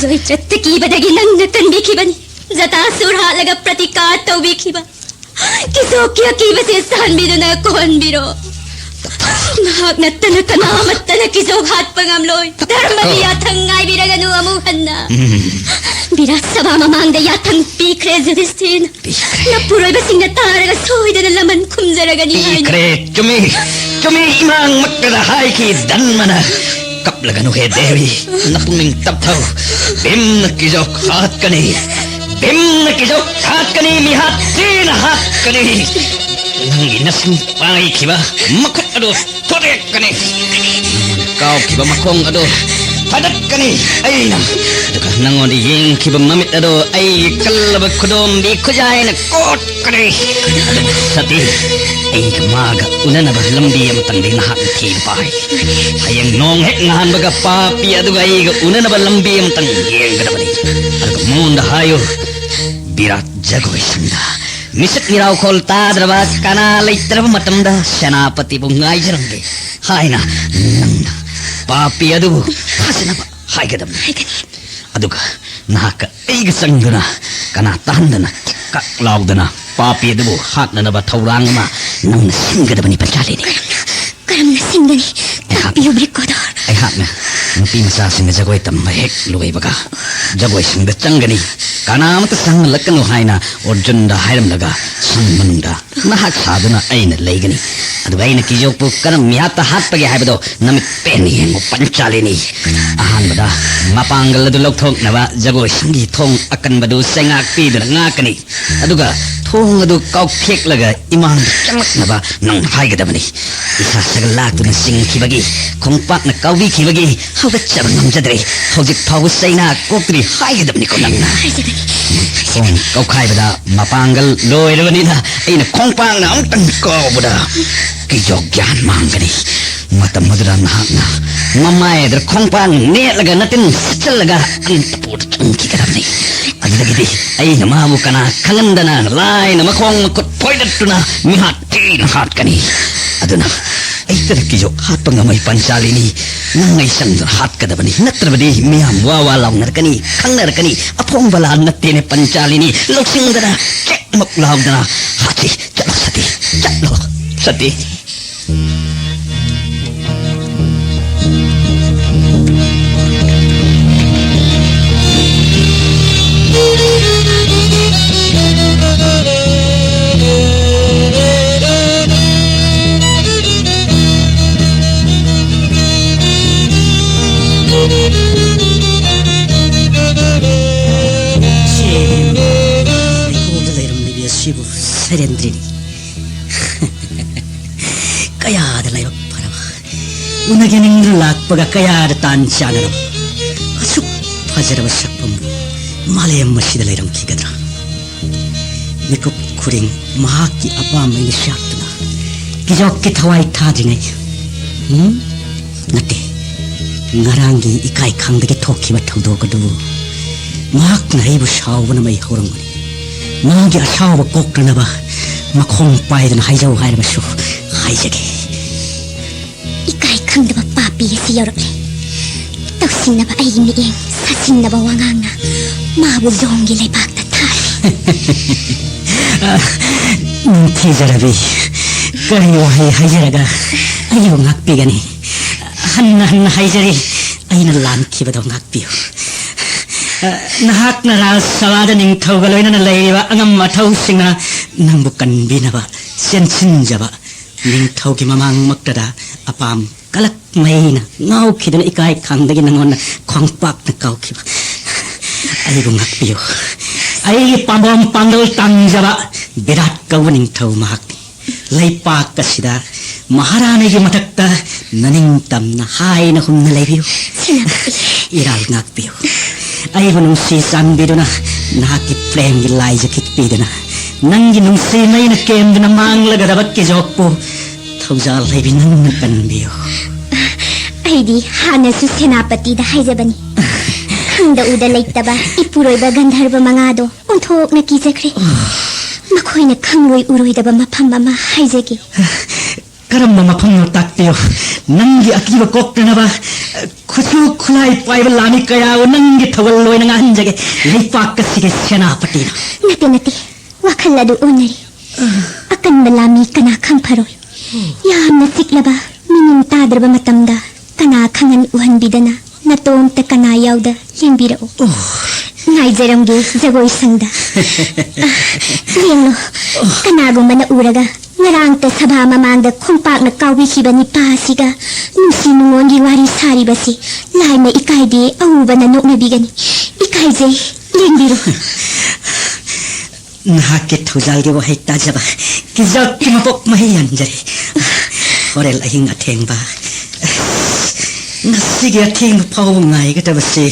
ꯖꯣꯏꯇ꯭ꯔꯠꯇ ꯀꯤꯕꯗꯒꯤ ꯅꯪꯅ ꯀꯟꯕꯤꯈꯤꯕꯅꯤ꯫ ꯖꯇꯥꯁꯨꯔ ꯍꯥꯠꯂꯒ ꯄ꯭ꯔꯇꯤꯀꯥꯔ ꯇꯧꯕꯤꯈꯤꯕ ꯀꯤꯆꯣꯛꯀꯤ ꯑꯀꯤꯕꯁꯦ ꯁꯥꯟꯕꯤꯗꯨꯅ ꯀꯣꯛꯍꯟꯕꯤꯔꯣ꯫ ꯅꯍꯥꯛ ꯅꯠꯇꯅ ꯀꯅꯥꯃꯠꯇꯅ ꯀꯤꯆꯣꯛ ꯍꯥꯠꯄ ꯉꯝꯂꯣꯏ꯫ ꯙꯔꯃꯒꯤ ꯌꯥꯊꯪ ꯉꯥꯏꯕꯤꯔꯒꯅꯨ ꯑꯃꯨꯛ ꯍꯟꯅ꯫ ꯎꯝ꯫ ꯕꯤꯔꯥꯠ ꯁꯚꯥ ꯃꯃꯥꯡꯗ ꯌꯥꯊꯪ ꯄꯤꯈ꯭ꯔꯦ ꯖꯨꯙꯤꯁꯊꯤꯔꯅ꯫ ꯄꯤꯈ꯭ꯔꯦ꯫ ꯅꯄꯨꯔꯣꯏꯕꯁꯤꯡꯅ ꯇꯥꯔꯒ ꯁꯣꯏꯗꯅ ꯂꯃꯟ ꯈꯨꯝꯖꯔꯒꯅꯤ ꯍꯥꯏꯅ꯫ ꯄꯤꯈ꯭ꯔꯦ꯫ ꯆꯨꯝꯃꯤ, ꯆꯨꯝꯃꯤ, ꯏꯃꯥꯡꯃꯛꯇꯗ ꯍꯥꯏꯈꯤ ꯙꯟꯃꯅ꯫ ꯀꯞꯂꯒꯅꯨ ꯍꯦ ꯗꯦꯕꯤ, ꯅꯄꯨꯛꯅꯤꯡ ꯇꯞꯊꯧ꯫ ꯚꯤꯝꯅ ꯀꯤꯖꯣꯛ ꯍꯥꯠꯀꯅꯤ꯫ ꯚꯤꯝꯅ ꯀꯤꯖꯣꯛ ꯍꯥꯠꯀꯅꯤ, ꯃꯤꯍꯥꯠ ꯊꯤꯅ ꯍꯥꯠꯀꯅꯤ꯫ ꯅꯪꯒꯤ ꯅꯁꯤꯡ ꯄꯥꯏꯈꯤꯕ ꯃꯈꯨꯠ ꯑꯗꯨ ꯊꯨꯗꯦꯛꯀꯅꯤ꯫ ꯀꯥꯎꯈꯤꯕ ꯃꯈꯣꯡ ꯑꯗꯨ ꯊꯥꯗꯠꯀꯅꯤ ꯑꯩꯅ꯫ ꯑꯗꯨꯒ ꯅꯪꯉꯣꯟꯗ ꯌꯦꯡꯈꯤꯕ ꯃꯃꯤꯠ ꯑꯗꯨ ꯑꯩꯒꯤ ꯀꯜꯂꯕ ꯈꯨꯗꯣꯝꯕꯤ ꯈꯨꯖꯥꯏꯅ ꯀꯣꯠꯀꯅꯤ꯫ ꯑꯗꯨꯕꯨ ꯁꯇꯤ, ꯑꯩꯒ ꯃꯥꯒ ꯎꯅꯅꯕ ꯂꯝꯕꯤ ꯑꯃꯇꯪꯗꯤ ꯅꯍꯥꯛꯅ ꯊꯤꯕ ꯄꯥꯏ꯫ ꯍꯌꯦꯡ ꯅꯣꯡ ꯍꯦꯛ ꯉꯥꯟꯕꯒ ꯄꯥꯄꯤ ꯑꯗꯨꯒ ꯑꯩꯒ ꯎꯅꯅꯕ ꯂꯝꯕꯤ ꯑꯃꯇꯪ ꯌꯦꯡꯒꯗꯕꯅꯤ꯫ ꯑꯗꯨꯒ ꯃꯉꯣꯟꯗ ꯍꯥꯏꯌꯨ, ꯕꯤꯔꯥꯠ ꯖꯒꯣꯏ ꯁꯪꯗ ꯃꯤꯁꯛ ꯃꯤꯔꯥꯎꯈꯣꯜ ꯇꯥꯗ꯭ꯔꯕ, ꯀꯅꯥ ꯂꯩꯇ꯭ꯔꯕ ꯃꯇꯝꯗ ꯁꯦꯅꯥꯄꯇꯤꯕꯨ ꯉꯥꯏꯖꯔꯝꯒꯦ ꯍꯥꯏꯅ ꯅꯪꯅ ꯄꯥꯄꯤ ꯑꯗꯨꯕꯨ ꯐꯥꯖꯅꯕ ꯍꯥꯏꯒꯗꯕꯅꯤ꯫ ꯍꯥꯏꯒꯅꯤ꯫ ꯑꯗꯨꯒ ꯅꯍꯥꯛꯀ ꯑꯩꯒ ꯆꯪꯗꯨꯅ ꯀꯅꯥ ꯇꯥꯍꯟꯗꯅ ꯀꯛ ꯂꯥꯎꯗꯅ ꯄꯥꯄꯤ ꯑꯗꯨꯕꯨ ꯍꯥꯠꯅꯅꯕ ꯊꯧꯔꯥꯡ ꯑꯃ ꯅꯪꯅ ꯁꯤꯟꯒꯗꯕꯅꯤ, ꯄꯟꯆꯥꯂꯤꯅꯤ꯫ ꯌꯥꯝꯅ ꯁꯤꯡꯒꯅꯤ꯫ ꯑꯩꯍꯥꯛ- ꯇꯥꯛꯄꯤꯌꯨ, ꯕ꯭ꯔꯤꯀꯣꯗꯣꯔ꯫ ꯑꯩꯍꯥꯛꯅ ꯅꯨꯄꯤ ꯃꯆꯥꯁꯤꯡꯅ ꯖꯒꯣꯏ ꯇꯝꯕ ꯍꯦꯛ ꯂꯣꯏꯕꯒ ꯖꯒꯣꯏꯁꯪꯗ ꯆꯪꯒꯅꯤ꯫ ꯀꯅꯥ ꯑꯃꯠꯇ ꯆꯪꯍꯜꯂꯛꯀꯅꯨ ꯍꯥꯏꯅ ꯑꯔꯖꯨꯟꯗ ꯍꯥꯏꯔꯝꯂꯒ ꯁꯪ ꯃꯅꯨꯡꯗ ꯅꯍꯥꯛ ꯁꯥꯗꯨꯅ ꯑꯩꯅ ꯂꯩꯒꯅꯤ꯫ ꯑꯗꯨꯒ ꯑꯩꯅ ꯀꯤꯖꯣꯛꯄꯨ ꯀꯔꯝ ꯃꯤꯍꯥꯠꯇ ꯍꯥꯠꯄꯒꯦ ꯍꯥꯏꯕꯗꯣ ꯅꯃꯤꯠ ꯄꯦꯟꯅ ꯌꯦꯡꯉꯨ, ꯄꯟꯆꯥꯂꯤꯅꯤ꯫ ꯑꯍꯥꯟꯕꯗ ꯃꯄꯥꯡꯒꯜ ꯑꯗꯨ ꯂꯧꯊꯣꯛꯅꯕ ꯖꯒꯣꯏꯁꯪꯒꯤ ꯊꯣꯡ ꯑꯀꯟꯕꯗꯨ ꯆꯩꯉꯥꯛ ꯄꯤꯗꯨꯅ ꯉꯥꯛꯀꯅꯤ꯫ ꯑꯗꯨꯒ ꯊꯣꯡ ꯑꯗꯨ ꯀꯥꯎꯊꯦꯛꯂꯒ ꯏꯃꯥꯡꯗ ꯆꯪꯂꯛꯅꯕ ꯅꯪꯅ ꯍꯥꯏꯒꯗꯕꯅꯤ꯫ ꯏꯁꯥ ꯁꯒ ꯂꯥꯛꯇꯨꯅ ꯆꯤꯡꯈꯤꯕꯒꯤ, ꯈꯣꯡꯄꯥꯛꯅ ꯀꯥꯎꯕꯤꯈꯤꯕꯒꯤ ꯍꯧꯒꯠꯆꯕ ꯉꯝꯖꯗ꯭ꯔꯦ꯫ ꯍꯧꯖꯤꯛ ꯐꯥꯎꯕ ꯆꯩꯅꯥ ꯀꯣꯛꯇ꯭ꯔꯤ ꯍꯥꯏꯒꯗꯕꯅꯤꯀꯣ ꯅꯪꯅ꯫ ꯍꯥꯏꯖꯒꯅꯤ꯫ ꯊꯣꯡ ꯀꯧꯈꯥꯏꯕꯗ ꯃꯄꯥꯡꯒꯜ ꯂꯣꯏꯔꯕꯅꯤꯅ ꯑꯩꯅ ꯈꯣꯡꯄꯥꯛꯅ ꯑꯃꯨꯛꯇꯪ ꯀꯥꯎꯕꯗ ꯀꯤꯖꯣꯛ ꯒ꯭ꯌꯥꯟ ꯃꯥꯡꯒꯅꯤ꯫ ꯃꯇꯝ ꯑꯗꯨꯗ ꯅꯍꯥꯛꯅ ꯃꯃꯥꯏ ꯑꯗꯨꯗ ꯈꯣꯡꯄꯥꯛꯅ ꯅꯦꯠꯂꯒ ꯅꯇꯤꯟ ꯁꯤꯠꯆꯜꯂꯒ ꯑꯅꯟꯇꯄꯨꯔꯗ ꯆꯪꯈꯤꯒꯗꯕꯅꯤ꯫ ꯑꯗꯨꯗꯒꯤꯗꯤ ꯑꯩꯅ ꯃꯥꯕꯨ ꯀꯅꯥ ꯈꯪꯍꯟꯗꯅ ꯂꯥꯏꯅ ꯃꯈꯣꯡ ꯃꯈꯨꯠ ꯐꯣꯏꯗꯠꯇꯨꯅ ꯃꯤꯍꯥꯠ ꯊꯤꯅ ꯍꯥꯠꯀꯅꯤ꯫ ꯑꯗꯨꯅ ꯑꯩꯇꯅ ꯀꯤꯖꯣꯛ ꯍꯥꯠꯄ ꯉꯝꯃꯣꯏ ꯄꯟꯆꯥꯂꯤꯅꯤ꯫ ꯅꯪ ꯑꯩ ꯆꯪꯗꯨꯅ ꯍꯥꯠꯀꯗꯕꯅꯤ, ꯅꯠꯇ꯭ꯔꯕꯗꯤ ꯃꯤꯌꯥꯝ ꯋꯥ ꯋꯥ ꯂꯥꯎꯅꯔꯛꯀꯅꯤ, ꯈꯪꯅꯔꯛꯀꯅꯤ꯫ ꯑꯐꯣꯡꯕ ꯂꯥꯟ ꯅꯠꯇꯦꯅꯦ ꯄꯟꯆꯥꯂꯤꯅꯤ꯫ ꯂꯧꯁꯤꯡꯗꯅ ꯆꯦꯛꯃꯛ ꯂꯥꯎꯗꯅ ꯍꯥꯠꯁꯤ꯫ ꯆꯠꯂꯣ ꯁꯇꯤ, ꯆꯠꯂꯣ ꯁꯇꯤ꯫ ꯁꯦ, ꯂꯩꯀꯣꯜꯗ ꯂꯩꯔꯝꯂꯤꯕꯤ ꯑꯁꯤꯕꯨ ꯁꯩꯔꯦꯟꯗ꯭ꯔꯤꯅꯤ꯫ ꯀꯌꯥꯗ ꯂꯥꯏꯕꯛ ꯐꯔꯕ, ꯎꯅꯒꯦ ꯅꯤꯡꯗꯨꯅ ꯂꯥꯛꯄꯒ ꯀꯌꯥꯗ ꯇꯥꯟ ꯆꯥꯟꯅꯔꯕ꯫ ꯑꯁꯨꯛ ꯐꯖꯔꯕ ꯁꯛꯐꯝꯕꯨ ꯃꯥꯂꯦꯝ ꯑꯁꯤꯗ ꯂꯩꯔꯝꯈꯤꯒꯗ꯭ꯔꯥ? ꯃꯤꯀꯨꯞ ꯈꯨꯗꯤꯡ ꯃꯍꯥꯛꯀꯤ ꯑꯄꯥꯝꯕ ꯑꯩꯅ ꯆꯥꯛꯇꯨꯅ ꯀꯤꯖꯣꯛꯀꯤ ꯊꯋꯥꯏ ꯊꯥꯗ꯭ꯔꯤꯉꯩ꯫ ꯎꯝ? ꯅꯠꯇꯦ, ꯉꯔꯥꯡꯒꯤ ꯏꯀꯥꯏ ꯈꯪꯗꯒꯤ ꯊꯣꯛꯈꯤꯕ ꯊꯧꯗꯣꯛ ꯑꯗꯨꯕꯨ ꯃꯍꯥꯛꯅ ꯑꯩꯕꯨ ꯁꯥꯎꯕꯅ ꯃꯩ ꯍꯧꯔꯝꯒꯅꯤ꯫ ꯃꯥꯒꯤ ꯑꯁꯥꯎꯕ ꯀꯣꯛꯅꯅꯕ ꯃꯈꯣꯡ ꯄꯥꯏꯗꯨꯅ ꯍꯥꯏꯖꯧ ꯍꯥꯏꯔꯕꯁꯨ ꯍꯥꯏꯖꯒꯦ꯫ ꯏꯀꯥꯏ ꯈꯪꯗꯕ ꯄꯥꯄꯤ ꯑꯁꯤ ꯌꯧꯔꯛꯂꯦ꯫ ꯇꯧꯁꯤꯟꯅꯕ ꯑꯩꯒꯤ ꯃꯤꯠꯌꯦꯡ, ꯁꯥꯁꯤꯟꯅꯕ ꯋꯥꯉꯥꯡꯅ ꯃꯥꯕꯨ ꯖꯣꯝꯒꯤ ꯂꯩꯕꯥꯛꯇ ꯊꯥꯔꯦ꯫ ꯅꯤꯡꯊꯤꯖꯔꯕꯤ, ꯀꯔꯤ ꯋꯥꯍꯩ ꯍꯥꯏꯖꯔꯒ ꯑꯩꯕꯨ ꯉꯥꯛꯄꯤꯒꯅꯤ꯫ ꯍꯟꯅ ꯍꯟꯅ ꯍꯥꯏꯖꯔꯤ, ꯑꯩꯅ ꯂꯥꯟꯈꯤꯕꯗꯣ ꯉꯥꯛꯄꯤꯌꯨ꯫ ꯅꯍꯥꯛꯅ ꯔꯥꯖ ꯁꯚꯥꯗ ꯅꯤꯡꯊꯧꯒ ꯂꯣꯏꯅꯅ ꯂꯩꯔꯤꯕ ꯑꯉꯝ ꯑꯊꯧꯁꯤꯡꯅ ꯅꯪꯕꯨ ꯀꯟꯕꯤꯅꯕ ꯆꯦꯟꯁꯤꯟꯖꯕ ꯅꯤꯡꯊꯧꯒꯤ ꯃꯃꯥꯡꯃꯛꯇꯗ ꯑꯄꯥꯝ ꯀꯂꯛ ꯃꯩꯅ ꯉꯥꯎꯈꯤꯗꯨꯅ ꯏꯀꯥꯏ ꯈꯪꯗꯒꯤ ꯅꯉꯣꯟꯗ ꯈꯣꯡꯄꯥꯛꯅ ꯀꯥꯎꯈꯤꯕ꯫ ꯑꯩꯕꯨ ꯉꯥꯛꯄꯤꯌꯨ꯫ ꯑꯩꯒꯤ ꯄꯥꯝꯕꯣꯝ ꯄꯥꯡꯒꯜ ꯇꯥꯡꯖꯕ ꯕꯤꯔꯥꯠ ꯀꯧꯕ ꯅꯤꯡꯊꯧ ꯃꯍꯥꯛꯅꯤ꯫ ꯂꯩꯄꯥꯛ ꯑꯁꯤꯗ ꯃꯍꯥꯔꯥꯅꯤꯒꯤ ꯃꯊꯛꯇ ꯅꯅꯤꯡꯇꯝꯅ ꯍꯥꯏꯅ ꯍꯨꯝꯅ ꯂꯩꯕꯤꯌꯨ꯫ ꯁꯦꯅꯥꯄꯇꯤ꯫ ꯏꯔꯥꯜ ꯉꯥꯛꯄꯤꯌꯨ꯫ ꯑꯩꯕꯨ ꯅꯨꯡꯁꯤ ꯆꯥꯟꯕꯤꯗꯨꯅ ꯅꯍꯥꯛꯀꯤ ꯄ꯭ꯔꯦꯝꯒꯤ ꯂꯥꯏꯖ ꯈꯤꯛꯄꯤꯗꯨꯅ ꯅꯪꯒꯤ ꯅꯨꯡꯁꯤ ꯃꯩꯅ ꯀꯦꯝꯗꯨꯅ ꯃꯥꯡꯂꯒꯗꯕ ꯀꯤꯖꯣꯛꯄꯨ ꯊꯧꯖꯥꯜ ꯂꯩꯕꯤ ꯅꯪꯅ ꯀꯟꯕꯤꯌꯨ꯫ ꯑꯩꯗꯤ ꯍꯥꯟꯅꯁꯨ ꯁꯦꯅꯥꯄꯇꯤꯗ ꯍꯥꯏꯖꯕꯅꯤ꯫ ꯈꯪꯗ ꯎꯗ ꯂꯩꯇꯕ ꯏꯄꯨꯔꯣꯏꯕ ꯒꯟꯙꯔꯕ ꯃꯉꯥꯗꯣ ꯑꯣꯟꯊꯣꯛꯅ ꯀꯤꯖꯈ꯭ꯔꯦ꯫ ꯃꯈꯣꯏꯅ ꯈꯪꯂꯣꯏ ꯎꯔꯣꯏꯗꯕ ꯃꯐꯝ ꯑꯃ ꯍꯥꯏꯖꯒꯦ꯫ ꯀꯔꯝꯕ ꯃꯐꯝꯅꯣ ꯇꯥꯛꯄꯤꯌꯨ꯫ ꯅꯪꯒꯤ ꯑꯀꯤꯕ ꯀꯣꯛꯇꯅꯕ ꯈꯨꯠꯁꯨ ꯈꯨꯠꯂꯥꯏ ꯄꯥꯏꯕ ꯂꯥꯟꯃꯤ ꯀꯌꯥꯕꯨ ꯅꯪꯒꯤ ꯊꯧꯒꯜ ꯑꯣꯏꯅ ꯉꯥꯡꯍꯟꯖꯒꯦ꯫ ꯂꯩꯄꯥꯛ ꯑꯁꯤꯒꯤ ꯁꯦꯅꯥꯄꯇꯤꯅ꯫ ꯅꯠꯇꯦ, ꯅꯠꯇꯦ꯫ ꯋꯥꯈꯜ ꯑꯗꯨ ꯑꯣꯟꯅꯔꯤ꯫ ꯑꯀꯟꯕ ꯂꯥꯟꯃꯤ ꯀꯅꯥ ꯈꯪ ꯐꯔꯣꯏ꯫ ꯌꯥꯝꯅ ꯆꯤꯛꯂꯕ, ꯃꯤꯅꯤꯟ ꯇꯥꯗ꯭ꯔꯕ ꯃꯇꯝꯗ ꯀꯅꯥ ꯈꯪꯍꯟ ꯎꯍꯟꯕꯤꯗꯅ ꯅꯇꯣꯝꯇ ꯀꯅꯥ ꯌꯥꯎꯗ ꯂꯦꯡꯕꯤꯔꯛꯎ꯫ ꯉꯥꯏꯖꯔꯝꯒꯦ ꯖꯒꯣꯏ ꯁꯪꯗ꯫ ꯑ, ꯌꯦꯡꯂꯣ, ꯀꯅꯥꯒꯨꯝꯕꯅ ꯎꯔꯒ ꯉꯔꯥꯡꯇ ꯁꯚꯥ ꯃꯃꯥꯡꯗ ꯈꯣꯡꯄꯥꯛꯅ ꯀꯥꯎꯕꯤꯈꯤꯕ ꯅꯤꯄꯥ ꯑꯁꯤꯒ ꯅꯨꯡꯁꯤ ꯅꯨꯡꯉꯣꯟꯒꯤ ꯋꯥꯔꯤ ꯁꯥꯔꯤꯕꯁꯤ ꯂꯥꯏꯅ ꯏꯀꯥꯏꯗꯦ ꯑꯎꯕꯅ ꯅꯣꯛꯅꯕꯤꯒꯅꯤ꯫ ꯏꯀꯥꯏꯖꯩ, ꯂꯦꯡꯕꯤꯔꯣ꯫ ꯅꯍꯥꯛꯀꯤ ꯊꯧꯖꯥꯜꯒꯤ ꯋꯥꯍꯩ ꯇꯥꯖꯕ ꯀꯤꯖꯥꯛꯀꯤ ꯃꯄꯣꯛ ꯃꯍꯩ ꯌꯥꯟꯖꯔꯦ꯫ ꯍꯣꯔꯦꯟ ꯑꯍꯤꯡ ꯑꯊꯦꯡꯕ, ꯉꯁꯤꯒꯤ ꯑꯊꯦꯡꯕ ꯐꯥꯎꯕ ꯉꯥꯏꯒꯗꯕꯁꯤ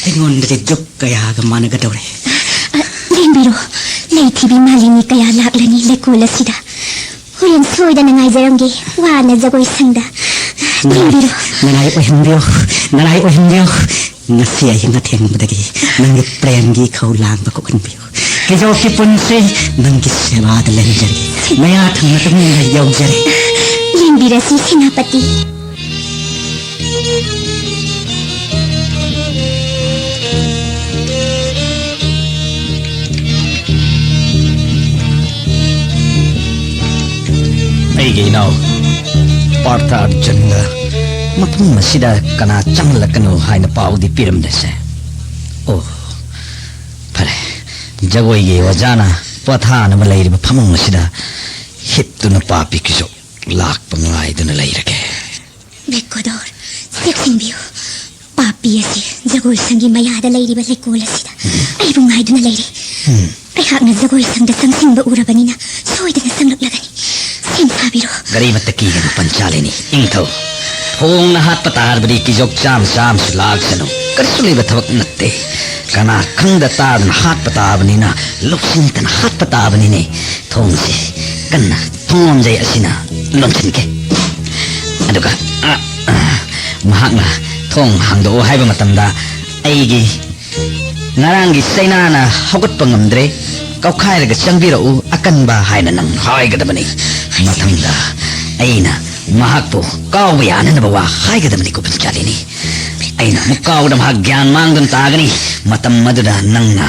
ꯑꯩꯉꯣꯟꯗꯗꯤ ꯖꯨꯛ ꯀꯌꯥꯒ ꯃꯥꯟꯅꯒꯗꯧꯔꯦ꯫ ꯑ, ꯂꯦꯡꯕꯤꯔꯣ, ꯂꯩꯊꯤꯕꯤ ꯃꯥꯂꯤꯅꯤ ꯀꯌꯥ ꯂꯥꯛꯂꯅꯤ ꯂꯩꯀꯣꯜ ꯑꯁꯤꯗ꯫ ꯍꯣꯔꯦꯟ ꯁꯣꯏꯗꯅ ꯉꯥꯏꯖꯔꯝꯒꯦ, ꯋꯥꯅ ꯖꯒꯣꯏ ꯁꯪꯗ꯫ ꯅꯅꯥꯏ, ꯂꯦꯡꯕꯤꯔꯣ꯫ ꯅꯅꯥꯏ ꯑꯣꯏꯍꯟꯕꯤꯌꯨ, ꯅꯅꯥꯏ ꯑꯣꯏꯍꯟꯕꯤꯌꯨ꯫ ꯉꯁꯤ ꯑꯍꯤꯡ ꯑꯊꯦꯡꯕꯗꯒꯤ ꯅꯪꯒꯤ ꯄ꯭ꯔꯦꯝꯒꯤ ꯏꯈꯧ ꯂꯥꯡꯕ ꯀꯣꯛꯍꯟꯕꯤꯌꯨ꯫ ꯀꯤꯖꯣꯛꯀꯤ ꯄꯨꯟꯁꯤ ꯅꯪꯒꯤ ꯁꯦꯕꯥꯗ ꯂꯦꯟꯖꯔꯒꯦ꯫ ꯃꯌꯥ ꯊꯪꯅ ꯇꯨꯃꯤꯟꯅ ꯌꯧꯖꯔꯦ꯫ ꯂꯦꯡꯕꯤꯔꯁꯤ ꯁꯦꯅꯥꯄꯇꯤ꯫ ꯑꯩꯒꯤ ꯏꯅꯥꯎ꯫ ꯑꯥꯔꯊ ꯑꯔꯖꯨꯟꯗ ꯃꯐꯝ ꯑꯁꯤꯗ ꯀꯅꯥ ꯆꯪꯂꯛꯀꯅꯨ ꯍꯥꯏꯅ ꯄꯥꯎꯗꯤ ꯄꯤꯔꯝꯗꯦꯁꯦ꯫ ꯑꯣ, ꯐꯔꯦ꯫ ꯖꯒꯣꯏꯒꯤ ꯑꯣꯖꯥꯅ ꯄꯣꯊꯥꯅꯕ ꯂꯩꯔꯤꯕ ꯐꯃꯨꯡ ꯑꯁꯤꯗ ꯍꯤꯞꯇꯨꯅ ꯄꯥꯄꯤ ꯀꯤꯖꯣꯛ ꯂꯥꯛꯄ ꯉꯥꯏꯗꯨꯅ ꯂꯩꯔꯒꯦ꯫ ꯃꯦꯛꯀꯣꯗꯣꯔ, ꯆꯦꯛꯁꯤꯟꯕꯤꯌꯨ꯫ ꯄꯥꯄꯤ ꯑꯁꯤ ꯖꯒꯣꯏ ꯁꯪꯒꯤ ꯃꯌꯥꯗ ꯂꯩꯔꯤꯕ ꯂꯩꯀꯣꯜ ꯑꯁꯤꯗ ꯑꯩꯕꯨ ꯉꯥꯏꯗꯨꯅ ꯂꯩꯔꯤ꯫ ꯎꯝ꯫ ꯑꯩꯍꯥꯛꯅ ꯖꯒꯣꯏ ꯁꯪꯗ ꯆꯪꯁꯤꯟꯕ ꯎꯔꯕꯅꯤꯅ ꯁꯣꯏꯗꯅ ꯆꯪꯂꯛꯂꯒꯅꯤ꯫ ꯁꯦꯝ ꯁꯥꯕꯤꯔꯣ꯫ ꯀꯔꯤꯃꯠꯇ ꯀꯤꯒꯅꯨ, ꯄꯟꯆꯥꯂꯤꯅꯤ, ꯏꯪꯊꯧ꯫ ꯊꯣꯡꯅ ꯍꯥꯠꯄ ꯇꯥꯔꯕꯗꯤ ꯀꯤꯖꯣꯛ ꯆꯥꯝ ꯆꯥꯝꯁꯨ ꯂꯥꯛꯁꯅꯨ꯫ ꯀꯔꯤꯁꯨ ꯂꯩꯕ ꯊꯕꯛ ꯅꯠꯇꯦ꯫ ꯀꯅꯥ ꯈꯪꯗ ꯇꯥꯗꯅ ꯍꯥꯠꯄ ꯇꯥꯕꯅꯤꯅ, ꯂꯧꯁꯤꯟꯗꯅ ꯍꯥꯠꯄ ꯇꯥꯕꯅꯤꯅꯦ꯫ ꯊꯣꯡꯁꯦ ꯀꯟꯅ ꯊꯣꯡ ꯂꯣꯟꯖꯩ ꯑꯁꯤꯅ ꯂꯣꯟꯁꯤꯟꯒꯦ꯫ ꯑꯗꯨꯒ, ꯑ, ꯑ, ꯃꯍꯥꯛꯅ ꯊꯣꯡ ꯍꯥꯡꯗꯣꯛꯎ ꯍꯥꯏꯕ ꯃꯇꯝꯗ ꯑꯩꯒꯤ ꯉꯔꯥꯡꯒꯤ ꯆꯩꯅꯥꯅ ꯍꯧꯒꯠꯄ ꯉꯝꯗ꯭ꯔꯦ, ꯀꯧꯈꯥꯏꯔꯒ ꯆꯪꯕꯤꯔꯛꯎ ꯑꯀꯟꯕ ꯍꯥꯏꯅ ꯅꯪ ꯍꯥꯏꯒꯗꯕꯅꯤ꯫ ꯃꯊꯪꯗ ꯑꯩꯅ ꯃꯍꯥꯛꯄꯨ ꯀꯥꯎꯕ ꯌꯥꯅꯅꯕ ꯋꯥ ꯍꯥꯏꯒꯗꯕꯅꯤ, ꯀꯣꯄꯟꯆꯥꯂꯤꯅꯤ꯫ ꯑꯩꯅ ꯑꯃꯨꯛ ꯀꯥꯎꯕꯗ ꯃꯍꯥꯛ ꯒ꯭ꯌꯥꯟ ꯃꯥꯡꯗꯨꯅ ꯇꯥꯒꯅꯤ꯫ ꯃꯇꯝ ꯑꯗꯨꯗ ꯅꯪꯅ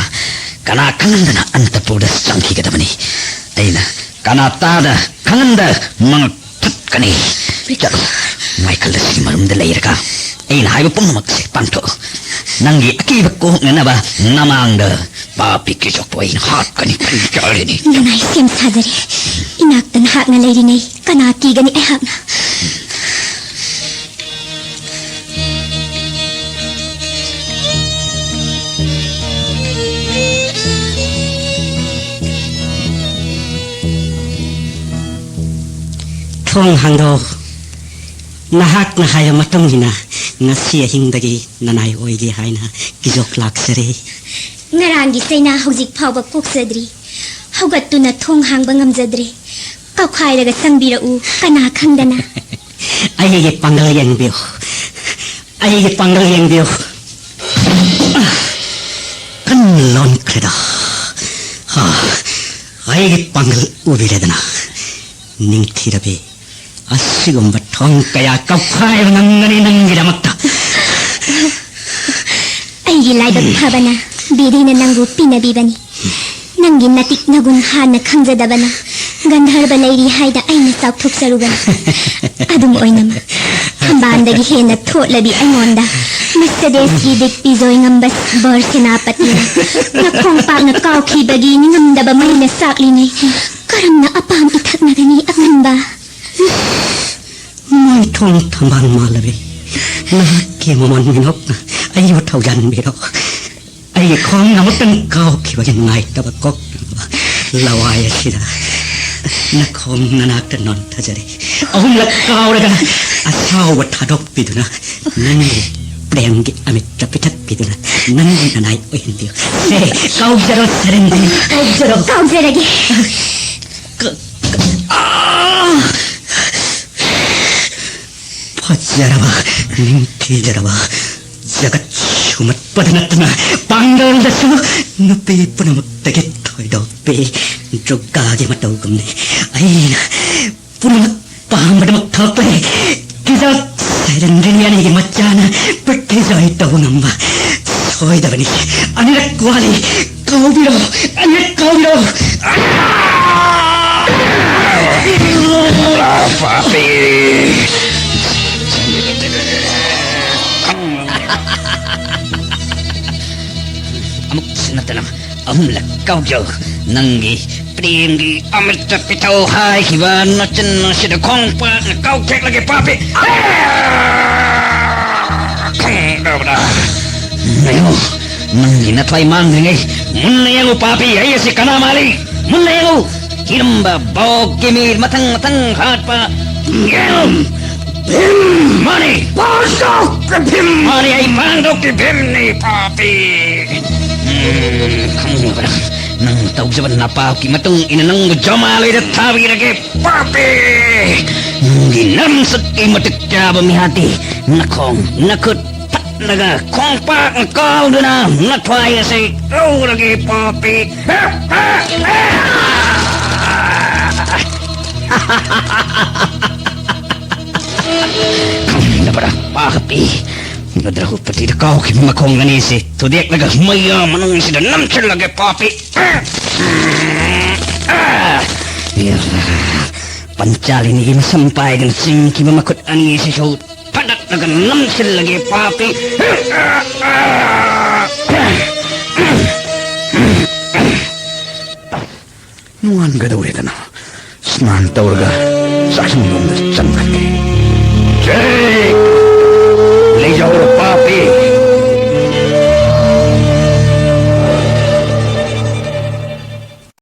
ꯀꯅꯥ ꯈꯪꯍꯟꯗꯅ ꯑꯟꯇꯄꯨꯔꯗ ꯆꯪꯈꯤꯒꯗꯕꯅꯤ꯫ ꯑꯩꯅ ꯀꯅꯥꯇꯥꯗ ꯈꯪꯍꯟꯗ ꯃꯉꯛ ꯊꯠꯀꯅꯤ꯫ ꯆꯠꯂꯣ, ꯃꯥꯏꯀꯜ ꯑꯁꯤꯒꯤ ꯃꯔꯨꯝꯗ ꯂꯩꯔꯒ ꯑꯩꯅ ꯍꯥꯏꯕ ꯄꯨꯝꯅꯃꯛꯁꯦ ꯄꯥꯡꯊꯣꯛꯎ꯫ ꯅꯪꯒꯤ ꯑꯀꯤꯕ ꯀꯣꯛꯅꯅꯕ ꯅꯃꯥꯡꯗ ꯄꯥꯄꯤ ꯀꯤꯖꯣꯛꯄꯨ ꯑꯩꯅ ꯍꯥꯠꯀꯅꯤ, ꯀꯔꯤ ꯆꯥꯔꯤꯅꯤ? ꯅꯅꯥꯏ ꯁꯦꯝ ꯁꯥꯖꯔꯦ꯫ ꯏꯅꯥꯛꯇ ꯅꯍꯥꯛꯅ ꯂꯩꯔꯤꯉꯩ ꯀꯅꯥ ꯀꯤꯒꯅꯤ ꯑꯩꯍꯥꯛꯅ? ꯊꯣꯡ ꯍꯥꯡꯗꯣꯛꯎ꯫ ꯅꯍꯥꯛꯅ ꯍꯥꯏꯕ ꯃꯇꯨꯡ ꯏꯟꯅ ꯉꯁꯤ ꯑꯍꯤꯡꯗꯒꯤ ꯅꯅꯥꯏ ꯑꯣꯏꯒꯦ ꯍꯥꯏꯅ ꯀꯤꯖꯣꯛ ꯂꯥꯛꯆꯔꯦ꯫ ꯉꯔꯥꯡꯒꯤ ꯆꯩꯅꯥ ꯍꯧꯖꯤꯛ ꯐꯥꯎꯕ ꯀꯣꯛꯆꯗ꯭ꯔꯤ꯫ ꯍꯧꯒꯠꯇꯨꯅ ꯊꯣꯡ ꯍꯥꯡꯕ ꯉꯝꯖꯗ꯭ꯔꯦ꯫ ꯀꯧꯈꯥꯏꯔꯒ ꯆꯪꯕꯤꯔꯛꯎ, ꯀꯅꯥ ꯈꯪꯗꯅ꯫ ꯑꯩꯒꯤ ꯄꯥꯡꯒꯜ ꯌꯦꯡꯕꯤꯌꯨ, ꯑꯩꯒꯤ ꯄꯥꯡꯒꯜ ꯌꯦꯡꯕꯤꯌꯨ꯫ ꯀꯟꯅ ꯂꯣꯟꯈ꯭ꯔꯦꯗ꯫ ꯍꯥ, ꯑꯩꯒꯤ ꯄꯥꯡꯒꯜ ꯎꯕꯤꯔꯦꯗꯅ꯫ ꯅꯤꯡꯊꯤꯔꯕꯤ, ꯑꯁꯤꯒꯨꯝꯕ ꯊꯣꯡ ꯀꯌꯥ ꯀꯧꯈꯥꯏꯕ ꯉꯝꯒꯅꯤ ꯅꯪꯒꯤꯗꯃꯛꯇ꯫ ꯑꯩꯒꯤ ꯂꯥꯏꯕꯛ ꯐꯕꯅ ꯕꯤꯗꯤꯅ ꯅꯪꯕꯨ ꯄꯤꯅꯕꯤꯕꯅꯤ꯫ ꯅꯪꯒꯤ ꯅꯇꯤꯛ ꯅꯒꯨꯟ ꯍꯥꯟꯅ ꯈꯪꯖꯗꯕꯅ ꯒꯟꯙꯔꯕ ꯂꯩꯔꯤ ꯍꯥꯏꯗ ꯑꯩꯅ ꯆꯥꯎꯊꯣꯛꯆꯔꯨꯕꯅꯤ꯫ ꯑꯗꯨꯝ ꯑꯣꯏꯅꯃꯛ, ꯊꯝꯕꯥꯜꯗꯒꯤ ꯍꯦꯟꯅ ꯊꯣꯠꯂꯕꯤ ꯑꯩꯉꯣꯟꯗ ꯃꯁꯗꯦꯁꯀꯤ ꯗꯤꯛꯄꯤꯖꯣꯏ ꯉꯝꯕ ꯕꯣꯔ ꯁꯦꯅꯥꯄꯇꯤꯅ ꯅꯈꯣꯡ ꯄꯥꯛꯅ ꯀꯥꯎꯈꯤꯕꯒꯤ ꯅꯤꯡꯉꯝꯗꯕ ꯃꯩꯅ ꯆꯥꯛꯂꯤꯉꯩ, ꯀꯔꯝꯅ ꯑꯄꯥꯝ ꯏꯊꯛꯅꯒꯅꯤ ꯑꯀꯟꯕ? ꯃꯥꯏꯊꯣꯡ ꯊꯝꯕꯥꯜ ꯃꯥꯜꯂꯕꯤ, ꯅꯍꯥꯛꯀꯤ ꯃꯃꯣꯟ ꯃꯤꯅꯣꯛꯅ ꯑꯩꯕꯨ ꯊꯧꯖꯥꯟꯕꯤꯔꯣ꯫ ꯑꯩꯒꯤ ꯈꯣꯡ ꯑꯃꯨꯛꯇꯪ ꯀꯥꯎꯈꯤꯕꯒꯤ ꯅꯨꯡꯉꯥꯏꯇꯕ ꯀꯣꯛꯅꯕ ꯂꯋꯥꯏ ꯑꯁꯤꯗ ꯅꯈꯣꯡ ꯅꯅꯥꯛꯇ ꯅꯣꯟꯊꯖꯔꯤ꯫ ꯑꯍꯨꯝꯂꯛ ꯀꯥꯎꯔꯒ ꯑꯁꯥꯎꯕ ꯊꯥꯗꯣꯛꯄꯤꯗꯨꯅ, ꯅꯪꯒꯤ ꯄ꯭ꯔꯦꯝꯒꯤ ꯑꯃꯤꯠꯇ ꯄꯤꯊꯛꯄꯤꯗꯨꯅ, ꯅꯪꯒꯤ ꯅꯅꯥꯏ ꯑꯣꯏꯍꯟꯕꯤꯌꯨ꯫ ꯁꯦ, ꯀꯥꯎꯖꯔꯣ ꯁꯔꯦꯟꯗ꯭ꯔꯤ, ꯀꯥꯎꯖꯔꯣ꯫ ꯀꯥꯎꯖꯔꯒꯦ꯫ ꯀ-, ꯀ-, ꯑꯥ! ꯐꯖꯔꯕ, ꯅꯤꯡꯊꯤꯖꯔꯕ, ꯖꯒꯠ ꯁꯨꯝꯍꯠꯄꯗ ꯅꯠꯇꯅ ꯄꯥꯡꯒꯜꯗꯁꯨ ꯅꯨꯄꯤ ꯄꯨꯝꯅꯃꯛꯇꯒꯤ ꯊꯣꯏꯗꯣꯛꯄꯤ ꯗꯨꯔꯒꯥꯒꯤ ꯃꯇꯧꯒꯨꯝꯅ ꯑꯩꯅ ꯄꯨꯝꯅꯃꯛ ꯄꯥꯝꯕꯗꯃꯛ ꯊꯣꯛꯂꯦ꯫ ꯀꯤꯖ ꯁꯩꯔꯦꯡꯗ꯭ꯔꯤꯅꯤ ꯑꯅꯤꯒꯤ ꯃꯆꯥꯅ ꯄ꯭ꯔꯤꯊꯤꯕꯤ ꯇꯧꯕ ꯉꯝꯕ ꯁꯣꯏꯗꯕꯅꯤ꯫ ꯑꯅꯤꯔꯛ ꯋꯥꯠꯂꯤ꯫ ꯀꯥꯎꯕꯤꯔꯣ, ꯑꯅꯤꯔꯛ ꯀꯥꯎꯕꯤꯔꯣ꯫ ꯄꯥꯄꯤ꯫ ꯑꯃꯨꯛꯁꯨ ꯅꯠꯇꯅ ꯑꯍꯨꯝꯂꯛ ꯀꯥꯎꯖꯧ꯫ ꯅꯪꯒꯤ ꯄ꯭ꯔꯦꯝꯒꯤ ꯑꯃꯤꯠꯇ ꯄꯤꯊꯧ ꯍꯥꯏꯈꯤꯕ ꯅꯆꯤꯟ ꯑꯁꯤꯗ ꯈꯣꯡꯄꯥꯛꯅ ꯀꯥꯎꯊꯦꯛꯂꯒꯦ, ꯄꯥꯄꯤ꯫ ꯈꯪꯗꯕ꯭ꯔꯥ? ꯌꯦꯡꯉꯨ, ꯅꯪꯒꯤ ꯅꯊ꯭ꯋꯥꯏ ꯃꯥꯡꯗ꯭ꯔꯤꯉꯩ ꯃꯨꯟꯅ ꯌꯦꯡꯉꯨ, ꯄꯥꯄꯤ꯫ ꯑꯩ ꯑꯁꯤ ꯀꯅꯥ ꯃꯥꯜꯂꯤ? ꯃꯨꯟꯅ ꯌꯦꯡꯉꯨ꯫ ꯀꯤꯔꯝꯕ ꯕꯣꯛꯀꯤ ꯃꯤ ꯃꯊꯪ ꯃꯊꯪ ꯍꯥꯠꯄ꯫ ꯌꯦꯡꯉꯨ꯫ ꯚꯤꯝ ꯃꯥꯅꯤ꯫ ꯄꯥꯡꯊꯣꯛꯀꯤ ꯚꯤꯝ꯫ ꯃꯥꯅꯤ, ꯑꯩ ꯄꯥꯡꯊꯣꯛꯀꯤ ꯚꯤꯝꯅꯤ, ꯄꯥꯄꯤ꯫ ꯎꯝ, ꯈꯪꯉꯕ꯭ꯔꯥ? ꯅꯪ ꯇꯧꯖꯕ ꯅꯄꯥꯞꯀꯤ ꯃꯇꯨꯡ ꯏꯟꯅ ꯅꯪꯕꯨ ꯖꯣꯃꯥꯂꯣꯏꯗ ꯊꯥꯕꯤꯔꯒꯦ, ꯄꯥꯄꯤ꯫ ꯅꯪꯒꯤ ꯅꯝꯁꯛꯀꯤ ꯃꯇꯤꯛ ꯆꯥꯕ ꯃꯤꯍꯥꯠꯇꯤ ꯅꯈꯣꯡ ꯅꯈꯨꯠ ꯐꯠꯂꯒ ꯈꯣꯡꯄꯥꯛꯅ ꯀꯥꯎꯗꯨꯅ ꯅꯊ꯭ꯋꯥꯏ ꯑꯁꯤ ꯂꯧꯔꯒꯦ, ꯄꯥꯄꯤ꯫ ꯈꯪꯗꯕ꯭ꯔꯥ, ꯄꯥꯄꯤ? ꯗ꯭ꯔꯧꯄꯗꯤꯗ ꯀꯥꯎꯈꯤꯕ ꯃꯈꯣꯡ ꯑꯅꯤꯁꯤ ꯊꯨꯗꯦꯛꯂꯒ ꯃꯩꯌꯥ ꯃꯅꯨꯡꯁꯤꯗ ꯅꯝꯁꯤꯜꯂꯒꯦ, ꯄꯥꯄꯤ꯫ ꯄꯟꯆꯥꯂꯤꯅꯤꯒꯤ ꯃꯁꯝ ꯄꯥꯏꯗꯨꯅ ꯆꯤꯡꯈꯤꯕ ꯃꯈꯨꯠ ꯑꯅꯤꯁꯤꯁꯨ ꯊꯥꯗꯠꯂꯒ ꯅꯝꯁꯤꯜꯂꯒꯦ, ꯄꯥꯄꯤ꯫ ꯅꯣꯡꯉꯥꯟꯒꯗꯧꯔꯦꯗꯅ, ꯁ꯭ꯅꯥꯟ ꯇꯧꯔꯒ ꯆꯥꯛꯁꯪꯂꯣꯝꯗ ꯆꯪꯈ꯭ꯔꯒꯦ꯫ ꯖꯦ!